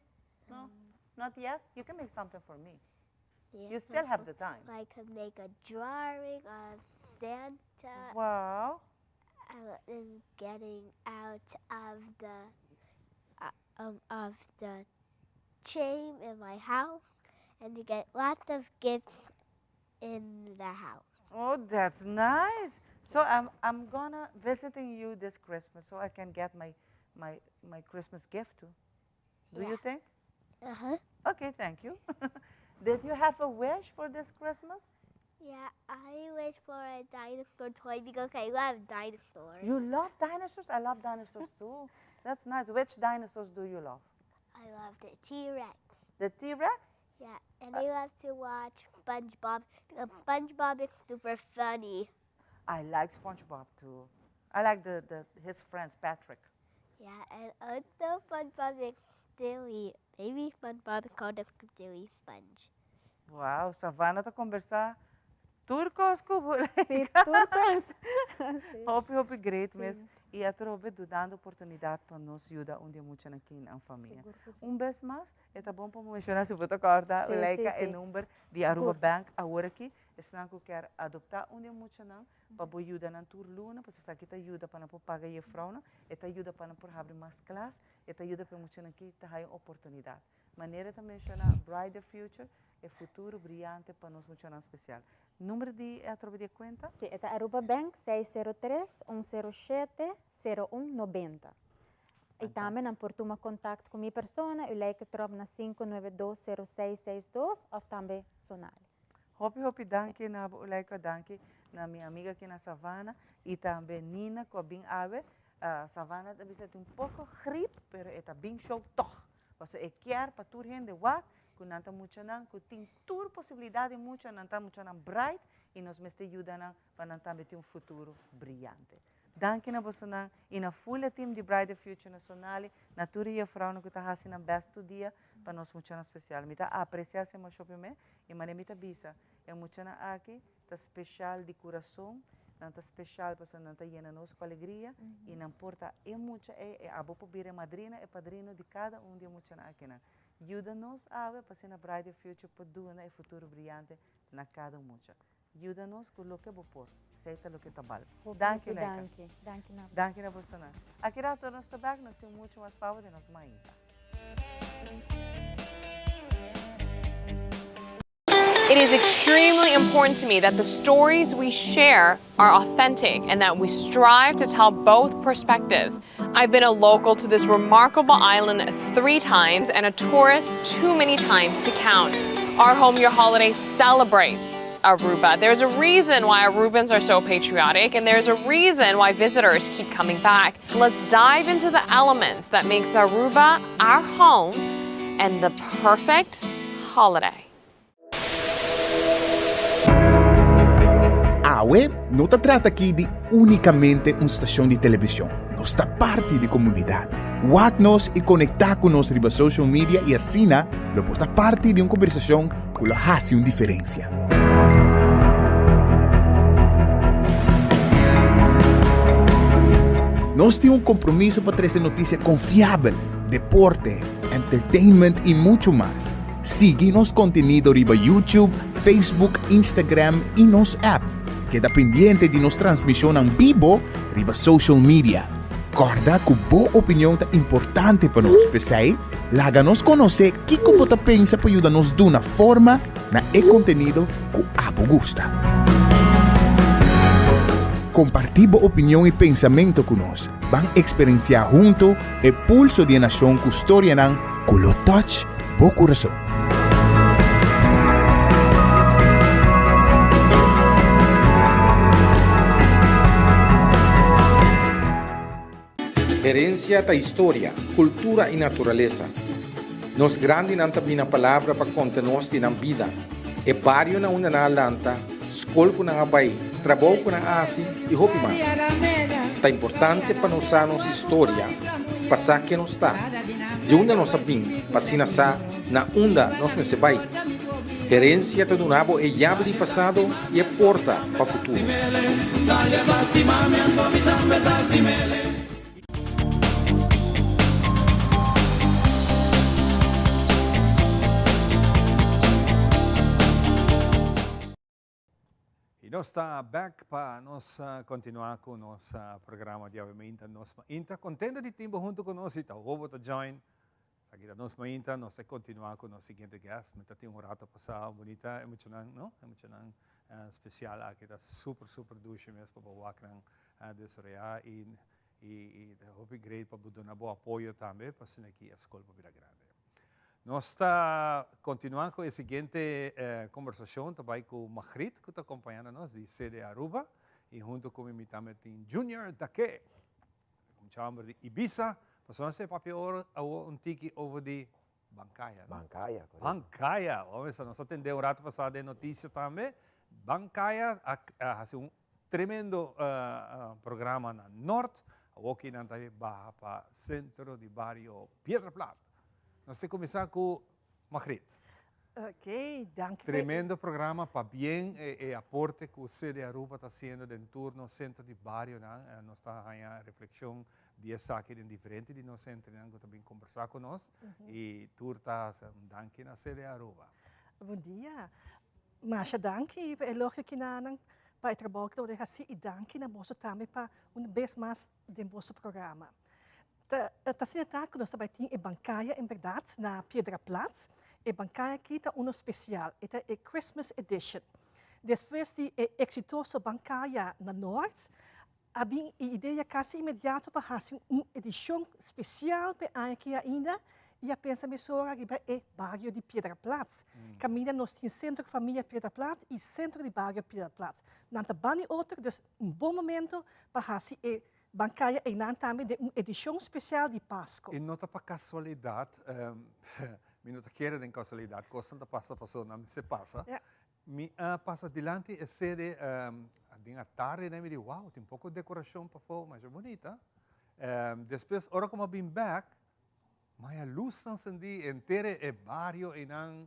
No? Not yet? You can make something for me. Yeah, You still have the time. I could make a drawing of Santa. Wow. And getting out of the uh, um, of the chain in my house and you get lots of gifts in the house. Oh, that's nice. So I'm I'm gonna visiting you this Christmas so I can get my my my Christmas gift too. Do you think? Uh-huh. Okay, thank you. Did you have a wish for this Christmas? Yeah, I wish for a dinosaur toy because I love dinosaurs. You love dinosaurs? I love dinosaurs too. That's nice. Which dinosaurs do you love? I love the T-Rex. The T-Rex? Yeah, and I love to watch SpongeBob because SpongeBob is super funny. I like SpongeBob too. I like the, the his friends Patrick. Yeah, and also SpongeBob is silly. Maybe SpongeBob is called a silly sponge. Wow, Savannah ta kombersá. Tur kos ku bo Sí, tur kos. Sí. Hopi hopi great mes i atrobe dudando oportunidat pa nos yuda un di e muchanan aki nan famia. Sigur ku si. Un bes mas e ta bon pa bo menshoná si bo ta kòrda Uleika e number di Aruba Bank awor aki esnan ku kier adoptá un di e muchanan pa bo yuda nan tur luna pasobra esaki ta yuda pa nan por paga jefrounan e ta yuda pa nan por habri mas klas e ta yuda pa e muchanan aki ta haya un oportunidat. Manera ta menciona Brighter Future, e futuro briyante pa nos muchanan special. Numero di e atrobe di e cuenta? Si, e ta Aruba Bank 603 107 0190. Y tambe nan por tuma contact cu mi persona, Ulijke Tromp na 592 0662 of tambe Sonali. Hopi hopi danki na bo Ulijke, danki na mi amiga aki na Savannah y tambe Nina cu a bin awe. Savannah ta bisa tin un poco griep pero e ta bin show toch. Pasobra e kier pa tur hende wak ku nan ta muchanan ku tin tur posibilidat di mucha, nan ta muchanan bright i nos mester yuda nan pa nan tambe tin un futuro briyante. Danki na bosonan i na full e team di Brighter Future na Sonali, na tur e jefrounan ku ta hasi nan best tur dia pa nos muchanan spesial. Mi ta apresia esei masho prome i manera mi ta bisa, e muchanan aki ta special di curason, nan ta special pasobra nan ta yena nos cu alegria y nan por ta e mucha ey, e abo por bira e madrina, e padrino di cada un di e muchanan akinan. Yuda nos awe pa asina Brighter Future por duna e futuro briyante na cada un mucha. Yuda nos cu loke bo por, esey ta loke ta bal. Danki Hopi Leika. danki. Danki na bo. Danki na bosonan. Aki rato nos ta bek, nos tin mucho mas pa bo den nos mainta. It is extremely important to me that the stories we share are authentic and that we strive to tell both perspectives. I've been a local to this remarkable island three times and a tourist too many times to count. Our Home Your Holiday celebrates Aruba. There's a reason why Arubans are so patriotic and there's a reason why visitors keep coming back. Let's dive into the elements that makes Aruba our home and the perfect holiday. Awe no ta trata aki di únikamente un stashon di televishon, nos ta parti di komunidat. Wak nos i konektá ku nos riba social media i asina lo por ta parti di un kombersashon ku lo hasi un diferensia. Nos tin un kompromiso pa trese notisia konfiabel, deporte, entertainment i muchu mas. Sigui nos kontenido riba YouTube, Facebook, Instagram i nos app. Keda pendiente di nos transmishonnan bibo riba social media. Kòrda ku bo opinion ta importante pa nos, p'esei laga nos konosé kiko bo ta pensa pa yuda nos duna forma na e kontenido ku abo gusta. Kompartí bo opinion i pensamentu ku nos. Ban eksperensiá huntu e pulso di e nashon ku storianan ku lo touch bo kurason. Herencia ta historia, cultura y naturalesa. Nos grandinan ta bini na palabra pa conta nos di nan bida, e bario na unda nan a lanta, skol ku nan a bai, trabou ku nan a hasi i hopi mas. Ta importante pa nos sa nos historia pa sa ken nos ta, di unda nos a bin pa asina sa na unda nos mester bai. Herensia ta duna bo e yabi di pasado i e porta pa futuro. Y nos ta back pa nos continua cu nos programa di awe mainta Nos Mainta. Contento di tin bo hunto cu nos y ta hobo ta join. Esaki ta Nos Mainta. Nos ta continua cu nos siguiente guest. Mi ta tin un rato pasa bunita e muchanan, no? E muchanan special aki ta super super dushi mes pa bo wak nan desaroya y y ta hopi great pa bo duna bo apoyo tambe pa asina ki e scol por bira grandi. Nos ta continua cu e siguiente conversacion ta bay cu Magriet cu ta acompañando nos di CD Aruba y hunto cu mi mi tambe tin Junior Dake, un chamber di Ibiza, pasobra nos ta papia awor un tiki over di Bancaya, no? Bancaya, correcto. Bancaya, bo mester, nos a tende un rato pasá den noticia tambe, Bancaya a haci un tremendo programa na Noord, awoki nan ta baha pa centro di bario Piedra Plat. Nos ta cuminsa cu Magriet. Ok, danki. Tremendo programa, pabien e aporte cu CD Aruba ta haciendo den tur nos centro di barionan. Nos ta haya reflexion di esaki den diferente di nos centronan cu ta bin combersa cu nos y tur ta un danki na CD Aruba. Bon dia. Masha danki pa e elogio kinanan pa e trabou cu ta worde haci y danki na boso tambe pa un bes mas den boso programa. Ta asina ta cu nos ta bay tin e bancaya en berdad na Piedra Plat. E bancaya aki ta uno special, e ta e Christmas Edition. Despues di e exitoso bancaya na Noord, a bin e idea casi inmediato pa haci un edicion special p'e aña aki ainda y a pensa mesora riba e bario di Piedra Plat. Caminda nos tin Centro Familia Piedra Plat y Centro di Bario Piedra Plat. Nan ta bani otro, dus un bon momento pa haci e Bancaya einan tambe den un edicion special di Pasco. E no ta pa casualidad, mi no ta kere den casualidad, cosnan ta pasa pasobra nan mester pasa. Mi a pasa dilanti e sede den atardi mi di wow tin poco decoracion pafo masha bunita. Despues ora cu mi a bin bek Maya lusnan sendí henter e bario einan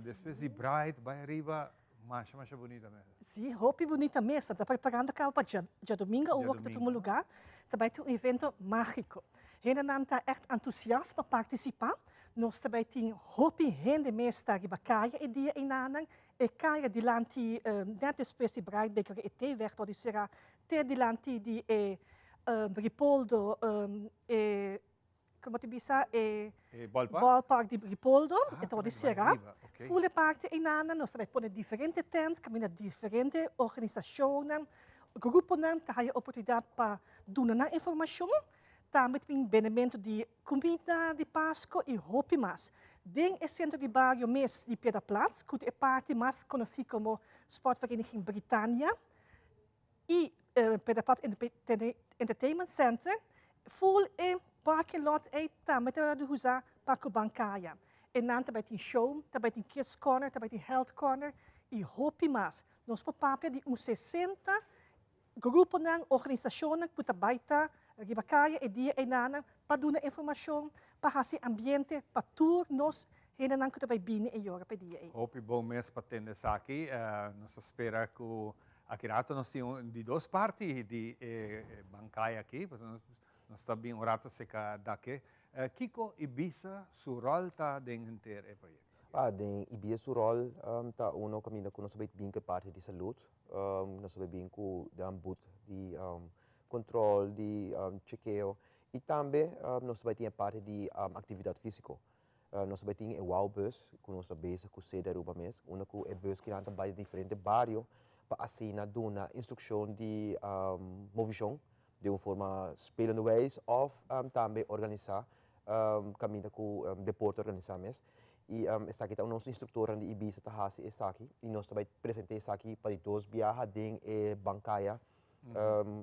despues di Bright bai ariba masha masha bunita mes. Sí, hopi bunita mes. Ta preparando caba pa djadomingo awor cu ta tuma lugar. Ta bai tin un evento magico. Hendenan ta echt entusiast pa participa. Nos ta bai tin hopi hende mes ta riba caya e dia einanan. E caya dilanti net despues di Bright Bakery e T-weg ta worde cera te dilanti di e Ripoldo e Como ti bisa e E ballpark? ballpark di Ripoldo, Ah, e ta worde ta bai será. riba, ok. Full e parti einanan nos ta bai pone diferente tents kaminda diferente organisacionnan, gruponan ta haya oportunidad pa duna nan informacion. Tambe ta bin bendemento di cuminda di Pasco y hopi mas. Den e centro di bario mes di Piedra Plat, cu ta e parti mas conoci como Sportvereniging Britannia, y Piedra Plat Entertainment Center, full e parking lot ey tambe ta wordo usa pa cu ban caya. Eynan ta bay tin show, ta bay tin kids corner, ta bay tin health corner y hopi mas. Nos por papia di un 60 gruponan, organisacionnan cu ta bay ta riba caya e dia eynanan pa duna informacion, pa haci ambiente pa tur nos hendenan cu ta bay bini e yora pa e dia ey. Hopi bon mes pa tende esaki. Nos ta spera cu Aki rato nos tin un di dos parti di e bancaya aki, pasobra nos nos ta bin un rato seca dake. Kico Ibisa su rol ta den henter e proyecto aki? Ah, den Ibisa su rol ta uno caminda cu nos ta bay bin cu e parti di salud, nos ta bay bin cu den but di control, di chekeo y tambe nos ta bay tin e parti di actividad fisico. Nos ta bai tin e Wow Bus ku nos ta bezig ku sede Aruba mes, unda ku e bus kinan ta bai di diferente bario pa asina duna instrukshon di movishon den un forma spelende wijs òf tambe organisá kaminda ku deporte organisá mes. I esaki ta nos instruktornan di Ibisa ta hasi esaki i nos ta bai present'é esaki pa di dos biaha den e bankaya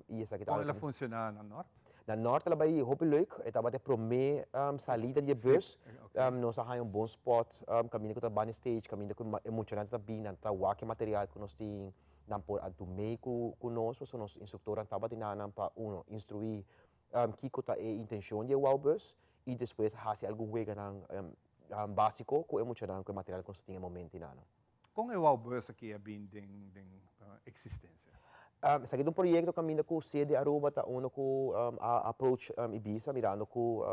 Y esaki ta Kon el a funciona na Noord? Na Noord el a bai hopi leuk. E tabata e prome salida di e bus. Nos a haña un bon spot kaminda ku ta banda stage, kaminda ku e muchanan ta bin, nan ta wak e material ku nos tin, nan por a dumei ku nos, pasobra nos instruktornan tabatin nan pa uno instruí kiko ta e intenshon di e wow bus i despues hasi algun weganan básiko ku e muchanan ku e material ku nos tin e momento einan. Kon e Wow Bus aki a bin den den existencia? Esaki ta un proyecto caminda cu CD Aruba ta uno cu a approach Ibisa mirando cu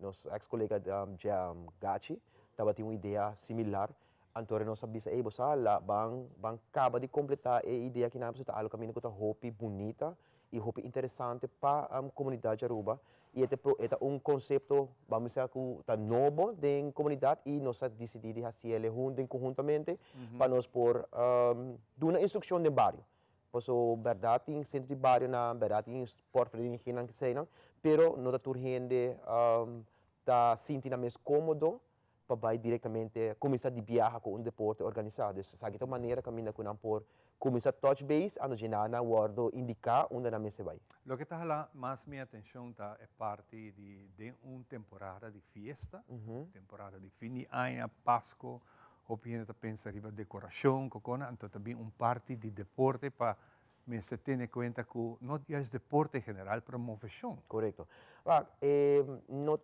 nos ex colega Gachi tabatin un idea similar anto nos a bisa ey bo sa la ban ban caba di completa e idea aki nan pasobra ta algo caminda cu ta hopi bunita y hopi interesante pa comunidad di Aruba y e ta e ta un concepto bam bisa cu ta nobo den comunidad y nos a dicidi di haciele hunto en conhuntamente pa nos por duna instruccion den bario paso berdad tin centro di barionan berdad tin sportverenigingnan eseynan pero no ta tur hende ta sinti nan mes comodo pa bai directamente cuminsa di biaha cu un deporte organisa. Dus esaki ta un manera caminda cu nan por cuminsa touch base anto dje nan wordo indica unda nan mester bai. Loke ta hala mas mi atencion ta e parti di den un temporada di fiesta, temporada di fin di aña, Pasco, hopi hende ta pensa riba decoracion, cocona, anto ta bin un parti di deporte pa mester tene cuenta cu no juist deporte en general, pero movecion. Corecto. Wak, e no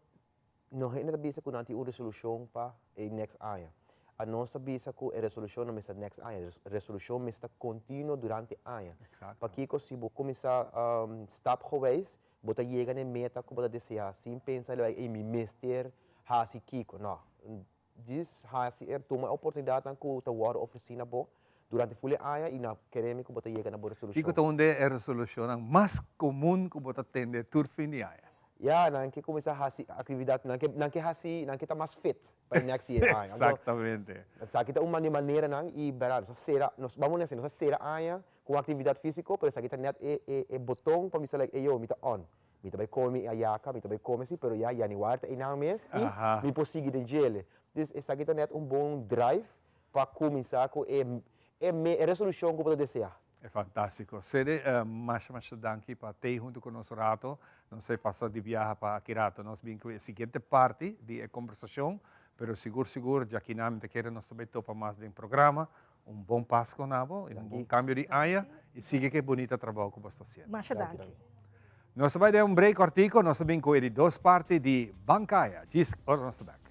No hende ta bisa ku nan tin un resolushon pa e next aña. Anos ta bisa ku e resolushon no mester next aña, resolushon mester ta kontinuo durante aña. Pakiko si bo kuminsá stapgewijs, bo ta yega na e meta ku bo ta deseá sin pensa like ey mi mester hasi kiko. No, djis hasi e tuma e oportunidatnan ku ta wòrdu ofresí na bo durante ful e aña i na kere mi ku bo ta yega na bo resolushon. Kiko ta un di e resolushonnan mas komun ku bo ta tende tur fin di aña? Ya, nan ke kuminsá hasi aktividat, nan ke nan ke hasi, nan ke ta mas fit pa e next year aña. Anto, Exactamente. esaki ta un di maneranan i bèrdat nos a sera, nos, bamos a nesei, nos a sera aña ku un aktividat físiko, pero esaki ta nèt e e e boton pa bisa like, eyo, mi ta on. Mi ta bai kome mi ayaka, mi ta bai kome si, pero ya yanüari ta einan mes i mi por sigui den djele. Dus esaki ta nèt un bon drive pa kuminsá ku e e me e resolushon ku bo ta deseá. E fantástiko. Sede, masha masha danki pa tei huntu ku nos rato. Nos e pasa di biaha pa aki rato. Nos bin ku e siguiente parti di e kombersashon, pero sigur sigur djakinan mi ta kere nos ta bai topa mas den programa. Un bon Pasko na bo i un bon kambio di aña i sigui ku e bunita trabou ku bo sta hasiendo. Masha danki. Nos ta bai den un break kòrtiku, nos ta bin ku e di dos parti di Bankaya. Djis ora nos ta bèk.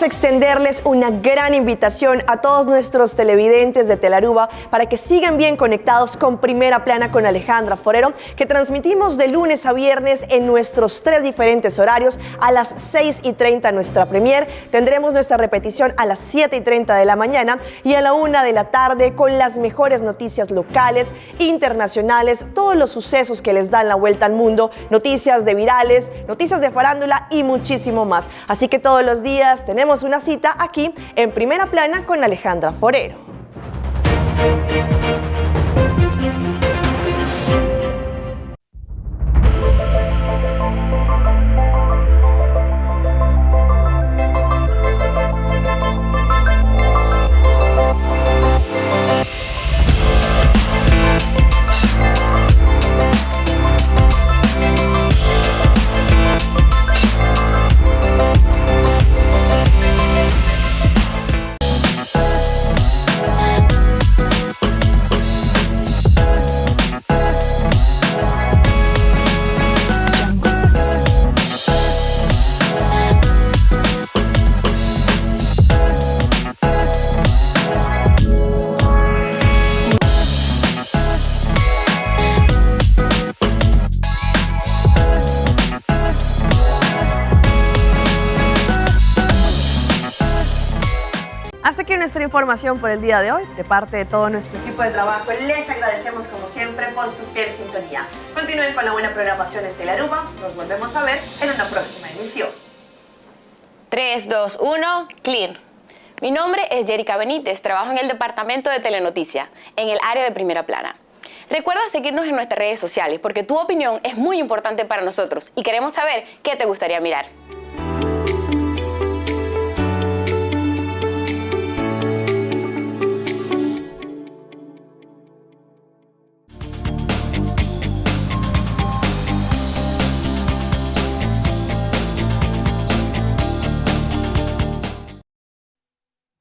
extenderles una gran invitación a todos nuestros televidentes de Telaruba para que sigan bien conectados con Primera Plana con Alejandra Forero, que transmitimos de lunes a viernes en nuestros tres diferentes horarios a las 6 y 30 nuestra premier. Tendremos nuestra repetición a las 7 y 30 de la mañana y a la 1 de la tarde con las mejores noticias locales, internacionales, todos los sucesos que les dan la vuelta al mundo, noticias de virales, noticias de farándula y muchísimo más. Así que todos los días tenemos una cita aquí en Primera Plana con Alejandra Forero. Hasta aquí nuestra información por el día de hoy. De parte de todo nuestro equipo de trabajo, les agradecemos como siempre por su fiel sintonía. Continúen con la buena programación en Telaruba. Nos volvemos a ver en una próxima emisión. 3, 2, 1, clear. Mi nombre es Jerica Benítez, trabajo en el departamento de Telenoticia, en el área de primera plana. Recuerda seguirnos en nuestras redes sociales porque tu opinión es muy importante para nosotros y queremos saber qué te gustaría mirar.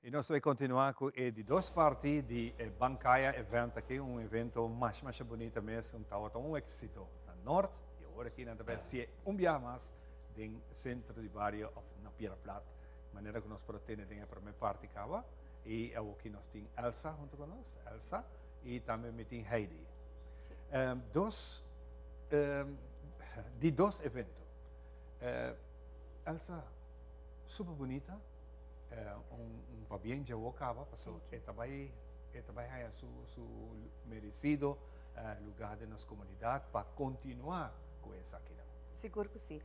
Y nos ta bay continua cu e di dos parti di e Bancaya event aki, un evento masha masha bunita mes, un tawata un exito na Noord y awor aki nan ta bay hacié un biaha mas den centro di bario of na Piedra Plat, manera cu nos por a tene den e prome parti caba y awor aki nos tin Elsa hunto cu nos, Elsa y tambe mi tin Heidi. Dos di dos evento. Elsa super bunita. Un pabien dje awor caba paso e ta bay e ta bay haya su su merecido lugar den nos comunidad pa continua cu esakinan. Sigur cu si.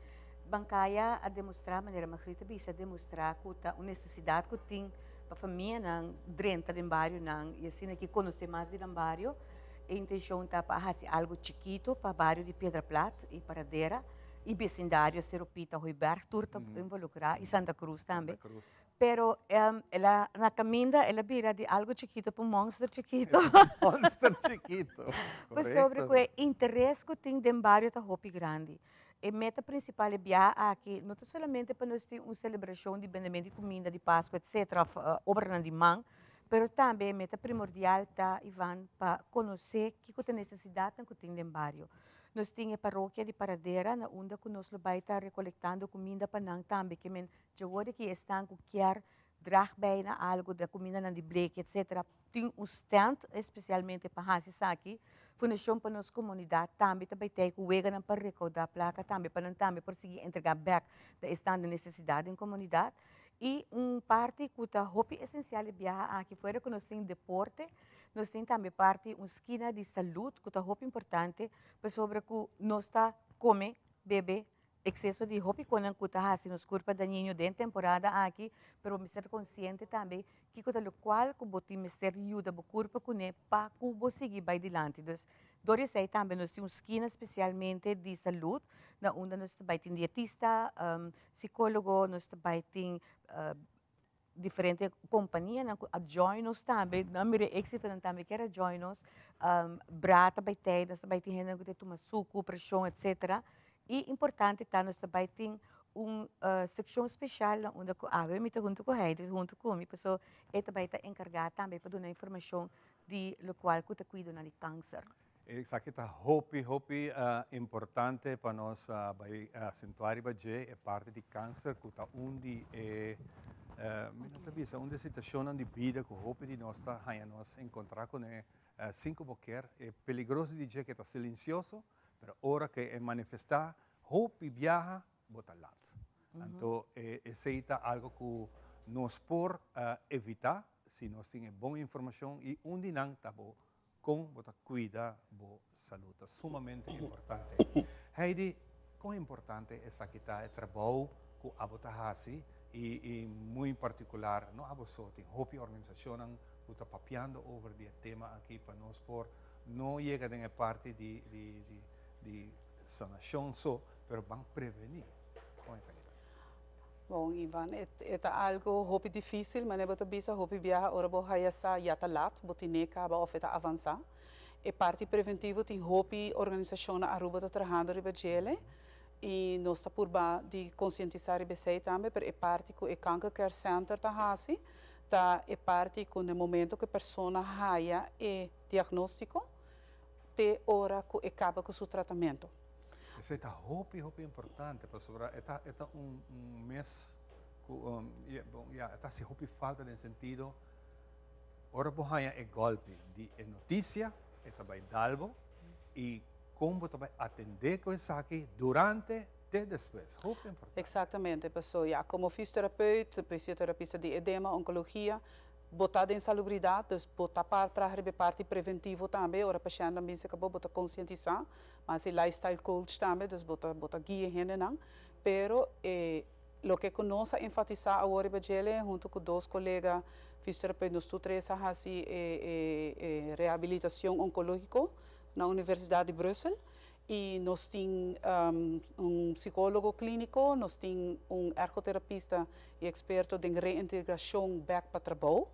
Bancaya a demostra, manera Margriet a bisa, a demostra cu ta un necesidad cu tin pa famianan drenta den barionan y asina ki conoce mas di nan bario. E intencion ta pa haci algo chikito pa bario di Piedra Plat y Paradera. y vecindario Cerro Pita, Hooiberg, tur ta involucra y Santa Cruz tambe. Pero el a, na caminda el a bira di algo chikito pa un monster chikito. Monster chikito, Pasobra cu e interes cu tin den bario ta hopi grandi. E meta principal e biaha aki no ta solamente pa nos tin un celebracion di bendemento di cuminda di Pascua etcetera of obranan di man, pero tambe e meta primordial ta, Ivan, pa conoce kico ta e necesidadnan cu tin den bario. Nos tin e parokia di Paradera na unda ku nos lo bai ta rekolektando kuminda pa nan tambe ke men djawor aki esnan ku kier drag bij na algu di kumindanan di bleki etcetera tin un stand espesialmente pa hasi esaki. Fundashon pa nos komunidat tambe ta bai tei ku weganan pa rekoudá plaka tambe pa nan tambe por sigui entregá bèk na esnan den nesesidat den komunidat. I un parti ku ta hopi esensial e biaha aki fuera ku nos tin deporte, nos tin tambe parti un skina di salud ku ta hopi importante pasobra ku nos ta kome, bebe ekseso di hopi konan ku ta hasi nos kurpa dañino den temporada aki, pero bo mester ta konsiente tambe kiko ta lokual ku bo tin mester yuda bo kurpa kuné pa ku bo sigui bai dilanti. Dus dor di esei tambe nos tin un skina spesialmente di salud na unda nos ta bai tin dietista, psicologo, nos ta bai tin diferente companianan cu a join nos tambe, nan mira e exitonan tambe kier a join nos, bra ta bai tey, nos ta bai tin hendenan cu ta tuma sucu, presion etcetera, y importante ta nos ta bai tin un seccion special na unda cu awe mi ta hunto cu Heidi hunto cu mi paso e ta bai ta encarga tambe pa duna informacion di locual cu ta cuidonan di cancer. Esaki ta hopi hopi importante pa nos bai asentuá riba dje, e parti di kanser ku ta un di e mi no ta bisa un di e situashonnan di bida ku hopi di nos ta haña nos enkontrá kuné sin ku bo kier. E peligroso di dje ke ta silensioso, pero ora ke e manifestá hopi biaha bo ta lat. Anto esei ta algu ku nos por evitá si nos tin e bon informashon i un di nan ta bo Kon bo ta kuida bo salú ta sumamente importante. Heidi, kon importante esaki ta e trabou ku abo ta hasi i i muy partikular no abo so, tin hopi organisashonnan ku ta papiando over di e tema aki pa nos por no yega den e parti di di di di sanashon so, pero ban prevení. Kon esaki ta? Bon, Ivan, e ta algo hopi dificil, manera bo ta bisa, hopi biaha ora bo haya sa ya ta lat, bo tine caba of e ta avansa. E parti preventivo tin hopi organisacion na Aruba ta trahando riba djele y nos ta purba di concientisa riba esey tambe, pero e parti cu e Kanker Care Center ta haci ta e parti cu na e momento cu e persona haya e diagnostico te ora cu e caba cu su tratamento. Esei ta hopi hopi importante pasobra e ta e ta un un mes ku bon ya e ta hasi hopi falta den sentido ora bo haña e gòlpi di e notisia e ta bai dal bo i kon bo ta bai atendé ku esaki durante te despues hopi importante. Exactamente paso ya komo fisioterapeut, fisioterapista di edema, onkologia Bo ta den salubridat, dus bo ta par traha riba e parti preventivo tambe, ora pashèntnan bin serka bo, bo ta konsientisá, mas e lifestyle coach tambe, dus bo ta bo ta guia e hendenan. Pero e loke ku nos a enfatisá awor riba djele huntu ku dos kolega fisioterapeut, nos tur tres a hasi e e e rehabilitacion onkológiko na Universidat di Brussel, I nos tin un psicologo clinico, nos tin un ergoterapista y experto den reintegracion bek pa trabou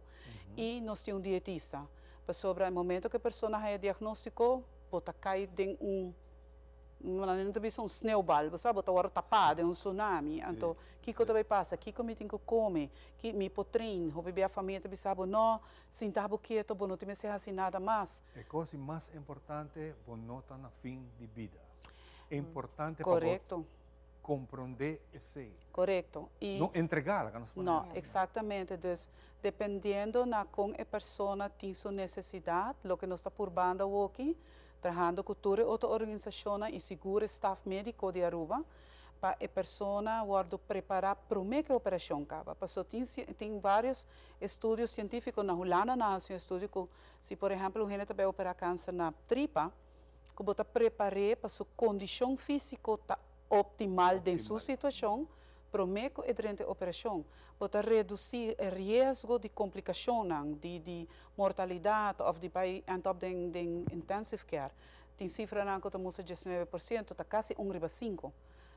y nos tin un dietista. Pasobra e momento cu e persona haya diagnostico, bo ta cay den un, nan ta bisa un sneeuwbal, bo sa, bo ta worde tapa den un tsunami. Anto, kico ta bay pasa? Kico mi tin cu come? Ki mi por train? Hopi bia famia ta bisa bo, no, Sinta bo keto, bo no tin mester hasi nada mas. E kos di mas importante, bo no ta na fin di bida. E importante pa bo komprondé esei. Korekto. I. No entregá, laga nos pone No, asina. eksaktamente. Dus, dependiendo na kon e persona tin su nesesidat, loke nos ta purbando awoki, trahando ku tur e otro organisashonnan i sigur e staf médiko di Aruba, pa e persona wòrdu prepará promé ku e operashon kaba. Pasobra tin tin vários Estudio cientifico na Hulanda nan haci un estudio cu si por ehempel un hende ta bay opera cancer na tripa, cu bo ta prepare pa su condicion fisico ta optimal den su situacion prome cu e drenta e operacion. Bo ta reduci e riesgo di complicacionnan, di di mortalidad of di bay end up den den intensive care. Tin cifranan cu ta mustra 19%, ta casi un riba cinco.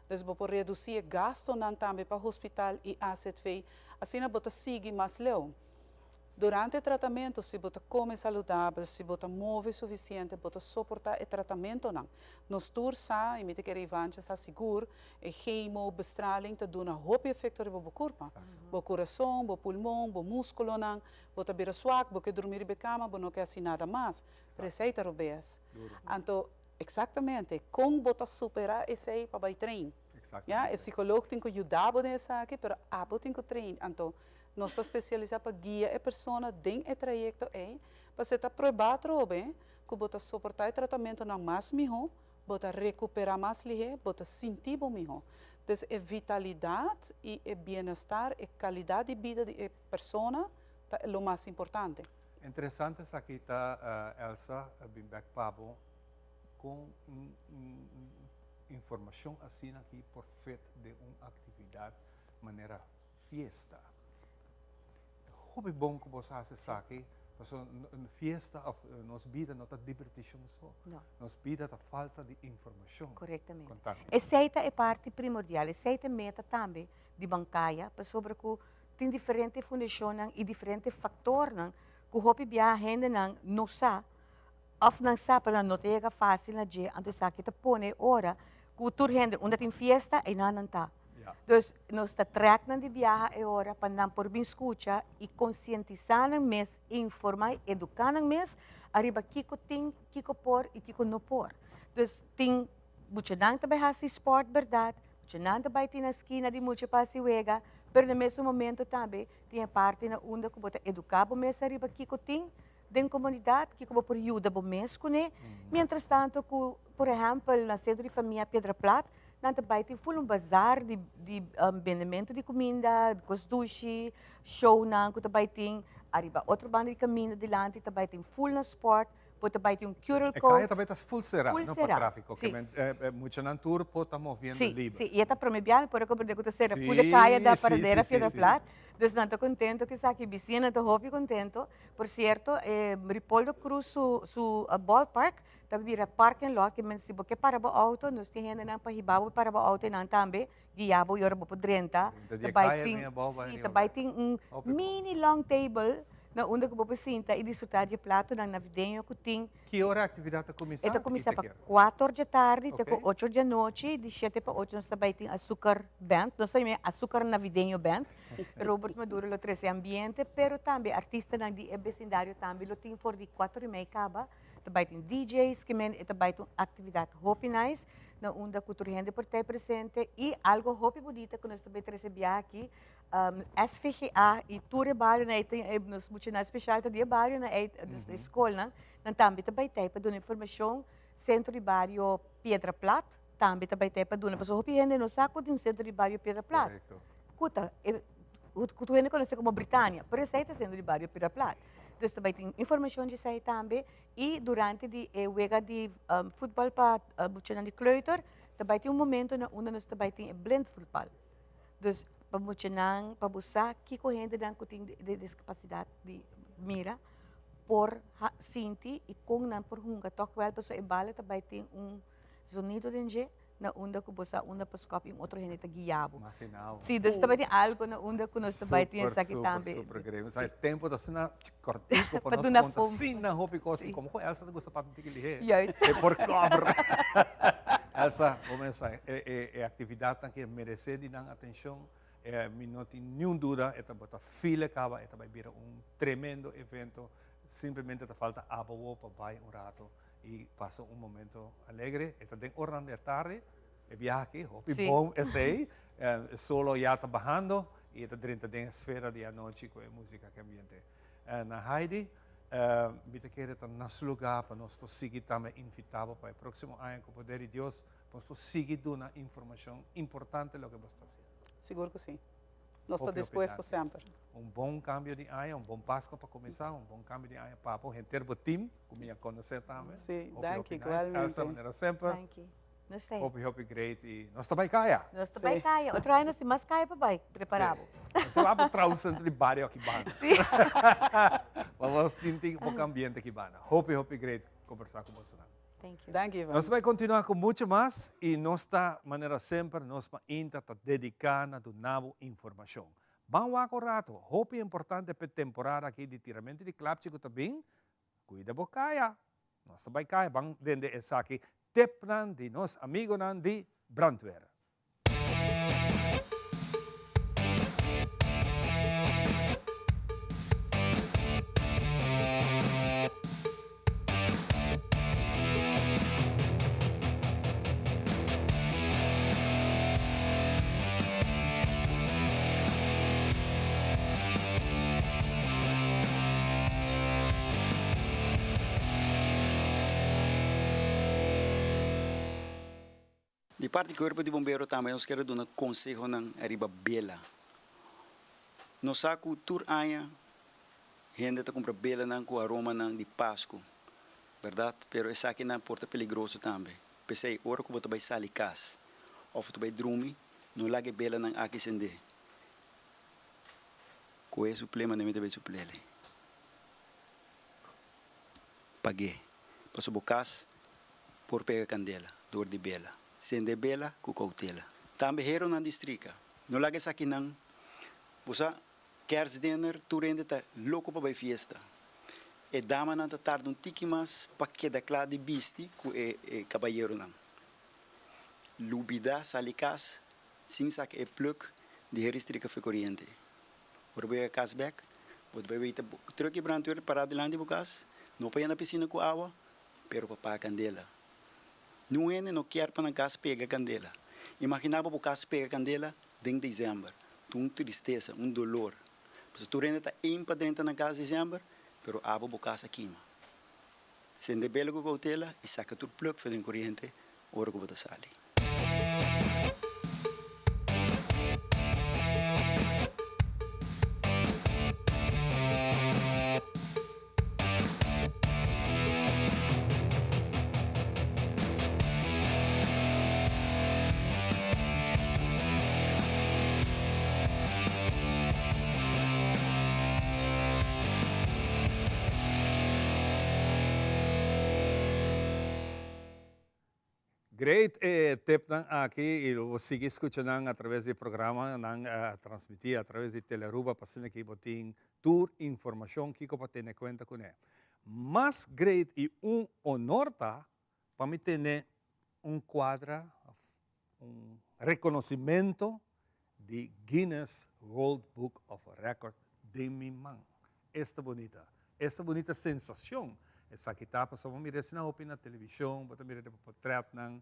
Dus bo por reduci e gastonan tambe pa hospital y AZV Asina bo ta sigui mas leu. Durante e tratamentu, si bo ta kome saludabel, si bo ta move sufisiente, bo ta soportá e tratamentonan. Nos tur sa, i mi ta kere Ivancha sa sigur, e chemo, bestraling ta duna hopi efekto riba bo kurpa. Bo kurason, bo pulmon, bo muskulonan, bo ta bira swak, bo ke drumi riba e kama, bo no ke hasi nada mas. Pero esei ta robes. Anto. Exactamente. Con bo ta supera esey pa bay train. Ya, e psicoloog tin cu yuda bo den esaki, pero abo tin cu train. Anto, nos ta specialisa pa guia e persona den e trayecto ey, pasobra ta prueba atrobe cu bo ta soporta e tratamentonan mas miho, bo ta recupera mas lihe, bo ta sinti bo miho. Dus e vitalidad y e bienestar, e calidad di bida di e persona ta lo mas importante. Interesante esaki ta Elsa, bin bek pa bo con un informacion asina aki por fit den un actividad manera fiesta. Hopi bon cu boso haci esaki, pasobra fiesta of nos bida no ta diberticion so. No. Nos bida ta falta di informacion. Correctamente. Conta. Esey ta e parti primordial, esey ta e meta tambe di Bancaya, pasobra cu tin diferente fundacionnan y diferente factornan cu hopi biaha hendenan no sa of nan sa pero nan no ta yega facil na dje, anto esaki ta pone e ora cu tur hende unda tin fiesta eynan nan ta. Dus nos ta trek nan di biaha e ora pa nan por bin scucha y concientisa nan mes, informa y educa nan mes ariba kico tin, kico por y kico no por. Dus tin muchanan ta bay haci sport berdad, muchanan ta bay tin na skina di mucha pa haci wega, pero na mesun momento tambe tin e parti na unda cu bo ta educa bo mes ariba kico tin den comunidad, kico bo por yuda bo mes cune. Mientras tanto cu, por ehempel, na Centro di Famia Piedra Plat, nan ta bay tin full un bazaar di di bendemento di cuminda, cos dushi, shownan cu ta bay tin ariba otro banda di caminda dilanti ta bay tin full na sport, bo ta bay tin un QR E code. caya ta bay ta full cera, Full no pa cera, trafico, si. ke men muchanan tur por ta moviendo Si, liber. si, y e ta prome biaha mi por a comprende cu ta cera full e Si, caya da si, Paradera si, si, Piedra si. Plat, dus nan ta contento cu esaki, bisiñanan ta hopi contento. Por cierto, e Ripoldo Cruz su su ballpark ta bira parking lot, ke men si bo ke para bo auto, nos tin hendenan pa hiba bo para bo auto einan tambe, guia bo y ora bo por drenta. Drenta di Ta e bai kaya tin, bin abou bai si, riba ta bai bai. tin un Hopi bon. mini long table na unda ku bo por sinta y disfruta di e platonan navideño ku tin. Ki ora e actividad ta cuminsa E ta y cuminsa te pa ki ora? cuater dje tardi te cu Ok. ocho dje anochi, di shete pa ocho nos ta bai tin Azúcar Band, nos ta yama e Azúcar Navideño Band. Robert Maduro lo trece ambiente, pero tambe artistanan di e becindario tambe lo tin for di cuater y mei caba, ta bai tin DJ's, ke men e ta bai tin un actividad hopi nice, na unda cu tur hende por ta presente y algo hopi bunita cu nos ta bai trece bia aki, SVGA y tur e barionan ey tin, nos muchanan special ta di e barionan ey, dus e scolnan, nan tambe ta bai tey pa duna informacion, Centro di Bario Piedra Plat tambe ta bai tey pa duna, pasobra hopi hende no sa cu tin un Centro di Bario Piedra Plat. Cu ta e, cu tur hende conoce como Britania, pero esey ta Centro di Bario Piedra Plat. Dus ta bai tin informacion di esey tambe y durante di e wega di futbal pa muchanan di kleuter ta bai tin un momento na unda nos ta bai tin e blind futbal. Dus pa muchanan, pa bo sa kico hendenan cu tin di discapacidad di mira por sinti y con nan por hunga toch wel pasobra e bala ta bai tin un zonido den dje na unda cu bo sa unda pa scop y un otro hende ta guia bo. Imagina bo. Si, dus ta bai tin algo na unda cu nos ta bai tin Super, esaki super, tambe. super great. Sa e tempo ta asina cortico pa Pa nos duna conta fom. asina hopi cos y como cu Elsa ta gusta papia un tiki lihe, Juist. e por cover. Elsa, bo mester sa e e e actividadnan ke merece di nan atencion, mi no tin niun duda e ta bo ta file caba e ta bai bira un tremendo evento, simplemente ta falta abo wo pa bai un rato y pasa un momento alegre. E ta den oranan di atardi, e biaha aki, hopi Sí. bon esey. E solo ya ta bahando y e ta drenta den e sfera di anochi cu e musica aki ambiente. Na Heidi, mi ta kere ta na su lugar pa nos por sigui tambe invita bo pa e proximo aña cu poder di Dios nos por sigui duna informacion importante loke bo sta haciendo. Sigur cu si. Nos ta Hopi, hopi dispuesto danki. semper. Un bon cambio di aña, un bon Pascua pa cuminsa, un bon cambio di aña pa bo, henter bo team cu mi a conoce tambe. Sí, Hopi, danki, hopi nice. igualmente. Elsa, manera semper. Danki. Nos ta Hopi, hopi great y nos ta bay caya. Nos ta bay caya. Otro aña nos tin mas caya pa bay. Prepara bo. Nos ta bay pa traha centro di bario aki banda. Sí. Pa nos tin tin poco ambiente aki banda. Hopi, hopi great conversa cu bosonan. Thank you. Danki, Ivan. Nos ta bay continua cu mucho mas y nos ta, manera semper, nos mainta ta dedica na duna bo informacion. Ban wak un rato, hopi importante p'e temporada aki di tiramento di klapchi cu ta bin, cuida bo caya. Nos ta bay caya, ban dende esaki tipnan di nos amigonan di brandweer. parti Cuerpo di Bombero tambe nos kier a duna consehonan ariba bela. Nos sa cu tur aña hende ta cumpra belanan cu aromanan di Pascu, berdad? Pero esakinan por ta peligroso tambe. P'esey ora cu bo ta bay sali cas of bo ta bay drumi, no laga e belanan aki sende. Cohe su plema den mi ta bay suplele. Pag'é, pasobra bo kas por pega kandela dor di bela. Sende bela ku koutela. Tambe heronan di strika, no laga esakinan. Bo sa, kerstdinner tur hende ta loko pa bai fiesta. E damanan ta tarda un tiki mas pa keda kla di bisti ku e kabayeronan. Lubidá sali kas sin saka e plug di heri strika fu koriente. Ora bo yega kas bek, bo ta bai weita bo truck di brandweer pará dilanti bo kas, no pa yena pisina ku awa, pero pa paga kandela. Niun hende no kier pa nan kas pega kandela. Imaginá bo bo kas pega kandela den desèmber. Ta un tristesa, un dolor. Pasobra tur hende ta aim pa drenta nan kas desèmber, pero abo bo kas a kima. Sende bela ku koutela i saka tur plug for den koriente ora ku bo ta sali. Great e tipnan aki y lo bo sigui scucha nan a traves di e programa nan transmiti a traves di Telearuba pa asina ki bo tin tur informacion kico pa tene cuenta cune. Mas great y un honor ta pa mi tene un cuadra of un reconocimento di Guinness World Book of Record den mi man. Esta bunita. Esta bunita sensacion esaki ta pasobra bo mira esnan hopi na television, bo ta mira den potretnan,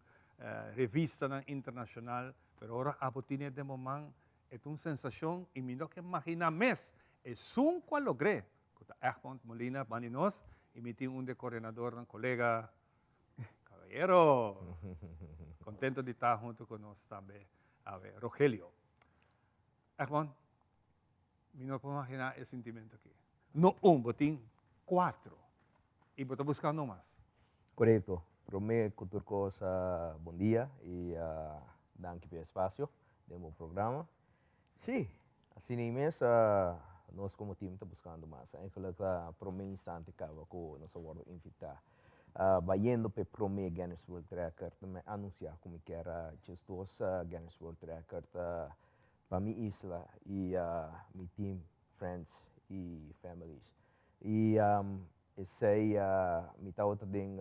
revistanan internacional, pero ora abo tine den bo man e ta un sensacion y mi no ke magina mes esun cu a logr'e, cu ta Egmond Molina bandi nos y mi tin un di e coordinadornan, colega Caballero! Contento di ta hunto cu nos tambe awe. Rogelio. Egmond, mi no por imagina e sintimento aki. No un, bo tin cuatro. Y bo ta buscando mas. Corecto. Prome cu tur cos, bon dia y danki pa e espacio den bo programa. Sí, asina ei mes nos como team ta buscando mas. Eigenlijk ta prome instante caba cu nos a wordo invita. Bayendo p'e prome Guinness World Record mi a anuncia cu mi kier just dos Guinness World Record pa mi isla y mi team, friends y families. Y esey mi tabata den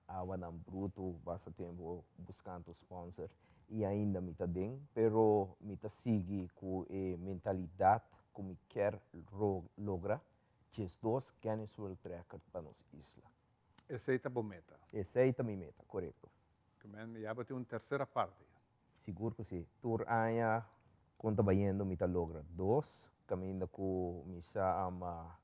awanan bruto basta tempo buscando sponsor y ainda mi ta den, pero mi ta sigui cu e mentalidad cu mi kier logra 12 Guinness World Record pa nos isla. Esey ta bo meta? Esey ta mi meta, corecto. Kemen ya bo tin un tercera parti. Sigur cu si. Tur aña con ta bayendo mi ta logra dos, caminda cu mi sa ama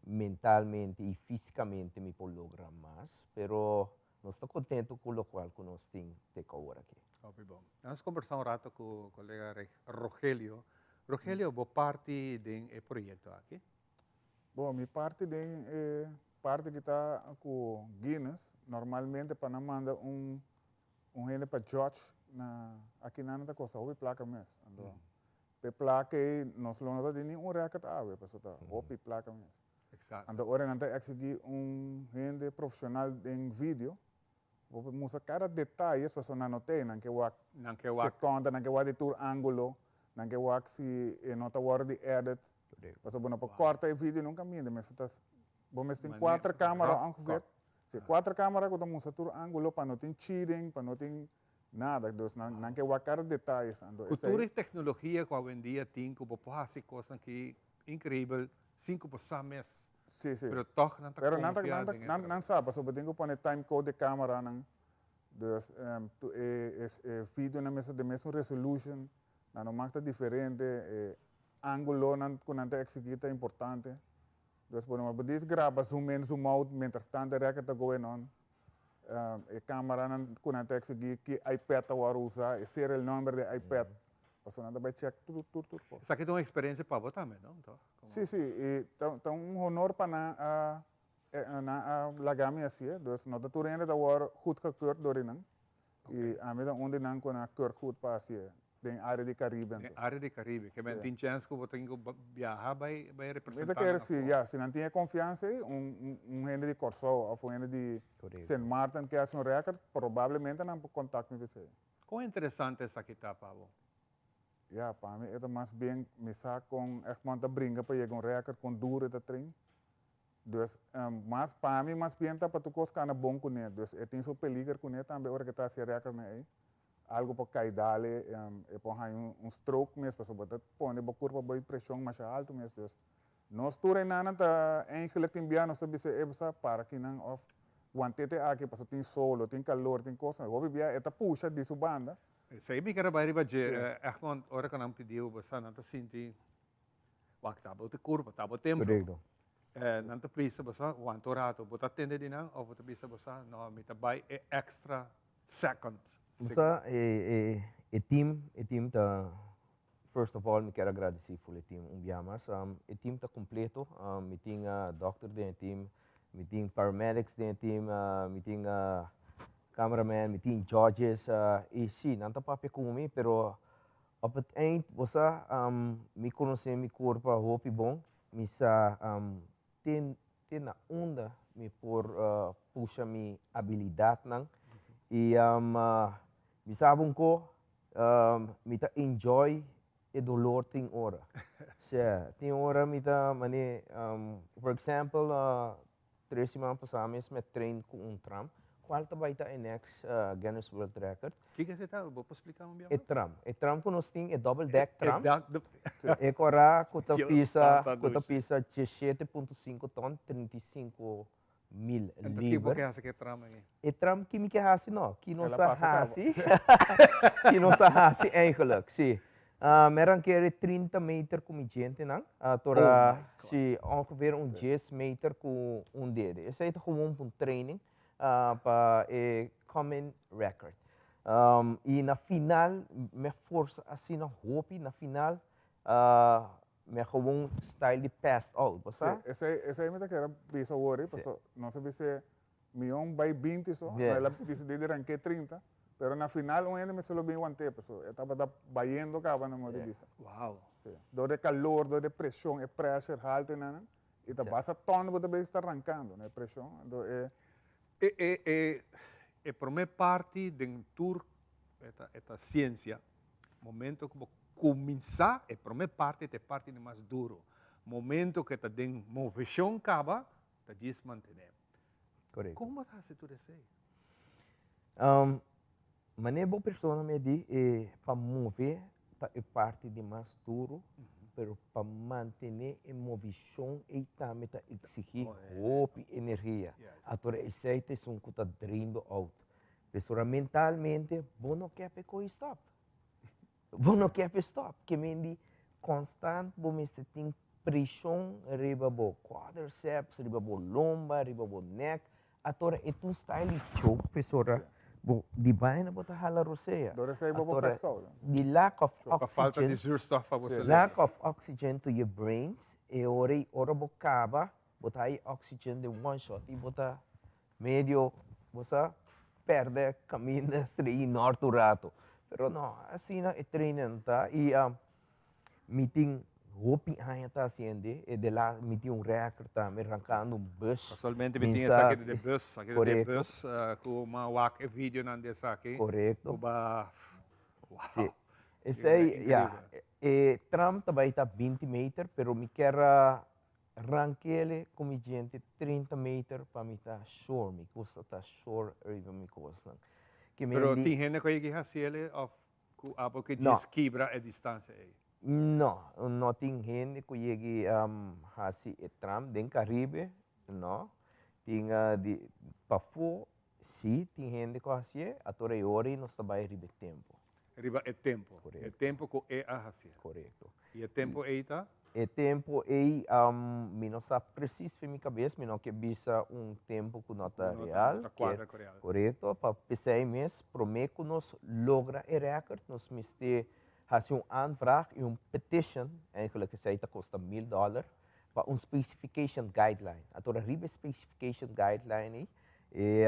mentalmente y fisicamente mi por logra mas, pero nos ta contento cu locual cu nos tin te cu awor aki. Hopi bon. Nos combersa un rato cu colega Rogelio. Rogelio, bo parti den e proyecto aki? Bon, mi parti den e parti ki ta cu Guinness. Normalmente pa nan manda un un hende pa judge na aki nan ta costa hopi placa mes. Anto p'e placa ey nos lo no ta tin ningun record awe pasobra ta hopi placa mes. Anto ora nan ta exigi un hende profesional den video bo por mustra cada detayes pasobra nan no t'ey nan ke wak seconda nan ke wak di tur angulo nan ke wak si e no ta worde di edit pasobra bo no por corta e video nunca minde mester ta bo mester tin cuater camera ongeveer. Si cuater camera cu ta mustra tur angulo pa no tin cheating, pa no tin nada. Dus nan nan ke wak cada detayes. Anto Cu tur e tecnologia cu awendia tin cu bo por haci cosnan ki increibel sin cu bo sa mes. Si, si. Pero toch nan ta Pero nan ta, confia nan ta, den e nan, trabou. nan sa pasobra bo tin cu pone time code di cameranan. Dus tu e e e videonan mester den mesun resolution. Nan no mag ta diferente. E angulonan cu nan ta exigi ta importante. Dus bo no por dis graba zoom in zoom out mientras tanto e record ta going on. E camaranan cu nan ta exigi ki iPad ta worde usa, e serial number di iPad, pasobra nan ta bay check tur tur tur cos. Esaki ta un experiencia pa bo tambe, no? Toch? Si, si, y ta un honor pa nan a nan a laga mi haci'e, dus no ta tur hende ta worde goedgekeurd door di nan, y ami ta un di nan cu nan a keur goed pa haci'e. Den área di Caribe anto. Den área di Caribe. Ke men tin chèns ku bo tin ku biaha bai bai representá nan afó. Mi ta kere si, ya, si nan tin e konfiansa ei, un un hende di Kòrsou òf un hende di Sint Maarten ke hasi un rèkòrt, probablemente nan por kontakt mi p'esei. Kon interesante esaki ta pa bo? Ya, pa mi e ta mas bien mi sa kon Egmond ta bringa pa yega un rèkòrt, kon duru e ta train. Dus, mas pa mi mas bien ta pa tur kos kana bon kuné. Dus e tin su peliger kuné tambe ora ke ta hasi e rèkòrtnan ei. Algo por cay dale, e por haña un stroke mes pasobra bo ta pone bo curpa boy presion masha alto mes. Dus nos tur enanan ta eigenlijk tin bia nos ta bisa e sa para kinan of wantete aki pasobra tin solo, tin calor, tin cosnan. Hopi bia e ta pusha di su banda. Esey mi kere bay riba dje, Egmond, ora cu nan pidiu bo sa nan ta sinti wak ta bo curpa, ta bo templo. Nan ta bisa bo sa wanta un rato, bo ta tende di nan of bo ta bisa bo sa no mi ta bay e extra second. Bo sa e e team e team ta first of all mi kier a gradeci full e team un bia mas e team ta completo mi tin doctor den e team mi tin paramedics den e team mi tin cameraman mi tin judges y si nan ta papia cu mi pero op het eind bo sa mi conoce mi curpa hopi bon mi sa Te te na unda mi por pusha mi abilidadnan y mi sa bon co mi ta enjoy e dolor tin ora. Sea, tin ora mi ta mane, for example, tres siman pasa mes mi a train cu un tram, cual ta bay ta e next Guinness World Record. Kiko esei ta? Bo por splika un bia mas? E tram. E tram ku nos tin, e double deck tram. E kora ku ta pisa, ku ta pisa 17.5 ton, 35,000 liber. Enton ki bo ke hasi ku e tram ei? E tram ki mi ke hasi no, ki nos a hasi, ki nos a hasi eigenlijk, si. Mi a rank'é 30 meter ku mi djentenan, tora si ongeveer un 10 meter ku un dede. Esei ta gewoon pa un training. pa e coming record. Y na final mi a forsa asina hopi, na final mi a gewoon style di passed out, bo sa? Sí, esey, esey mi ta kere bisa awor, sí. Paso nos a bisa mion bay 20 so, yeah. No el a decidi di ranke 30, pero na final un hende mester lo bin wante, paso e tabata bayendo caba na modo di bisa. Wow. Sí, door de calor, door de presion, e pressure halto y nan, Y ta basa ton bo ta bezig ta rancando, no e presion. Anto e. E e e e prome parti den tur e ta e ta ciencia. Momento cu bo cuminsa e prome parti ta e parti di mas duro. Momento cu e ta den movecion caba ta djis mantene. Correcto. Con bo ta haci tur esey? Um, Manera bo persona mi a di e pa move ta e parti di mas duro, pero pa mantene e movishon ei tambe ta exigi hopi energia. Atora esei ta esun ku ta drain bo out. Pasobra mentalmente bo no ke pa e koe stop. Bo no ke pa e stop. Ke men di konstant bo mester tin preshon riba bo quadriceps, riba bo lomba, riba bo nek, Atora e ta un style di choke pesora bo di baina bo ta hala rosea. Door esei bo por pestouda. Di lack of Pa falta di oxygen, zuurstof pa bo cerebro. lack of oxygen to your brains e ora ei ora bo caba bo ta haña oxygen den one shot y bo ta medio bo sa perde caminda strei nort un rato. Pero no asina e trainen ta y Mi tin hopi aña ta haciende e de la mi tin un record tambe rancando un bus. Casualmente mi tin esaki di de bus, aki di de bus cu mi a wak e videonan di esaki. Correcto. Cu ba wow. Si. Esey ya, e tram ta bay ta 20 meter pero mi kier a rankele cu mi djente 30 meter pa mi ta sure, mi gusta ta sure riba mi cosnan. Pero tin hende cu a yega haciele of Ku abo ke djis kibra e distansia ei? No, no tin hende ku yegi hasi e tram den Karibe, no. Tin di pafó, sí, tin hende ku hasié, atora e ora ei nos ta bai riba e tempu. Riba e tempo. E tempo ku e a hasié. Korekto. I e tempo ei ta? E tempo ei mi no sa precies fen mi kabes, mi no ke bisa un tempo ku no ta real. No ta kuadra ku real. Korekto, pa p'esei mes promé ku nos logra e rèkòrt nos mester hasi un aanvraag i un petition, eigenlijk esei ta kosta mil dòler, pa un specification guideline. Atora riba e specification guideline ei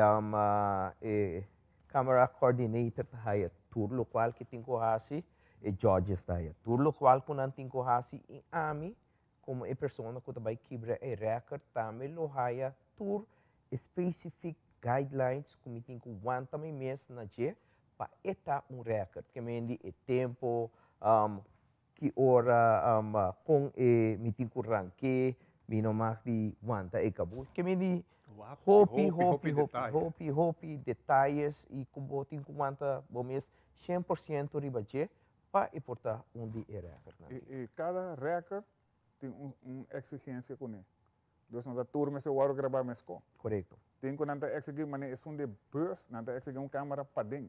e camera coordinator ta haya tur lokual ke tin ku hasi, E judges ta haya tur locual cu nan tin cu haci y ami como e persona cu ta bay kibra e record tambe lo haya tur e specific guidelines cu mi tin cu wanta mi mes na dje pa e ta un record. Ke mendi e tempo, ki ora, con e mi tin cu ranke, mi no mag di wanta e kabu. Ke mendi hopi, hopi, hopi, hopi, hopi detayes y cu bo tin cu wanta bo mes 100% riba dje pa e por ta un di e rèkòrtnan. I kada rèkòrt tin un eksigensia kuné. Dus no ta tur mester wòrdu grabá meskó. Korekto. Tin ku nan ta eksigí manera esun di bùs, nan ta eksigí un kámara paden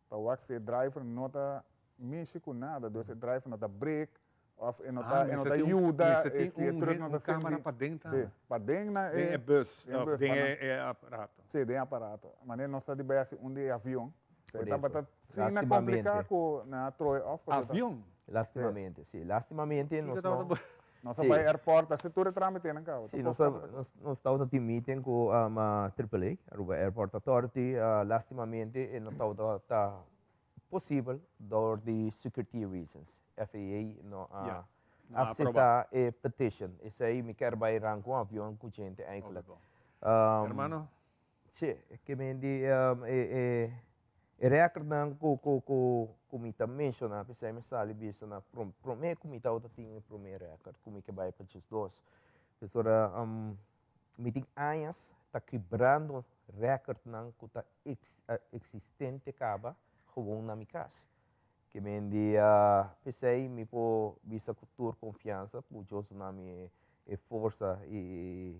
pa wak si e driver no ta mishi ku nada, dus e driver no ta brek òf e no ta e no ta yuda si e trùk no ta sindi. Si, paden na e. Den e bùs òf den e aparato. Si, den e aparato. Manera nos ta di bai hasi un di e avion. E tabata asina kompliká ku nan a troe òf. Avion? Lastimamente, si. Lastimamente nos no. Nos a bai airport, hasi tur e trámitenan kaba. Si, nos tabata tin meeting ku AAA, Aruba Airport Authority. Lastimamente e no tabata ta posibel door di security reasons. FAA no a acepta e petition. Esey mi kier bay ranca un avion cu gente eigenlijk. Hermano? Si, ke men di e recordnan cu mi ta menciona, pesey mi sali bisa na prome cu mi tabata tin e prome record cu mi ke bay pa 12. Pasobra Mi tin añas ta kibrando recordnan cu ta existente caba gewoon na mi cas. Ke men di p'esey mi por bisa cu tur confiansa cu Dios duna mi e forsa y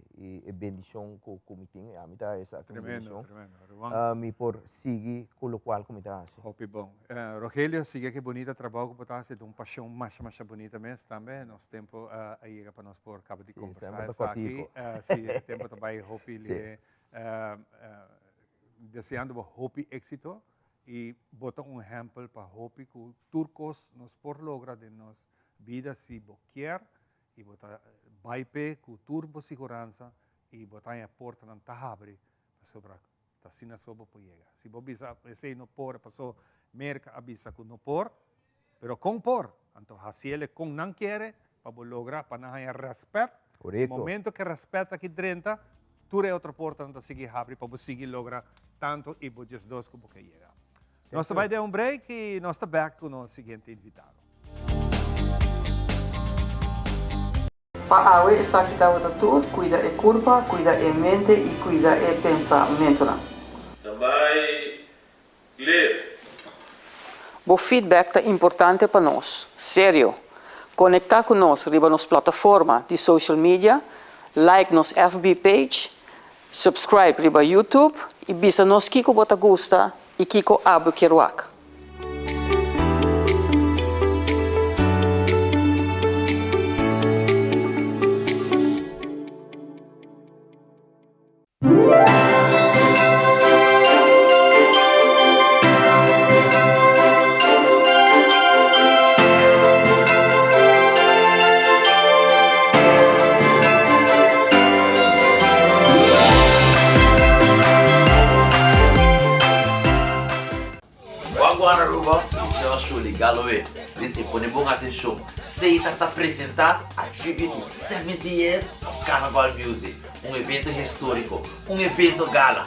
e bendicion cu mi tin, ami ta esaki un bendicion, mi por sigui cu locual cu mi ta haci. Hopi bon. Rogelio, sigui ki bunita trabou cu bo ta haci, ta un pasion masha masha bunita mes tambe. Nos tempo a yega pa nos por caba di combersa esaki. Si, e tempo ta bay hopi lihe. Deseando bo hopi exito y bo ta un ehempel pa hopi cu tur cos nos por logra den nos bida si bo kier y bo ta bay p'e cu tur bo siguransa y bo ta haña portanan ta habri pasobra Ta asina so bo por yega. Si bo bisa esey no por paso Merca a bisa cu no por, pero con por? Anto haciele con nan kiere pa bo logra pa nan haya respet. Correcto. Momento cu e respet aki drenta, tur e otro portanan ta sigui habri pa bo sigui logra tanto y bo 12 cu bo ke yega. Nos ta bay den un break y nos ta back cu nos siguiente invitado. Pa awe esaki tabata tur, cuida e curpa, cuida e mente y cuida e pensamentonan. Ta bai clear. Bo feedback ta importante pa nos. Serio! Conecta cu nos riba nos plataforma di social media, like nos FB page, subscribe riba YouTube y bisa nos kico bo ta gusta y kico abo kier wak. Wagwan Aruba, yours truly, Galloway. Listen, pone bon atencion. Satan ta presenta a tribute to 70 years of Carnival music. Un evento historico, un evento gala.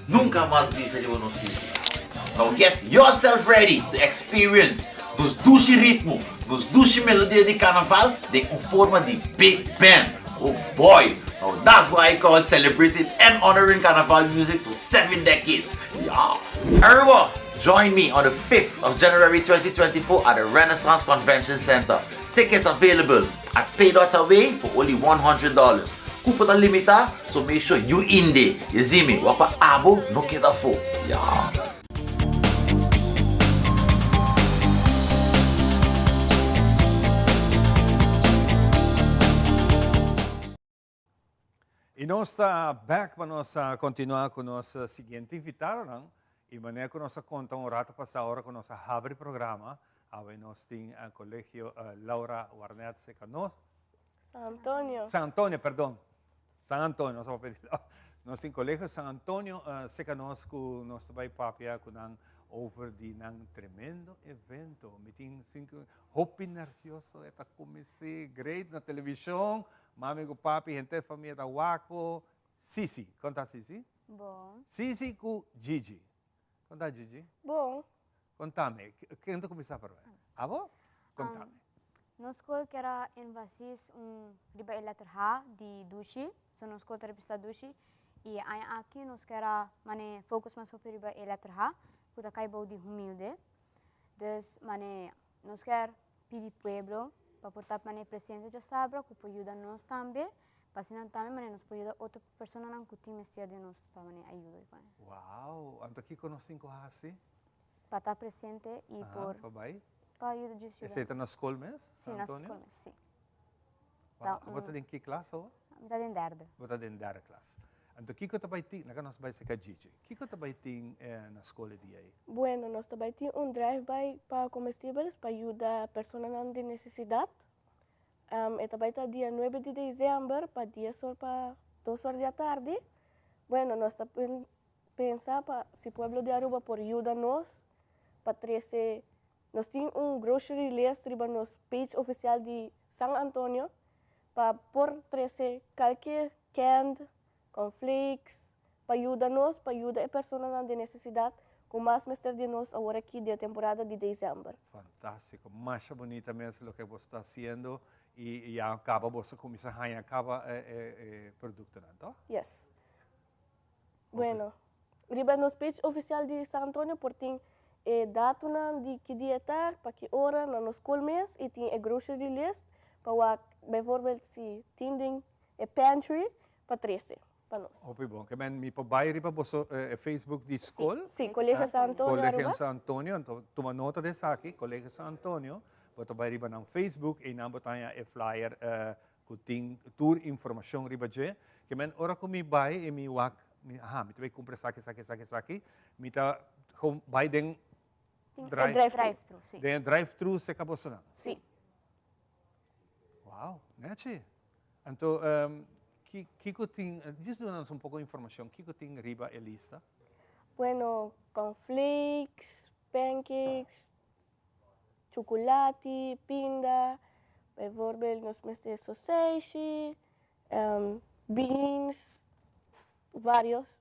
Nunca mas bisa riba nos isla. Now get yourself ready to experience nos dushi ritmo, nos dushi melodia di Carnaval den un forma di big band. Oh boy! Now that's what I call celebrating and honoring Carnaval music for 7 decades. Yeah! Aruba, join me on the 5th of January 2024 at the Renaissance Convention Center. Tickets available at Pay Dots Away for only $100. Cupo ta limita, so make sure you in there. You see me? Wak pa abo no keda afo. Yeah! Y nos ta back pa nos continua cu nos siguiente invitadonan. Y manera cu nos a conta un rato pasa ora cu nos a habri programa, awe nos tin Colegio Laura Warnet cerca nos. San Antonio. San Antonio, perdon. San Antonio, nos a papia di Nos tin Colegio San Antonio cerca nos cu nos ta bay papia cu nan over di nan tremendo evento. Mi tin hopi nervioso, e ta cuminsi great na television. Mami ku papi, henter famia ta wak bo. Sisi, kon ta Sisi? Bon. Sisi ku Gigi. Kon ta Gigi? Bon. Kontami, ken ta kuminsá promé? Abo? Kontami. Nos skol kier a enfasis un riba e letter H di dushi, so nos skol ta representá dushi i e aña aki nos kier a mane focus mas hopi riba e letter H ku ta kai bou di humilde. Dus mane nos kier Pidi pueblo pa por ta manera presente djasabra ku por yuda nos tambe, pa asina tambe manera nos por yuda otro personanan ku tin mester di nos pa manera ayuda di kuné. Wow! Anto kiko nos tin ku hasi? Pa ta presente i Aha, por pa bai? Pa yuda djis yuda. Esei ta na skol mes? Si, na skol mes, si. Wow, abo ta den ki klas awo? Mi ta den derde. Bo ta den derde klas. Anto kiko ta bai tin, laga nos bai seka Gigi. Kiko ta bai tin na skol e dia ei? Bueno, nos ta bai tin un drive-by pa comestibles pa yuda personanan den nesesidat. E ta bai ta dia nuebe di december pa dies or pa dos or di atardi. Bueno, nos ta pensa pa si pueblo di Aruba por yuda nos pa trece Nos tin un grocery list riba nos page oficial di San Antonio pa por trece calke canned, cornflakes, pa yuda nos, pa yuda e personanan den necesidad cu mas mester di nos awor aki den e temporada di december. Fantastico, masha bunita mes loke bo sta haciendo y ya caba bo sa cuminsa haña caba e productonan, toh? Yes. Bueno, riba nos page oficial di San Antonio por tin e datonan di ki dia ta, pa ki ora, na nos school mes y tin e grocery list pa wak bijvoorbeeld si tin den e pantry pa trece pa nos. Hopi bon. Ke men mi por bai riba boso e Facebook di school? Si, Colegio San Antonio Colegio Aruba. San Antonio, anto tuma nota di esaki, Colegio San Antonio, bo ta bai riba nan Facebook y nan bo ta haña e flyer Ku tin tur informashon riba dje. Ke men ora ku mi bai i mi wak, mi aha, mi ta bai kumpra esaki, esaki, esaki, esaki, mi ta gewoon bai den drive, drive-thru. Si. Den e drive-thru seka bosonan. Si. Wow, nechi. Anto, ki, kiko tin, djis duna nos un poko informashon, kiko tin riba e lista? Bueno, cornflakes, pancakes, Chukulati, pinda, bijvoorbeeld nos mester soseishi, beans, varios.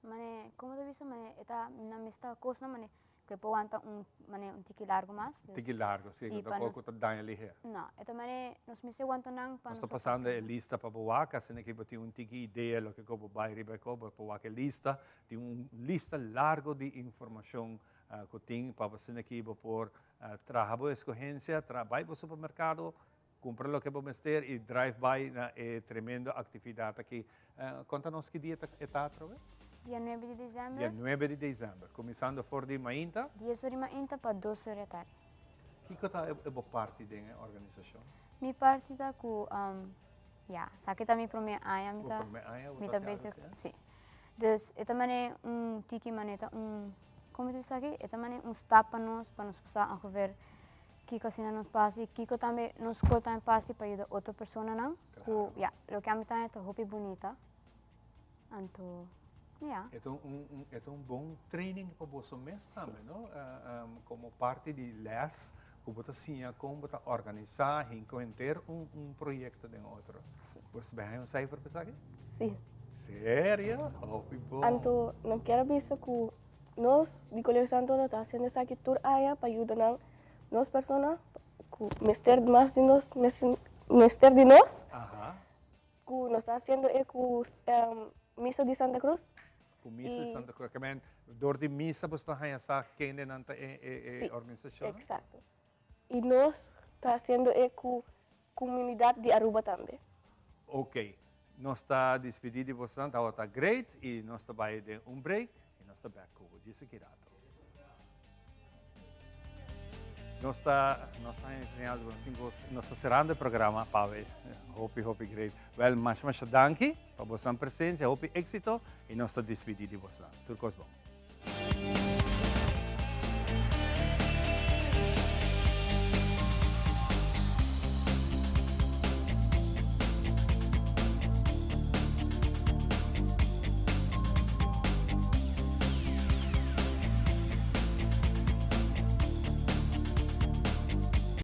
Mane, como ta bisa mane e ta nan mes ta kosnan mane ku e por wanta un mane un tiki largo mas. Un tiki largo, si, ku ta kos ku ta daña liher. No, e ta mane nos mester wanta nan pa nos. Nos ta pasando e lista pa bo wak, asina ke bo tin un tiki idea loke ku bo bai riba e kos, bo por wak e lista. Tin un lista largo di informashon Cu tin pa asina ki bo por traha bo escogencia, tra bay bo supermercado, cumpra loke bo mester y drive bay na e tremendo actividad aki. Conta nos ki dia e ta atrobe? Dia nuebe di december. Dia nuebe di december, cuminsando for di mainta. Dies ora di mainta pa dos ora di atardi. Kico ta e bo parti den e organisacion? Mi parti ta cu, ya, esaki ta mi prome aña mi ta. Bo prome aña bo ta haci algo asina? Si. Dus e ta mane un tiki mane ta un, como ta bisa aki? E ta mane un stap pa nos, pa nos por sa ongeveer kiko asina nos por haci, kiko tambe nos skol tambe por haci pa yuda otro personanan ku, ya, loke ami ta haña ta hopi bunita. Anto, ya. E ta un, e ta un bon training pa boso mes tambe, no? Como parti di les ku bo ta siña kon bo ta organisá hinko henter un un proyekto den otro. Sí. Bo ta haña un cijfer pa esaki? Sí. Serio? Hopi bon. Anto nan kier a bisa ku nos di Colegio Santo Antonio ta hasiendo esaki tur aña pa yuda nan nos persona ku mester mas di nos mester di nos. Aha. Ku nos ta hasiendo e ku misa di Santa Cruz. Ku misa di Santa Cruz. Ke men dor di misa boso ta haña sa kendenan ta e e organisashon? Si, eksakto. I nos ta hasiendo e ku komunidat di Aruba tambe. Ok. Nos ta dispidí di bosonan. Tabata great i nos ta bai den un break i nos ta bèk ku bo djis aki rato. Nos ta nos ta genial nos tin cos nos ta cerrando e programa pawe hopi hopi great. Wel masha masha danki pa bosan presencia hopi exito y nos ta despidi di bosan. Tur cos bon.